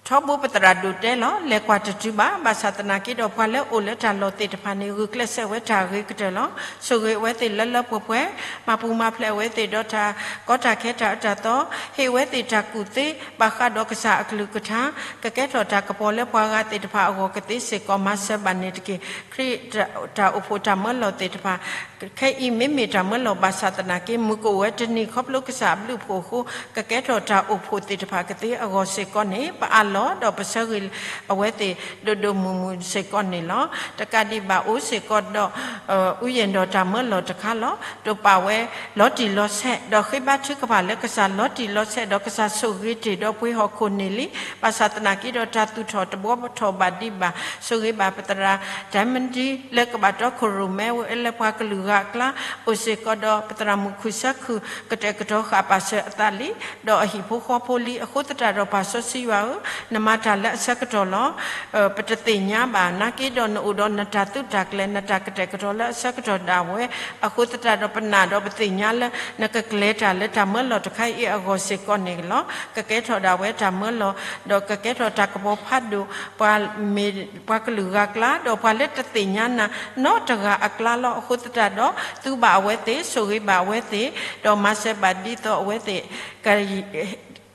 ထီဘိပသရၣ်ဒိၣ်တဲလီၤ, လဲၤကွၢ်တတုၤဘၣ်, ဘၣ်ဆၣ်သနာ်က့ဒီး ပှၤလၢအအိၣ်လၢတၢ်လီၢ်သ့ၣ်တဖၣ်န့ၣ် ဂုာ်ကျဲးစၢးဝဲတၢ်ဂ့ၤကတၢၢ်လီၤ. ဆိၣ်ဂ့ၤအဝဲသ့ၣ်လၢလၢပှဲၤပှဲၤ, မၤပူၤမၤဖျဲးအဝဲသ့ၣ်ဒီးတၢ်ကီတၢ်ခဲတၢ်အၢတၢ်သီ, ဟ့ၣ်အဝဲသ့ၣ်တၢ်ကူၣ်သ့ ဘၣ်ဃးဒီးကစၢ်အကလုၢ်ကထါ, ကကဲထီၣ်တၢ်ကပီၤလၢပှၤဂၤသ့ၣ်တဖၣ်အဂီၢ်ကသ့စ့ၢ်ကီး မၤစၢၤဘၣ်န့ၣ်တက့ၢ်. ခရံာ်တၢ်အိၣ်ဖှိၣ်တၢ်မၢလီၤသ့ၣ်တဖၣ် ခဲအံၤမ့မ့ၢ်တၢ်မၢလီၤဘၣ်ဆၣ်သနာ်က့ မုၢ်ကအိၣ်ဝဲတနံၤခီဖျိကစၢ်အဘျုးအဖှိၣ်အဃိ ကကဲထီၣ်တၢ်အိၣ်ဖှိၣ်သ့ၣ်တဖၣ်ကသ့အဂီၢ်စ့ၢ်ကီးန့ၣ် ပအၢၣ်လီၤဒီးပဆၢဂ့ၤအဝဲသ့ၣ်ဒိၣ်ဒိၣ်မုၢ်မုၢ်စ့ၢ်ကီးန့ၣ်လီၤ. တကးဒံးဘၣ်အိၣ်စ့ၢ်ကီးဒီး အူယဲၢ်ဒီးတၢ်မၢလီၤတခါလီၤ. တိာ်ပာ်ဝဲလီၤတံၢ်လီၤဆဲး ဒီးဃ့ဘါထုကဖၣ်လၢကစၢ်လီၤတံၢ်လီၤဆဲးဒီးကစၢ်ဆိၣ်ဂ့ၤတ့ၢ်ဒီးပှ့ၤဟီၣ်ခိၣ်န့ၣ်လံ. ဘၣ်ဆၣ်သနာ်က့ဒီးတၢ်သူၣ်ထီၣ်တဘှီထီၣ်ဘၣ်ဒံးဘၣ် ဆိၣ်ဂ့ၤဘၣ်ပသရၣ် တၢ်မဒံ လၢကဘၣ်တီခိၣ်ရိၣ်မဲဝဲလၢပှၤကလုာ်ဂၤအကျါ အိၣ်စ့ၢ်ကီးဒီးပသရၣ်မုၣ်ခုၣ်ဆၢခုၣ် ကတဲာ်ကတီၤဃာ်ပာ်စၢၤအသးလံ ဒီးအဟံၣ်ဖိဃီဖိလံ. အဃိသတးဒီးပၢ်စီဆှံယွၤဧၢ, နမၤတၢ်လၢအဆၢကတီၢ်လီၤ. ပတသ့ၣ်ညါဘၣ် နာ်က့ဒီးနအိၣ်ဒီးနတၢ်သုးတၢ်ကျဲၤ နတၢ်ကတဲာ်ကတီၤလၢအဆၢကတီၢ်ဒၣ်ဝဲ အဃိသတးဒီးပနာ်ဒီးပသ့ၣ်ညါလၢ နကကျဲၤတၢ်လၢတၢ်မၢလီၤတခါအံၤအဂီၢ်စ့ၢ်ကီးန့ၣ်လီၤ. ကကဲထီၣ်ဒၣ်ဝဲတၢ်မၢလီၤ ဒီးကကဲထီၣ်တၢ်ကပီၤဖးဒိၣ် ပှၤမ့ၢ်ပှၤကလုာ်ဂၤအကျါ ဒီးပှၤလၢတသ့ၣ်ညါနၤနီတဂၤအကျါလီၤ. အဃိသတးဒီး သုဘၣ်အဝဲသ့ၣ် ဆိၣ်ဂ့ၤဘၣ်အဝဲသ့ၣ် ဒီးမၤစၢၤဘၣ်ဒ်သိးအဝဲသ့ၣ်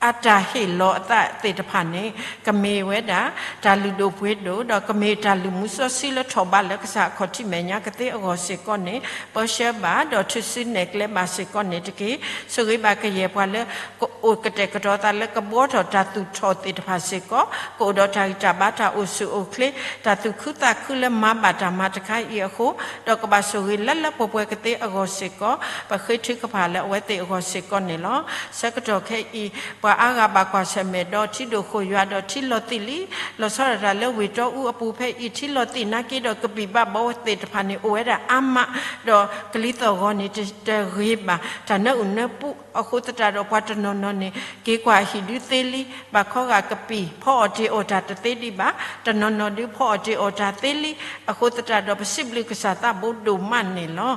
အတၢ်ဟ့ၣ်လီၤအသးသ့ၣ်တဖၣ်န့ၣ် ကမ့ၢ်ဝဲဒၣ် တၢ်လုၢ်ဒိၣ်ပှ့ၤဒိၣ် ဒီးကမ့ၢ်တၢ်လုၢ်မူစီဆှံလၢထီၣ်ဘးလၢကစၢ်အခီၣ်ထံးမဲာ်ညါကသ့အဂီၢ်စ့ၢ်ကီးန့ၣ် ပၢဆှၢဘၣ် ဒီးထုးစုနဲၣ်ကျဲဘၣ်စ့ၢ်ကီးန့ၣ်တက့ၢ်. ဆိၣ်ဂ့ၤဘၣ်ကယဲၢ်ပှၤလၢ ကအိၣ်ကတဲာ်ကတီၤသးလၢကဘှီထီၣ်တၢ်သူၣ်ထီၣ်သ့ၣ်တဖၣ်စ့ၢ်ကီး ကအိၣ်ဒီးတၢ်ဂံၢ်တၢ်ဘါ တၢ်အိၣ်ဆူၣ်အိၣ်ချ့ တၢ်သူၣ်ခုသးခုလၢမၤဘၣ်တၢ်မၤတခါအံၤအဃိ ဒီးကဘၣ်ဆိၣ်ဂ့ၤလၢလၢပှဲၤပှဲၤကသ့အဂီၢ်စ့ၢ်ကီး ပဃ့ထုကဖၣ်လၢအဝဲသ့ၣ်အဂီၢ်စ့ၢ်ကီးန့ၣ်လီၤ. ဆၢကတီၢ်ခဲအံၤ ပှၤအါဂၤဘၣ်ကွၢ်ဆၢၣ်မဲာ်ဒီးထံဒိၣ်ဃိၣ်ယွၤဒီးထံလီၤတံၢ်လံ လီၤဆီဒၣ်တၢ်လၢဝ့ၢ်တီအူအပူၤဖဲအံၤ ထံလီၤတံၢ်နာ်က့ဒီးကပံာ်ဘၣ်ဘီသ့ၣ်တဖၣ်န့ၣ် အိၣ်ဝဲဒၣ်အါမး ဒီးကလံၤသီၣ်ဂီၤန့ၣ် တဂ့ၤဘၣ် တၢ်နၢအုၣ်နၢပူၤအဃိသတးဒီး ပှၤတနီၤနီၤန့ၣ် က့ၤကွၢ်ဟံၣ်ဒုးသ့လံ ဘၣ်ခီဂာ်ကပံာ် ဖီအီၣ်တ့ၢ်အီၣ်တၢ်တသ့ဒံးဘၣ် တနီၤနီၤဒုးဖီအီၣ်တ့ၢ်အီၣ်တၢ်သ့လံ အဃိသတးဒီး ပစံးဘျုးကစၢ်သးဘိဒိၣ်မးန့ၣ်လီၤ.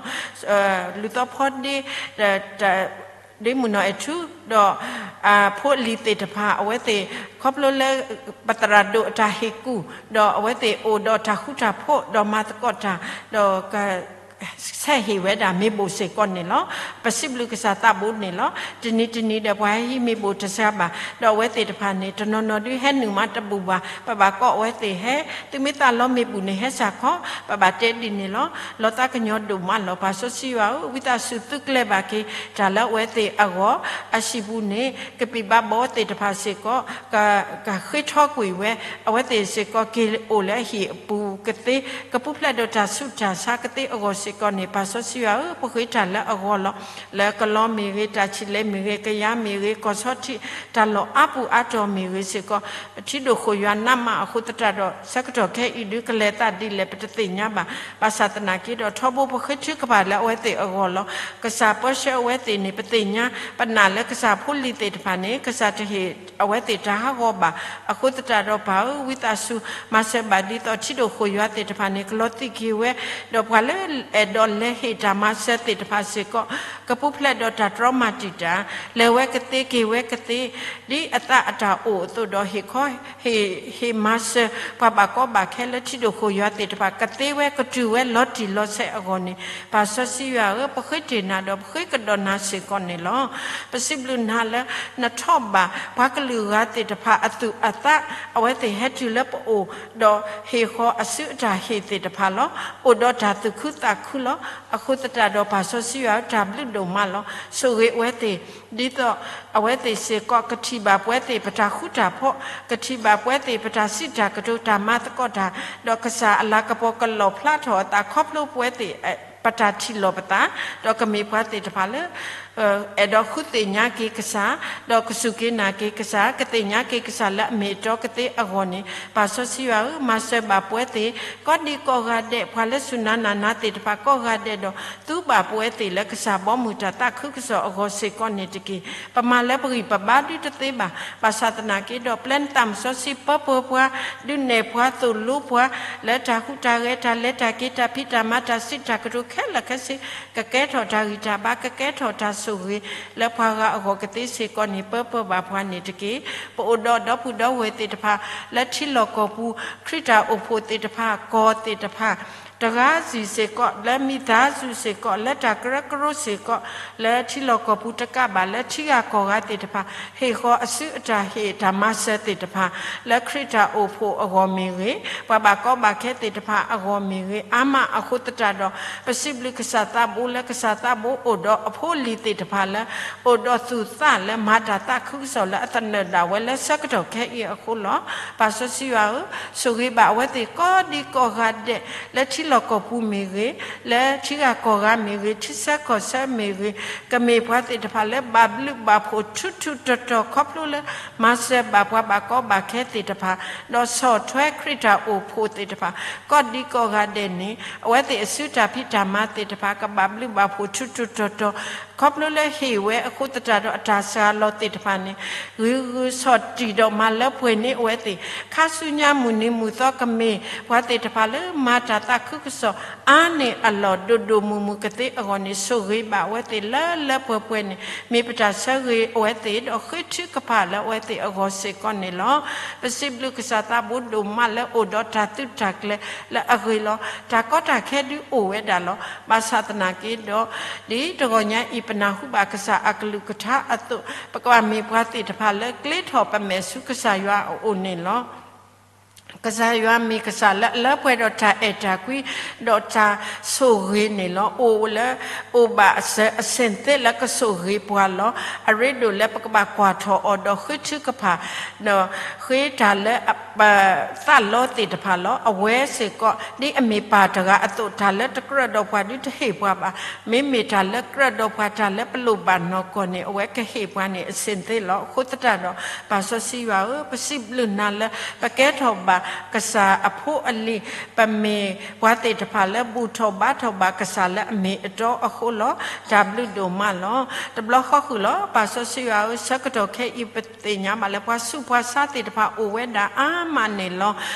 လူၤသီဖီဒ့ ဒ့မုၢ်နီၢ်အဲၣ်ထူ ဒီး ဖိအလံၤသ့ၣ်တဖၣ် အဝဲသ့ၣ် ခီဖျိလၢ ပသရၣ်ဒိၣ်အတၢ်ဟ့ၣ်ကူၣ် ဒီးအဝဲသ့ၣ်အိၣ်ဒီးတၢ်ဃူတၢ်ဖိး ဒီးမၤသကိးတၢ် ဒီးက ဆဲးဟ့ၣ်ဝဲဒၣ်မ့ၢ်ဘိၣ်စ့ၢ်ကီးန့ၣ်လီၤ. ပစံးဘျုးကစၢ်သးဘိန့ၣ်လီၤ. တနံၤတနံၤဒီး ပှၤဟဲဟံးမ့ၢ်ဘိၣ်တစှၤဘၣ် ဒီးအဝဲသ့ၣ်တဖၣ်န့ၣ် တနီၤနီၤဒုးဟဲနုာ်မးတဘူၣ်ဘၣ် ပဘၣ်ကိးအဝဲသ့ၣ်ဟဲ သုမ့ၢ်သးလီမ့ၢ်ဘူၣ်န့ၣ် ဟဲစၢ်ခီ ပဘၣ်တဲဒ်န့ၣ်လီၤ. လီၤသးကညီၤဒိၣ်မးလီၤ. ပၢ်စီဆှံယွၤဧၢ, ဝံသးစူၤသုကျဲၤဘၣ်က့ၤတၢ်လၢအဝဲသ့ၣ်အဂီၢ် အဟံၣ်ပူၤန့ၣ် ကပံာ်ဘၣ်ဘီသ့ၣ်တဖၣ်စ့ၢ်ကီး ကဃ့ထီကွံာ်ဝဲ အဝဲသ့ၣ်စ့ၢ်ကီးက့ၤအိၣ်လၢအဟံၣ်အပူၤကသ့ ကပူၤဖျဲးဒီးတၢ်ဆူးတၢ်ဆါကသ့အဂီၢ်စ့ၢ်ကီးန့ၣ် ပၢ်စီဆှံယွၤဧၢ, ပဃ့တၢ်လၢအဂီၢ်လီၤ. လၢကလီမ့ၢ်ဂ့ၤ, တၢ်ဆံးလဲမ့ၢ်ဂ့ၤ, ကယၤမ့ၢ်ဂ့ၤ, ကီၢ်ဆီထံး တၢ်လီၢ်အါပူၤအါတီၤမ့ၢ်ဂ့ၤစ့ၢ်ကီး ထံဒိၣ်ဃိၣ်ယွၤနးမးအဃိသတးဒီး ဆၢကတီၢ်ခဲအံၤဒုးကလဲၤသးဒ်လဲၣ် ပတသ့ၣ်ညါဘၣ်. ဘၣ်ဆၣ်သနာ်က့ဒီး ထီဘိပဃ့ထုကဖၣ်လၢအဝဲသ့ၣ်အဂီၢ်လီၤ. ကစၢ်ပၢဆှၢအဝဲသ့ၣ်န့ၣ် ပသ့ၣ်ညါ ပနာ်လၢကစၢ်ဖိလံၤသ့ၣ်တဖၣ်န့ၣ် ကစၢ်တဟ့ၣ်အဝဲသ့ၣ်တၢ်ဟးဂီၤဘၣ်. အဃိသတးဒီးပၢ်ဧၢ, ဝံသးစူၤ မၤစၢၤဘၣ်ဒ်သိး ထံဒိၣ်ဃိၣ်ယွၤသ့ၣ်တဖၣ်န့ၣ် ကလီၤသံးက့ၤဝဲ, ဒီးပှၤလၢအဲၣ်ဒိးလဲၤဟ့ၣ်တၢ်မၤစၢၤသ့ၣ်တဖၣ်စ့ၢ်ကီး ကပူၤဖျဲးဒီးတၢ်တြီမၤတံာ်တာ်, လဲၤဝဲကသ့က့ၤဝဲကသ့ ဒ်အသးအတၢ်အိၣ်အသိးဒီး ဟ့ၣ်ခီ ဟ့ၣ် ဟ့ၣ်မၤစၢၤ ပှၤဘၣ်ကီဘၣ်ခဲလၢထံဒိၣ်ဃိၣ်ယွၤသ့ၣ်တဖၣ် ကသ့ဝဲကတုၤဝဲလီၤတံၢ်လီၤဆဲးအဂီၢ်န့ၣ် ပၢ်စီဆှံယွၤဧၢ, ပဃ့တ့ၢ်နၤဒီးပဃ့ကဒီးနၤစ့ၢ်ကီးန့ၣ်လီၤ. ပစံးဘျုးနၤလၢ နထီၣ်ဘၣ်ပှၤကလုာ်ဂၤသ့ၣ်တဖၣ်အသူၣ်အသး အဝဲသ့ၣ်ဟဲတုၤလၢပအိၣ် ဒီးဟ့ၣ်ဃီၤအစုအတၢ်ဟ့ၣ်သ့ၣ်တဖၣ်လီၤ. အိၣ်ဒီးတၢ်သူၣ်ခုသးခုလီၤ. အဃိသတးဒီးပၢ်စီဆှံယွၤဧၢ, တၢ်ဘျုးဒိၣ်မးလီၤ. ဆိၣ်ဂ့ၤအဝဲသ့ၣ် ဒ်သိး အဝဲသ့ၣ်စ့ၢ်ကီးကထံၣ်ဘၣ်ပဝဲသ့ၣ်ပတၢ်ဃူတၢ်ဖိး, ကထံၣ်ဘၣ်ပဝဲသ့ၣ်ပတၢ်စံးတၢ်ကတိၤ တၢ်မၤသကိးတၢ်, ဒီးကစၢ်အလၤကပီၤကလီၣ်ဖျါထီၣ်အသးခီဖျိပဝဲသ့ၣ် ပတၢ်ထံၣ်လိာ်ပသး, ဒီးကမ့ၢ်ပှၤသ့ၣ်တဖၣ်လၢ အဲၣ်ဒိးဃုသ့ၣ်ညါက့ၤကစၢ်, ဒီးကစူၢ်က့ၤနာ်က့ၤကစၢ်, ကသ့ၣ်ညါက့ၤကစၢ်လၢအမ့ၢ်အတီကသ့အဂီၢ်န့ၣ်, ပၢ်စီဆှံယွၤဧၢ, မၤစၢၤဘၣ်ပဝဲသ့ၣ် ကိးဒံကိးဂၤဒဲး, ပှၤလၢစူၢ်နၤနာ်နၤသ့ၣ်တဖၣ်ကိးဂၤဒဲးဒီး သူဘၣ်ပဝဲသ့ၣ်လၢကစၢ်ဘီမုၢ်တၢ်သးခုကစီၣ်အဂီၢ်စ့ၢ်ကီးန့ၣ်တက့ၢ်. ပမၤလၢပဂံၢ်ပဘါဒုတသ့ဘၣ်. ဘၣ်ဆၣ်သနာ်က့ဒီး ပျဲနသးမုၢ်စီဆှံပၢပၢၤပှၤ, ဒုးနဲၣ်ပှၤသိၣ်လိပှၤ လၢတၢ်ဟူးတၢ်ဂဲၤ တၢ်လဲၤတၢ်က့ၤ တၢ်ဖံးတၢ်မၤ တၢ်စံးတၢ်ကတိၤခဲလၢာ်ခဲဆ့, ကကဲထီၣ်တၢ်ဂံၢ်တၢ်ဘါ ကကဲထီၣ်တၢ်ဆိၣ်ဂ့ၤ လၢပှၤဂၤအဂီၢ်ကသ့စ့ၢ်ကီးန့ၣ် ပၢပၢၤဘၣ်ပှၤန့ၣ်တက့ၢ်. ပအိၣ်ဒီးဒီပုၢ်ဒီဝဲၢ်သ့ၣ်တဖၣ် လၢထံလီၢ်ကီၢ်ပူၤ ခရံာ်တၢ်အိၣ်ဖှိၣ်သ့ၣ်တဖၣ် ကီၢ်သ့ၣ်တဖၣ် တဂၤစံၣ်စ့ၢ်ကီး လၢမံသးစူၤစ့ၢ်ကီး လၢတၢ်ကရၢကရိစ့ၢ်ကီး လၢထံလီၢ်ကီၢ်ပူၤတကးဘၣ် လၢထံဂၤကီၢ်ဂၤသ့ၣ်တဖၣ် ဟ့ၣ်ဃီၤအစုအတၢ်ဟ့ၣ်တၢ်မၤစၢၤသ့ၣ်တဖၣ် လၢခရံာ်တၢ်အိၣ်ဖှိၣ်အဂီၢ်မ့ၢ်ဂ့ၤ, ပှၤဘၣ်ကီဘၣ်ခဲသ့ၣ်တဖၣ်အဂီၢ်မ့ၢ်ဂ့ၤ, အါမးအဃိသတးဒီး ပစံးဘျုးကစၢ်သးဘိလၢကစၢ်သးဘိအိၣ်ဒီးအဖိအလံၤသ့ၣ်တဖၣ်လၢ အိၣ်ဒီးသူၣ်သးလၢမၤတၢ်သးခုကစီၣ်လၢအသနၢၣ်ဒၣ်ဝဲလၢဆၢကတီၢ်ခဲအံၤအဃိလီၤ. ပၢ်စီဆှံယွၤဧၢ, ဆိၣ်ဂ့ၤဘၣ်အဝဲသ့ၣ်ကိးဒံကိးဂၤဒဲး လၢထံလီၢ်ကီၢ်ပူၤမ့ၢ်ဂ့ၤ, လၢထံဂၤကီၢ်ဂၤမ့ၢ်ဂ့ၤ, ထံဆၢကီၢ်ဆၢမ့ၢ်ဂ့ၤ, ကမ့ၢ်ပှၤသ့ၣ်တဖၣ်လၢဘၣ်ဘျုးဘၣ်ဖှိၣ်ထူထူတီၤတီၤ ခီဖျိလၢ မၤစၢၤဘၣ်ပှၤဘၣ်ကီဘၣ်ခဲသ့ၣ်တဖၣ်, ဒီးဆီၣ်ထွဲခရံာ်တၢ်အိၣ်ဖှိၣ်သ့ၣ်တဖၣ် ကိးဒံကိးဂၤဒဲးန့ၣ် အဝဲသ့ၣ်အစုတၢ်ဖံးတၢ်မၤသ့ၣ်တဖၣ် ကဘၣ်ဘျုးဘၣ်ဖှိၣ်ထူထူတီၤတီၤ ခီဖျိလၢဟ့ၣ်ဝဲအဃိသတးဒီး အတၢ်စှၤလီၤသ့ၣ်တဖၣ်န့ၣ် ဂုာ်ဂုာ်ဆီၣ်တံၢ်ဒီးမၤလၢပှဲၤန့ၢ်အဝဲသ့ၣ် ခါဆူညါမုၢ်နံၤမုၢ်သီ ကမ့ၢ်ပှၤသ့ၣ်တဖၣ်လၢမၤတၢ်သးခုကစီၣ် အါန့ၢ်အလီၢ်ဒိၣ်ဒိၣ်မုၢ်မုၢ်ကသ့အဂီၢ်န့ၣ် ဆိၣ်ဂ့ၤဘၣ်အဝဲသ့ၣ်လၢလၢပှဲၤပှဲၤန့ၣ် မ့ၢ်ပတၢ်ဆၢဂ့ၤအဝဲသ့ၣ် ဒီးဃ့ထုကဖၣ်လၢအဝဲသ့ၣ်အဂီၢ်စ့ၢ်ကီးန့ၣ်လီၤ. ပစံးဘျုးကစၢ်သးဘိဒိၣ်မးလၢအိၣ်ဒီးတၢ်သုးတၢ်ကျဲၤလၢအဂ့ၤလီၤ. တၢ်ကီတၢ်ခဲဒုးအိၣ်ဝဲဒၣ်လီၤ. ဘၣ်ဆၣ်သနာ်က့ဒီး ဒ်တဂီၤညါအံၤ ပနၢ်ဟူဘၣ်ကစၢ်အကလုၢ်ကထါအသိး ပကဘၣ်မ့ၢ်ပှၤသ့ၣ်တဖၣ်လၢကျ့ထီၣ်ပမဲာ်ဆူကစၢ်ယွၤအအိၣ်န့ၣ်လီၤ. ကစၢ်ယွၤမ့ၢ်ကစၢ်လၢအလၢပှဲၤဒီးတၢ်အဲၣ်တၢ်ကွံ ဒီးတၢ်ဆိၣ်ဂ့ၤန့ၣ်လီၤ. အိၣ်လၢ အိၣ်ဘၣ်အစၢၤအဆ့ၣ်သ့လၢကဆိၣ်ဂ့ၤပှၤလီၤ. အရ့ဒိၣ်လၢပကဘၣ်ကွၢ်ထီၣ်အီၤဒီးဃ့ထုကဖၣ် ဒီးဃ့တၢ်လၢပသးလီသ့ၣ်တဖၣ်လီၤ. အဝဲစ့ၢ်ကီး ဒ်အမ့ၢ်ပၢ်တဂၤအသိး တၢ်လၢတကြၢးဒီးပှၤဒုတဟ့ၣ်ပှၤဘၣ်. မ့မ့ၢ်တၢ်လၢကြၢးဒီးပှၤ တၢ်လၢပလိၣ်ဘၣ်နီၢ်ကီၢ်န့ၣ် အဝဲကဟ့ၣ်ပှၤန့ၣ်အဆ့ၣ်သ့လီၤ. အဃိသတးဒီး ပၢ်စီဆှံယွၤဧၢ, ပစံးဘျုးနၤလၢ ပကဲထီၣ်ဘၣ်ကစၢ်အဖိအလံၤ, ပမ့ၢ်ပှၤသ့ၣ်တဖၣ်လၢဘူၣ်ထီၣ်ဘါထီၣ်ဘၣ်ကစၢ်လၢအမ့ၢ်အတီအဃိလီၤ. တၢ်ဘျုးဒိၣ်မးလီၤ. တဘျီဃီဃုာ်လီၤ. ပၢ်စီဆှံယွၤဧၢ, ဆၢကတီၢ်ခဲအံၤ ပသ့ၣ်ညါဘၣ်လၢ ပှၤဆူးပှၤဆါသ့ၣ်တဖၣ်အိၣ်ဝဲဒၣ်အါမးန့ၣ်လီၤ.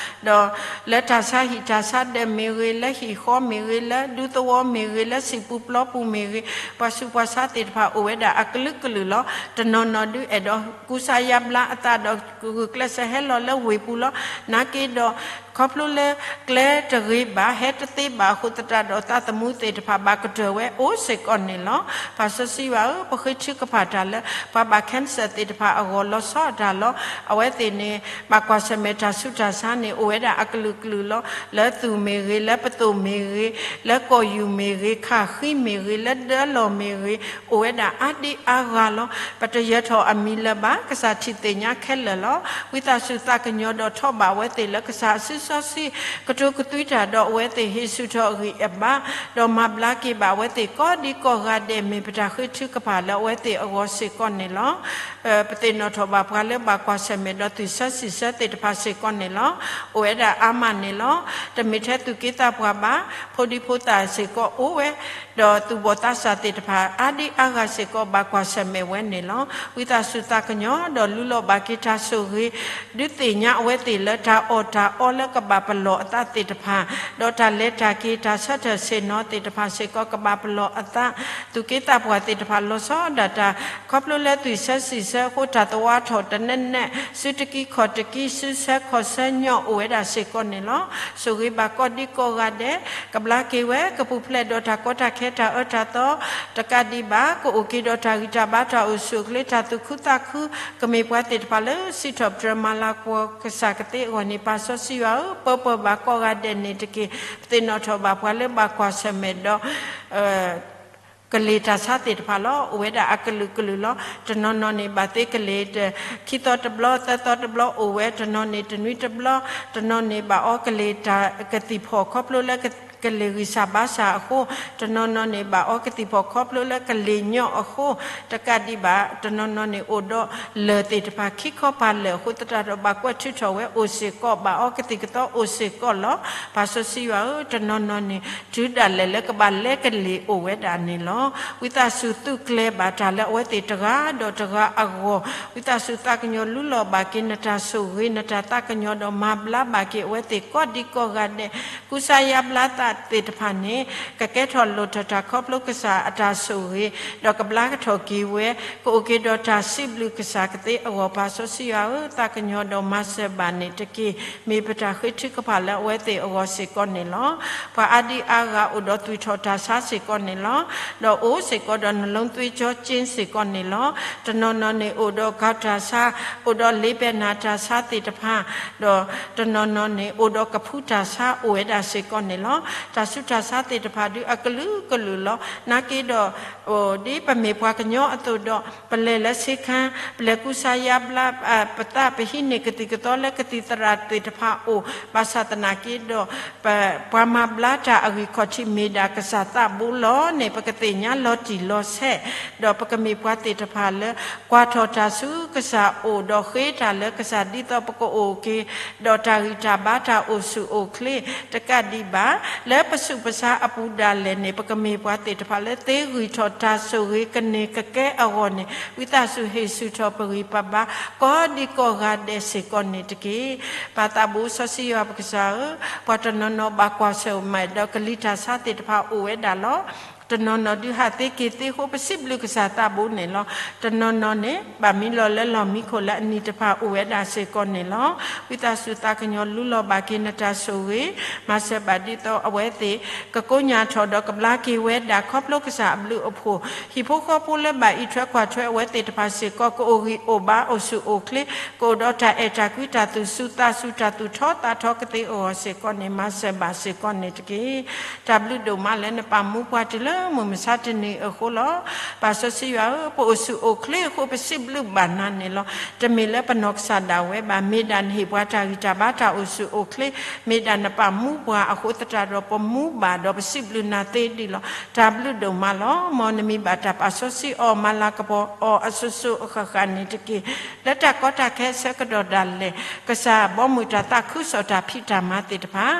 ဒီးလၢတၢ်ဆါဟံၣ်တၢ်ဆါဒၢးမ့ၢ်ဂ့ၤ, လၢဟံၣ်ဃီမ့ၢ်ဂ့ၤ, လၢဒူသဝီမ့ၢ်ဂ့ၤ, လၢစံာ်ပူၤပျီပူၤမ့ၢ်ဂ့ၤ, ပှၤဆူးပှၤဆါသ့ၣ်တဖၣ်အိၣ်ဝဲဒၣ်အကလုာ်ကလုာ်လီၤ. တနီၤနီၤဒုးအဲၣ်ဒိးကူစါယါဘျါအသးဒီး ဂုာ်ကျဲးစၢးဟဲလီၤလၢဝ့ၢ်ပူၤလီၤ. နာ်က့ဒီး ခီဖျိလၢကျဲတဂ့ၤဘၣ်, ဟဲတသ့ဘၣ်အဃိသတးဒီး သးသမူသ့ၣ်တဖၣ်ဘၣ်ကတၢၢ်ဝဲအိၣ်စ့ၢ်ကီးန့ၣ်လီၤ. ပၢ်စီဆှံယွၤဧၢ, ပဃ့ထုကဖၣ်တၢ်လၢ ပှၤဘၣ် cancer သ့ၣ်တဖၣ်အဂီၢ်လီၤဆီဒၣ်တၢ်လီၤ. အဝဲသ့ၣ်န့ၣ် ဘၣ်ကွၢ်ဆၢၣ်မဲာ်တၢ်ဆူးတၢ်ဆါန့ၣ် အိၣ်ဝဲဒၣ်အကလုာ်ကလုာ်လီၤ. လၢသူၣ်မ့ၢ်ဂ့ၤ, လၢပသိၣ်မ့ၢ်ဂ့ၤ, လၢကီၢ်ယူၢ်မ့ၢ်ဂ့ၤ, ခၣ်ဃံမ့ၢ်ဂ့ၤ, လၢဒၢလီၢ်မ့ၢ်ဂ့ၤ, အိၣ်ဝဲဒၣ်အါဒံအါဂၤလီၤ. ပတယၢၤထီၣ်အမံၤလၢၤဘၣ်, ကစၢ်ထံၣ်သ့ၣ်ညါခဲလၢာ်လီၤ. ဝံသးစူၤသးကညီၤဒီးထီၣ်ဘၣ်အဝဲသ့ၣ်လၢကစၢ်အစုစီဆှံ ကတိၤကသွံတၢ်ဒီးအဝဲသ့ၣ် ဟ့ၣ်ဆူၣ်ထီၣ်အဂံၢ်အဘါ, ဒီးမၤဘျါက့ၤဘၣ်အဝဲသ့ၣ်ကိးဒံကိးဂၤဒဲး မ့ၢ်ပတၢ်ဃ့ထုကဖၣ်လၢအဝဲသ့ၣ်အဂီၢ်စ့ၢ်ကီးန့ၣ်လီၤ. ပသ့ၣ်နီၣ်ထီၣ်ဘၣ်ပှၤလၢဘၣ်ကွၢ်ဆၢၣ်မဲာ်ဒီးသွံၣ်ဆၢစံၣ်ဆၢသ့ၣ်တဖၣ်စ့ၢ်ကီးန့ၣ်လီၤ. အိၣ်ဝဲဒၣ်အါမးန့ၣ်လီၤ. တမ့ၢ်ထဲသူၣ်က့သးပှၢ်ဘၣ်, ဖိဒံဖိသၣ်စ့ၢ်ကီးအိၣ်ဝဲ, ဒီးသူၣ်ဘီၣ်သးစၢ်သ့ၣ်တဖၣ် အါဒံအါဂၤစ့ၢ်ကီး ဘၣ်ကွၢ်ဆၢၣ်မဲာ်ဝဲန့ၣ်လီၤ. ဝံသးစူၤသးကညီၤ ဒီးလူလီၤဘၣ်က့ၤတၢ်ဆိၣ်ဂ့ၤ, ဒုးသ့ၣ်ညါအဝဲသ့ၣ်လၢတၢ်အီၣ်တၢ်အီလၢကဘၣ်ပလီၢ်အသးသ့ၣ်တဖၣ်, ဒီးတၢ်လဲၤတၢ်က့ၤ တၢ်ဆၢထၢၣ်ဆ့ၣ်နီၤသ့ၣ်တဖၣ်စ့ၢ်ကီး ကဘၣ်ပလီၢ်အသး, သူၣ်က့သးပှၢ်သ့ၣ်တဖၣ်လီၤဆီဒၣ်တၢ် ခီဖျိလၢသွံၣ်ဆၢစံၣ်ဆၢအဃိ တၢ်သဝါထီၣ်တနဲၣ်နဲၣ်, စုတကံခီၣ်တကံ စုဆၢခီၣ်ဆၢညီအိၣ်ဝဲဒၣ်စ့ၢ်ကီးန့ၣ်လီၤ. ဆိၣ်ဂ့ၤဘၣ်ကိးဒံကိးဂၤဒဲး, ကဘျါက့ၤဝဲ, ကပူၤဖျဲးဒီးတၢ်ကီတၢ်ခဲတၢ်အၢတၢ်သီ တကးဒံးဘၣ်, ကအိၣ်က့ၤဒီးတၢ်ဂံၢ်တၢ်ဘါ တၢ်အိၣ်ဆူၣ်အိၣ်ချ့ တၢ်သူၣ်ခုသးခု, ကမ့ၢ်ပှၤသ့ၣ်တဖၣ်လၢစံးထီၣ်ပတြၢၤမၤလၤကပီၤကစၢ်ကသ့အဂီၢ်န့ၣ် ပၢ်စီဆှံယွၤဧၢ, ပၢပၢၤဘၣ်ကိးဂၤဒဲးန့ၣ်တက့ၢ်. ပသ့ၣ်နီၣ်ထီၣ်ဘၣ်ပှၤလၢဘၣ်ကွၢ်ဆၢၣ်မဲာ်ဒီး ကလ့ၢ်တၢ်ဆါသ့ၣ်တဖၣ်လီၤ. အိၣ်ဝဲဒၣ်အကလုာ်ကလုာ်လီၤ. တနီၤနီၤန့ၣ် ဘၣ်သ့ကလ့ၢ် ခံသီတဘျီ သၢသီတဘျီအိၣ်ဝဲ, တနီၤန့ၣ်တနွံတဘျီ, တနီၤန့ၣ်ဘၣ်အီကလ့ၢ်တၢ်ကသံၣ်ဖီၣ် ခီဖျိလၢ ကလံၤဂံၢ်စၢ်ဘါစၢ်အဃိ, တနီၤနီၤန့ၣ် ဘၣ်အီကသံၣ်ဖီၣ်ခီဖျိလၢကလံၤညီၣ်အဃိ, တကးဒံးဘၣ် တနီၤနီၤန့ၣ် အိၣ်ဒီးလၢၢ်သ့ၣ်တဖၣ် ခံခီပၤလၢာ်အဃိသတးဒီး ဘၣ်ကွၢ်ထုးထီၣ်ဝဲအိၣ်စ့ၢ်ကီး, ဘၣ်အီကသံၣ်ကသီအိၣ်စ့ၢ်ကီးလီၤ. ပၢ်စီဆှံယွၤဧၢ, တနီၤနီၤန့ၣ် တုၤဒၣ်လဲာ်လၢကဘၣ်လဲကလံၤအိၣ်ဝဲဒၣ်န့ၣ်လီၤ. ဝံသးစူၤသုးကျဲၤဘၣ်တၢ်လၢအဝဲသ့ၣ်တဂၤဒီးတဂၤအဂီၢ်, ဝံသးစူၤသးကညီၤလူလီၤဘၣ်က့ၤနတၢ်ဆိၣ်ဂ့ၤ နတၢ်သးကညီၤဒီးမၤဘျါဘၣ်က့ၤအဝဲသ့ၣ်ကိးဒံကိးဂၤဒဲး, ကူစါယါဘျါသးသ့ၣ်တဖၣ်န့ၣ် ကကဲထီၣ်လိၣ်ထီၣ်တၢ်ခီဖျိကစၢ်အတၢ်ဆိၣ်ဂ့ၤ, ဒီးကဘျါကထီၣ်က့ၤဝဲ, ကအိၣ်က့ၤဒီးတၢ်စံးဘျုးကစၢ်ကသ့အဂီၢ်, ပၢ်စီဆှံယွၤဧၢ, သးကညီၤဒီးမၤစၢၤဘၣ်န့ၣ်တက့ၢ်. မ့ၢ်ပတၢ်ဃ့ထုကဖၣ်လၢအဝဲသ့ၣ်အဂီၢ်စ့ၢ်ကီးန့ၣ်လီၤ. ပှၤအါဒံအါဂၤအိၣ်ဒီးသွံၣ်ထီၣ်တၢ်ဆါစ့ၢ်ကီးန့ၣ်လီၤ. ဒီးအိၣ်စ့ၢ်ကီးဒီး နလုံးသွေးကြောကျဉ် စ့ၢ်ကီးန့ၣ်လီၤ. တနီၤနီၤန့ၣ် အိၣ်ဒီးကီတၢ်ဆါ, အိၣ်ဒီးလ့ပဲၢ်နၢ်တၢ်ဆါသ့ၣ်တဖၣ်, ဒီးတနီၤနီၤန့ၣ် အိၣ်ဒီးကဖုတၢ်ဆါအိၣ်ဝဲဒၣ်စ့ၢ်ကီးန့ၣ်လီၤ. တၢ်ဆူးတၢ်ဆါသ့ၣ်တဖၣ်ဒုးအကလုာ်ကလုာ်လီၤ. နာ်က့ဒီး ဒ်ပမ့ၢ်ပှၤကညီအသိးဒီး ပလဲၤလၢဆ့ခါ, ပလဲၤကူစါယါဘျါ, ပသးပဟံးန့ၢ်ကသံၣ်ကသီလၢကသံၣ်သရၣ်သ့ၣ်တဖၣ်အအိၣ်, ဘၣ်ဆၣ်သနာ်က့ဒီး ပ ပှၤမၤဘျါတၢ်အဂံၢ်ခီၣ်ထံးမ့ၢ်ဒၣ်ကစၢ်သးဘိလီၤန့ၣ် ပကသ့ၣ်ညါလီၤတံၢ်လီၤဆဲး, ဒီးပကမ့ၢ်ပှၤသ့ၣ်တဖၣ်လၢ ကွၢ်ထီၣ်တၢ်ဆူကစၢ်အိၣ်, ဒီးဃ့တၢ်လၢကစၢ် ဒ်သိးပကအိၣ်က့ၤ ဒီးတၢ်ဂံၢ်တၢ်ဘါတၢ်အိၣ်ဆူၣ်အိၣ်ချ့, တကးဒံးဘၣ် လၢပဆူးပဆါအပူၤဒၣ်လဲာ်န့ၣ် ပကမ့ၢ်ပှၤသ့ၣ်တဖၣ်လၢသ့ဂံၢ်ထီၣ်တၢ်ဆိၣ်ဂ့ၤကန့ၢ်ကကဲအဂီၢ်န့ၣ် ဝံသးစူၤဟ့ၣ်ဆူၣ်ထီၣ်ပဂံၢ်ပဘါ ကိးဒံကိးဂၤဒဲးစ့ၢ်ကီးန့ၣ်တက့ၢ်. ပၢ်သးဘိစီဆှံယွၤပကစၢ်ဧၢ, ပှၤတနီၤနီၤဘၣ်ကွၢ်ဆၢၣ်မဲာ်ဒီးကလံၤတၢ်ဆါသ့ၣ်တဖၣ်အိၣ်ဝဲဒၣ်လီၤ. တနီၤနီၤဒုးဟးသ့က့ၤသ့အဃိ ပစံးဘျုးကစၢ်သးဘိန့ၣ်လီၤ. တနီၤနီၤန့ၣ် ဘၣ်မံလီၤလၢလီၢ်မံခိၣ်လၢအနံၤတဖၣ်အိၣ်ဝဲဒၣ်စ့ၢ်ကီးန့ၣ်လီၤ. ဝံသးစူၤသးကညီၤလူလီၤဘၣ်က့ၤနတၢ်ဆိၣ်ဂ့ၤ, မၤစၢၤဘၣ်ဒ်သိးအဝဲသ့ၣ် ကကိညၢ်ထီၣ်ဒီးကဘျါက့ၤဝဲဒၣ် ခီဖျိကစၢ်အဘျုးအဖှိၣ်, ဟံၣ်ဖိဃီဖိလၢဘၣ်အံးထွဲကွၢ်ထွဲအဝဲသ့ၣ်တဖၣ်စ့ၢ်ကီး ကအိၣ်ဂံၢ်အိၣ်ဘါအိၣ်ဆူၣ်အိၣ်ချ့, ကအိၣ်ဒီးတၢ်အဲၣ်တၢ်ကွံတၢ်သူၣ်စူၤသးစူၤတၢ်သူၣ်ထီသးထီကသ့အဂီၢ်စ့ၢ်ကီးန့ၣ် မၤစၢၤဘၣ်စ့ၢ်ကီးန့ၣ်တက့ၢ်. တၢ်ဘျုးဒိၣ်မးလၢနပာ်မူပှၤတုၤလၢမုၢ်မဆါတနံၤအဃိလီၤ. ပၢ်စီဆှံယွၤဧၢ, ပအိၣ်ဆူၣ်အိၣ်ချ့အဃိ ပစံးဘျုးဘၣ်နၤန့ၣ်လီၤ. တမ့ၢ်လၢပနီၢ်ကစၢ်ဒၣ်ဝဲဘၣ်, မ့ၢ်ဒၣ်နဟ့ၣ်ပှၤတၢ်ဂံၢ်တၢ်ဘါတၢ်အိၣ်ဆူၣ်အိၣ်ချ့, မ့ၢ်ဒၣ်နပာ်မူပှၤအဃိသတးဒီး ပမူဘၣ်ဒီးပစံးဘျုးနၤသ့ဒံးလီၤ. တၢ်ဘျုးဒိၣ်မးလီၤ. မ်နမံၤဘၣ်တၢ်ပာ်စီဆှံအီၤ မၤလၤကပီၤအီၤအစိၤစိၤအဃၣ်ဃၣ်န့ၣ်တက့ၢ်. လၢတၢ်ကီတၢ်ခဲအဆၢကတီၢ်ဒၣ်လဲာ် ကစၢ်ဘီမုၢ်တၢ်သးခုကစီၣ်တၢ်ဖံးတၢ်မၤသ့ၣ်တဖၣ်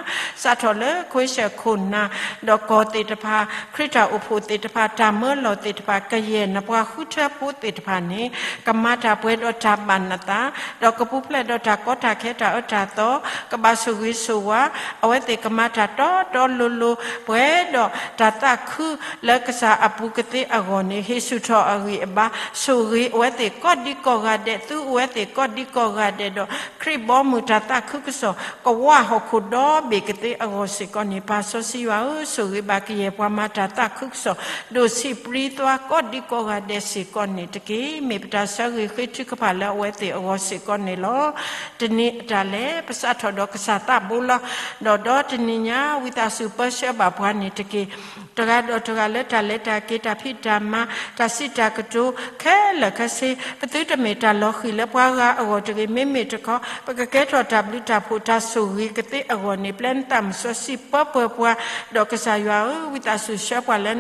စးထီၣ်လၢခွ့ဆၢၣ်ခိၣ်နၢ် ဒီးကီၢ်သ့ၣ်တဖၣ်, ခရံာ်တၢ်အိၣ်ဖှိၣ်သ့ၣ်တဖၣ်, တၢ်မၢလီၤသ့ၣ်တဖၣ်, ကယဲၢ်နပှၤဃုထၢဖိသ့ၣ်တဖၣ်န့ၣ် ကမၤတၢ်ပှဲၤဒီးတၢ်ဘၣ်နသး, ဒီးကပူၤဖျဲးဒီးတၢ်ကီတၢ်ခဲတၢ်အၢတၢ်သီ, ကဘၣ်ဆိၣ်ဂ့ၤဆိၣ်ဝါ, အဝဲသ့ၣ်ကမၤတၢ်တီတီလိၤလိၤ, ပှဲၤဒီးတၢ်သးခုလၢကစၢ်အပူၤကသ့အဂီၢ်န့ၣ် ဟ့ၣ်ဆူၣ်ထီၣ်အဂံၢ်အဘါ, ဆိၣ်ဂ့ၤအဝဲသ့ၣ်ကိးဒံကိးဂၤဒဲး, သူအဝဲသ့ၣ်ကိးဒံကိးဂၤဒဲးဒီး ခရံာ်ဘီမုၢ်တၢ်သးခုကစီၣ် ကဝၢ်ဟီၣ်ခိၣ်ဒီဘ့ၣ်ကသ့အဂီၢ်စ့ၢ်ကီးန့ၣ် ပၢ်စီဆှံယွၤဧၢ, ဆိၣ်ဂ့ၤဘၣ်ကယဲၢ်ပှၤမၤတၢ်သးခုကစီၣ်, ဒိၣ်ဆံးပြံသွါကိးဒံကိးဂၤဒဲးစ့ၢ်ကီးန့ၣ်တက့ၢ်. မ့ၢ်ပတၢ်ဆၢဂ့ၤဃ့ထုကဖၣ်လၢအဝဲသ့ၣ်အဂီၢ်စ့ၢ်ကီးန့ၣ်လီၤ. တနံၤအတၢ်လဲၤ ပစးထီၣ်ဒီးကစၢ်သးဘိလီၤ. ဒီးဒီတနံၤညါ ဝံသးစူၤပၢဆှၢဘၣ်ပှၤန့ၣ်တက့ၢ်. တဂၤဒီးတဂၤလၢတၢ်လဲၤတၢ်က့ၤ တၢ်ဖံးတၢ်မၤ တၢ်စံးတၢ်ကတိၤ ခဲလၢာ်ခဲဆ့ ပသုတမ့ၢ်တၢ်လီၤဃံၤလၢပှၤဂၤအဂီၢ်တဂ့ၤ, မ့မ့ၢ်တခီ ပကကဲထီၣ်တၢ်ဘျုးတၢ်ဖှိၣ်တၢ်ဆိၣ်ဂ့ၤကသ့အဂီၢ်န့ၣ် ပျဲနသးမုၢ်စီဆှံပၢပှဲၤပှၤ, ဒီးကစၢ်ယွၤဧၢ, ဝံသးစူၤဆှၢပှၤလၢ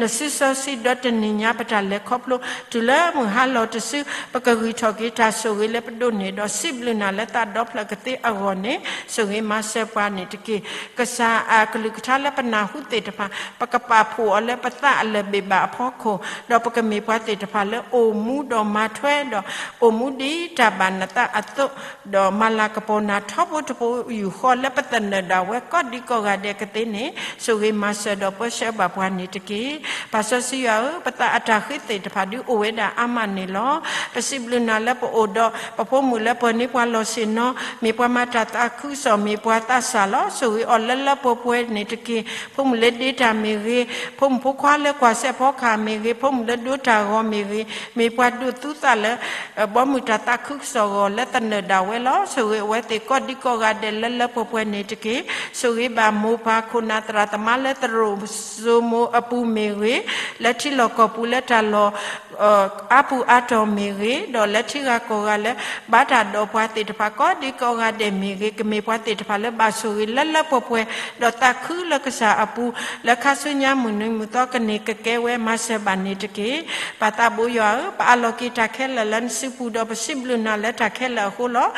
နစုစီဆှံဒီတနံၤညါ ပတၢ်လဲၤခီဖျိ တုၤလၢမုၢ်ဟါလီၤတစု ပကဂံၢ်ထီၣ်က့ၤတၢ်ဆိၣ်ဂ့ၤလၢပဒိးန့ၢ် ဒီးစံးဘျုးနၤလၢသးဒီဖျၢၣ်ကသ့အဂီၢ်န့ၣ် ဆိၣ်ဂ့ၤမၤစၢၤပှၤန့ၣ်တက့ၢ်. ကစၢ်အကလုၢ်ကထါလၢပနၢ်ဟူသ့ၣ်တဖၣ် ပကပာ်ဖှိၣ်အီၤလၢပသးအလၢၢ်ဘ့ၣ်ဘၣ်အဖီခိၣ်, ဒီးပကမ့ၢ်ပှၤသ့ၣ်တဖၣ်လၢအိၣ်မူဒီးမၤထွဲဒီး အိၣ်မူဒ်တၢ်ဘၣ်နသးအသိး, ဒီးမၤလၤကပီၤနၤထီဘိတဘိယူၢ်ဃီလၢပသနၢၣ်ဒၣ်ဝဲကိးဒံကိးဂၤဒဲးကသ့န့ၣ် ဆိၣ်ဂ့ၤမၤစၢၤဒီးပၢဆှၢဘၣ်ပှၤန့ၣ်တက့ၢ်. ပၢ်စီဆှံယွၤဧၢ, ပသးအတၢ်ဃ့သ့ၣ်တဖၣ်ဒုးအိၣ်ဝဲဒၣ်အါမးန့ၣ်လီၤ. ပစံးဘျုးနၤလၢပအိၣ်ဒီး ပဖိမုၣ်လၢပၢၤန့ၢ်ပှၤလီၢ်ဆ့ၣ်နီၤ, မ့ၢ်ပှၤမၤတၢ်သးခုကစီၣ်, မ့ၢ်ပှၤသးစၢ်လီၤ. ဆိၣ်ဂ့ၤအီၤလၢလၢပှဲၤပှဲၤန့ၣ်တက့ၢ်. ဖိမုၣ်လၢဒ့တၢ်မ့ၢ် မ့ၢ်ဂ့ၤ, ဖိမုၣ်ဖိခွါလၢကွၢ်စဲးဖီကဟၣ်မ့ၢ်ဂ့ၤ, ဖိမုၣ်လၢဒိတၢ်ဂီၤမ့ၢ်ဂ့ၤ, မ့ၢ်ပှၤဒိးသူသးလၢ ဘီမုၢ်တၢ်သးခုကစီၣ်အဂီၢ်လၢသနၢၣ်ဒၣ်ဝဲလီၤ. ဆိၣ်ဂ့ၤအဝဲသ့ၣ်ကိးဒံကိးဂၤဒဲးလၢလၢပှဲၤပှဲၤန့ၣ်တက့ၢ်. ဆိၣ်ဂ့ၤဘၣ်မိၢ်ပၢ်ခိၣ်နၢ်သရၣ်သမါလၢသရိာ်စိမိၤအပူၤမ့ၢ်ဂ့ၤ, လၢထံလီၢ်ကီၢ်ပူၤလၢတၢ်လီၢ် အါပူၤအါတီၢ်မ့ၢ်ဂ့ၤ, ဒီးလၢထံဂၤကီၢ်ဂၤလၢ ဘၣ်တၢ်ဒိးပှၤသ့ၣ်တဖၣ်ကိးဒံကိးဂၤဒဲးမ့ၢ်ဂ့ၤ, ကမ့ၢ်ပှၤသ့ၣ်တဖၣ်လၢဘၣ်ဆိၣ်ဂ့ၤလၢလၢပှဲၤပှဲၤ, ဒီးသးခုလၢကစၢ်အပူၤ, လၢခါဆူညါမုၢ်နံၤမုၢ်သီကန့ၢ်ကကဲဝဲမၤစၢၤဘၣ်န့ၣ်တက့ၢ်. ပၢ်သးဘိယွၤဧၢ, ပအးလီၤက့ၤတၢ်ခဲလၢာ်လၢနစုပူၤဒီးပစံးဘျုးနၤလၢတၢ်ခဲလၢာ်အဃိလီၤ.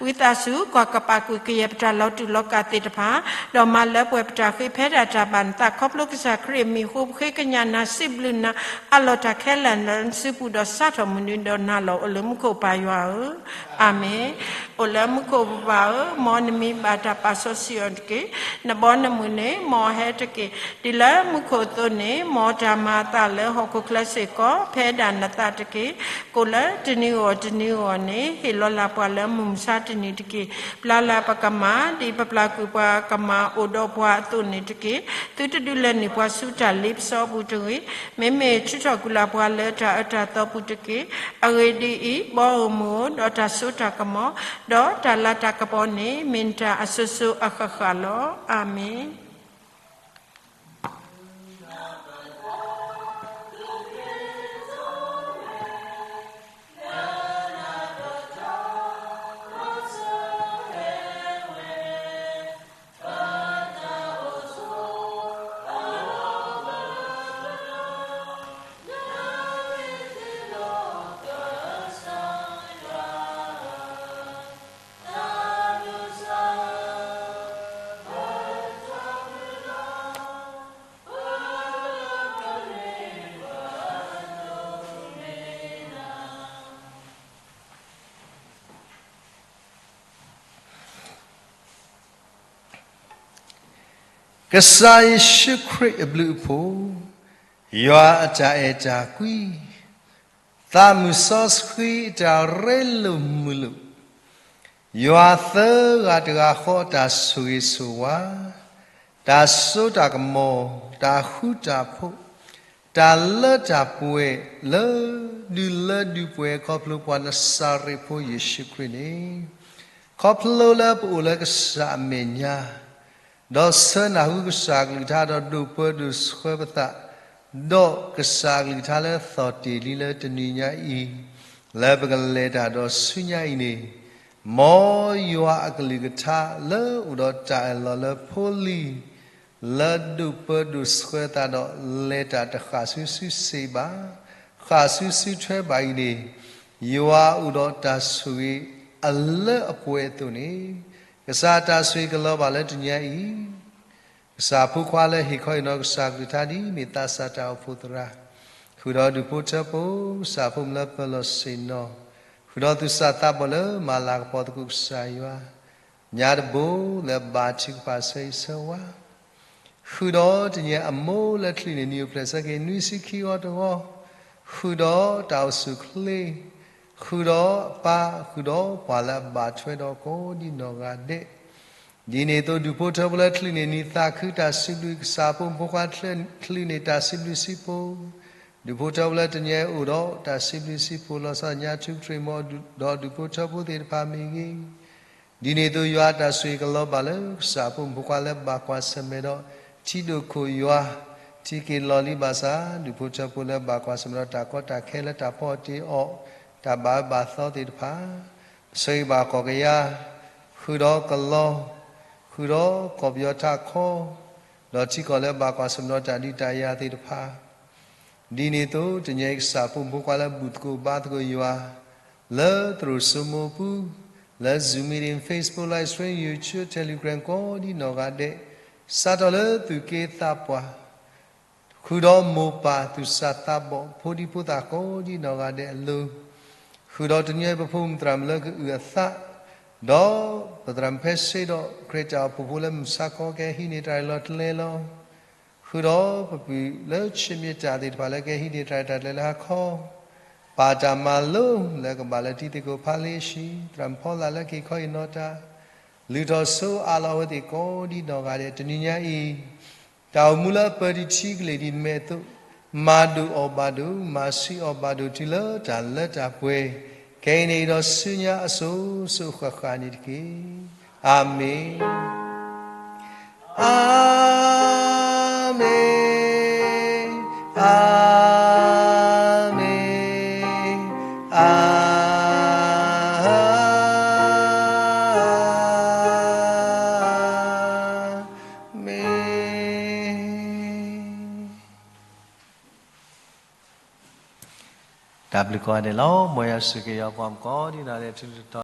ဝံသးစူၤကွၢ်ကပာ်ကွံာ်ကယဲၢ်ပတၢ်လီၤတူာ်လီၤကာ်သ့ၣ်တဖၣ်, ဒီးမၤလၢပှဲၤပတၢ်ဃ့ဖဲဒၣ်တၢ်ဘၣ်နသးခီဖျိကစၢ်ခရံာ်အမံၤအဃိ ပဃ့ကညးနၤစံးဘျုးနၤ အးလီၤတၢ်ခဲလၢာ်လၢနစုပူၤဒီးစးထီၣ်မုၢ်နံၤဒီးနၤလီၤ. အိၣ်လၢမူခိၣ်ပၢ်ယွၤဧၢ, အၤမ့ၣ်. အိၣ်လၢမူခိၣ်ပၢ်ဧၢ, မ်နမံၤဘၣ်တၢ်ပာ်စီဆှံအီၤတက့ၢ်. နဘီနမုၢ်န့ၣ် မ်အဟဲတက့ၢ်. ဒ်လၢမူခိၣ်အသိးန့ၣ် မ်တၢ်မၤအသးလၢဟီၣ်ခိၣ်ချၢစ့ၢ်ကီး ဖဲဒၣ်နသးတက့ၢ်. ကိၣ်လၢတနံၤဂီၢ်တနံၤဂီၢ်န့ၣ် ဟ့ၣ်လီၤလၢ်ပှၤလၢမုၢ်မဆါတနံၤတက့ၢ်. ပျၢ်လၢ်ပကမၣ် ဒ်ပပျၢ်ကွံာ်ပှၤကမၣ်အိၣ်ဒီးပှၤအသိးန့ၣ်တက့ၢ်. သုတဒုးလဲၤနုာ်ပှၤဆူတၢ်လ့ပစီအပူၤတဂ့ၤ. မ့မ့ၢ်ထုးထီၣ်ကွံာ်လၢ်ပှၤလၢတၢ်အၢတၢ်သီပူၤတက့ၢ်. အဂ့ၢ်ဒ်အံၤ, ဘီဧိၤမုၢ်ဧိၤ, ဒီးတၢ်စိတၢ်ကမီၤ, ဒီးတၢ်လၤတၢ်ကပီၤန့ၣ် မ့ၢ်နတၢ်အစိၤစိၤအဃၣ်ဃၣ်လီၤ. အၤမ့ၣ်. ကစၢ်ယ့ၣ်ၡူးခရံာ်အဘျုးအဖှိၣ်, ယွၤအတၢ်အဲၣ်တၢ်ကွံ, သးမုၢ်စီဆှံအတၢ်ရ့လိာ်မုာ်လိာ်, ယွၤသၢဂၤတဂၤဃီအတၢ်ဆိၣ်ဂ့ၤဆိၣ်ဝါ, တၢ်စိတၢ်ကမီၤ, တၢ်ဃူတၢ်ဖိး, တၢ်လၢတၢ်ပှဲၤလၢဒုးလၢဒုးပှဲၤခီဖျိပှၤနစၤရ့းဖိယ့ၣ်ၡူးခရံာ်န့ၣ်, ခီဖျိလၢပအိၣ်လၢကစၢ်အမဲာ်ညါ ဒီးဆၢနၢ်ဟူကစၢ်အကလုၢ်ကထါဒီးဒိၣ်ပၢဒိၣ်ဆှၢပသး, ဒီးကစၢ်အကလုၢ်ကထါလၢသီၣ်တ့ၢ်လံလၢတနံၤညါအံၤ, လၢပကလဲၤတၢ်ဒီးဆူညါအံၤန့ၣ်, မ်ယွၤအကလုၢ်ကထါလၢအိၣ်ဒီးတၢ်အၢၣ်လီၤလၢဖိလံၤ လၢဒိၣ်ပၢဒိၣ်ဆှၢသးဒီးလဲၤတၢ်တဃၣ်ဆူစုစ့ၣ်ဘၣ်, ဃၣ်ဆူစုထွဲဘၣ်အံၤန့ၣ်, ယွၤအိၣ်ဒီးတၢ်ဆိၣ်ဂ့ၤအလၢအပှဲၤအသိးန့ၣ်, ကစၢ်တၢ်ဆိၣ်ဂ့ၤကလီၤဘၣ်လၢတနံၤညါအံၤ ကစၢ်ဖိခွါလၢဟ့ၣ်ခီဟ့ၣ်နီၤကစၢ်ကလုၢ်ကထါဒ်အမ့ၢ်သးစၢ်တၢ်အိၣ်ဖှိၣ်သရၣ်, ဃုာ်ဒီးဒူၣ်ဖိထၢဖိ, ကစၢ်ဖိမုၣ်လၢပၢၤလီၢ်ဆ့ၣ်နီၤ, ဃုာ်ဒီးသူၣ်စၢ်သးဘီၣ်လၢမၤလၤကပီၤသကိးကစၢ်ယွၤ, ညါတဘိလၢဘါထုကဖၣ်ဆၢဂ့ၤဆၢဝါ ဃုာ်ဒီးတနံၤအံၤအမိၢ်လၢချံးန့ၢ်နံၤအိၣ်ဖျဲၣ်ဆၢက့ၤနွံဆံခံဂီၤတဂီၤ, ဃုာ်ဒီးတၢ်အိၣ်ဆူၣ်အိၣ်ချ့, ဃုာ်ဒီးအပၢ်, ဃုာ်ဒီးပှၤလၢအဘၣ်ထွဲဒီးကိးဒံနီၢ်ဂၤဒဲး, ဒ်န့ၣ်အသိးဒူၣ်ဖိထၢဖိလၢချံးန့ၢ်နံၤသးခုတၢ်စံးဘျုးကစၢ်ဖိမုၣ်ဖိခွါချံးန့ၢ်တၢ်စံးဘျုးစံးဖှိၣ်, ဒူၣ်ဖိထၢဖိလၢတနံၤအံၤအိၣ်ဒီးတၢ်စံးဘျုးစံးဖှိၣ်လီၤဆီညါထူကတြ့ၣ်မီၤဒီးဒူၣ်ဖိထၢဖိသ့ၣ်တဖၣ်မ့ၢ်ဂ့ၤ ဒ်န့ၣ်အသိးယွၤအတၢ်ဆိၣ်ဂ့ၤကလီၤဘၣ်လၢကစၢ်ဖိမုၣ်ဖိခွါလၢဘၣ်ကွၢ်ဆၢၣ်မဲာ်ဒီး ထံဒိၣ်ခိၣ်ယွၤ, ထံက့ၤလီၤလံဘၣ်ဆၣ် ဒူၣ်ဖိထၢဖိလၢဘၣ်ကွၢ်ဆၢၣ်မဲာ်ဒီးတၢ်ကီတၢ်ခဲလၢတၢ်ဖီအီၣ်တ့အီၣ်, တၢ်ဘၣ်အၢဘၣ်သီသ့ၣ်တဖၣ်, ပဆၢဂ့ၤဘၣ်ကီၢ်ကယၤ, ဃုာ်ဒီးကလီ, ဃုာ်ဒီးကီၢ်ပယီၤထးခီ, ဒီးထံကီၢ်လၢဘၣ်ကွၢ်ဆၢၣ်မဲာ်ဒီးတၢ်ဒုးတၢ်ယၤသ့ၣ်တဖၣ် ဒ်န့ၣ်အသိးတနံၤအံၤကစၢ်ဖိမုၣ်ဖိခွါလၢဘူၣ်သကိးဘါသကိးယွၤ, လၢသရိာ်စိမိၤအပူၤ, လၢ Zoom meeting, Facebook live stream, YouTube, Telegram ကိးဒံနီၢ်ဂၤဒဲး, စးထီၣ်လၢသူၣ်က့သးပှၢ်, ဃုာ်ဒီးမိၢ်ပၢ်သူၣ်စၢ်သးဘီၣ်ဖိဒံဖိသၣ်ကိးဒံနီၢ်ဂၤဒဲးအလိၤ, ဃုာ်ဒီးတနံၤအံၤပဖိမုၣ်သရၣ်မုၣ်လၢကအုၣ်အသး, ဒီးပသရၣ်မုၣ်ဖဲစ့ဒီးခရံာ်တၢ်အိၣ်ဖှိၣ်ဖိလၢမုၢ်ဆါခီကဟံးန့ၢ်တၢ်ရဲၣ်လီၤကျဲၤလီၤ ဃုာ်ဒီးပပုၢ်လၢဆၢမံၤတၢ်သ့ၣ်တဖၣ်လၢကဟံးန့ၢ်တၢ်ရဲၣ်တၢ်ကျဲၤလၢဟါခီ, ပၢ်တၢ်မၤလိလၢကဘၣ်လၢတံၤသကိးဖးလ့ၡံ, သရၣ်မုၣ်ဖီလာ်လၢက့ၤခီအံၤနီၢ်တၢ်, လုၢ်ထီၣ်ဆိအးလီၤအဝဲသ့ၣ်ကိးဒံနီၢ်ဂၤဒဲး တနံၤညါအံၤ တၢ်အိၣ်မူလၢအပၢၤတထံကလ့ၢ်ဒ်အမ့ၢ်အသိး, မၤဒိၣ်အီၣ်ဘၣ်ဒိၣ်, မၤဆှံအီၣ်ဘၣ်ဒိၣ်တုၤလၢတၢ်လၢတၢ်ပှဲၤ, ခဲအံၤန့ၣ်ဒီးဆူညါအစိၤစိၤဃၣ်ဃၣ်န့ၣ်တက့ၢ်. အၤမ့ၣ်, အၤမ့ၣ်, အၤမ့ၣ်. တၢ်ဘျုးကိးဂၤဒဲးလီၤ. မ်ယွၤဆိၣ်ဂ့ၤက့ၤပှၤမုၣ်ကိးဒံနီၢ်ဂၤဒဲး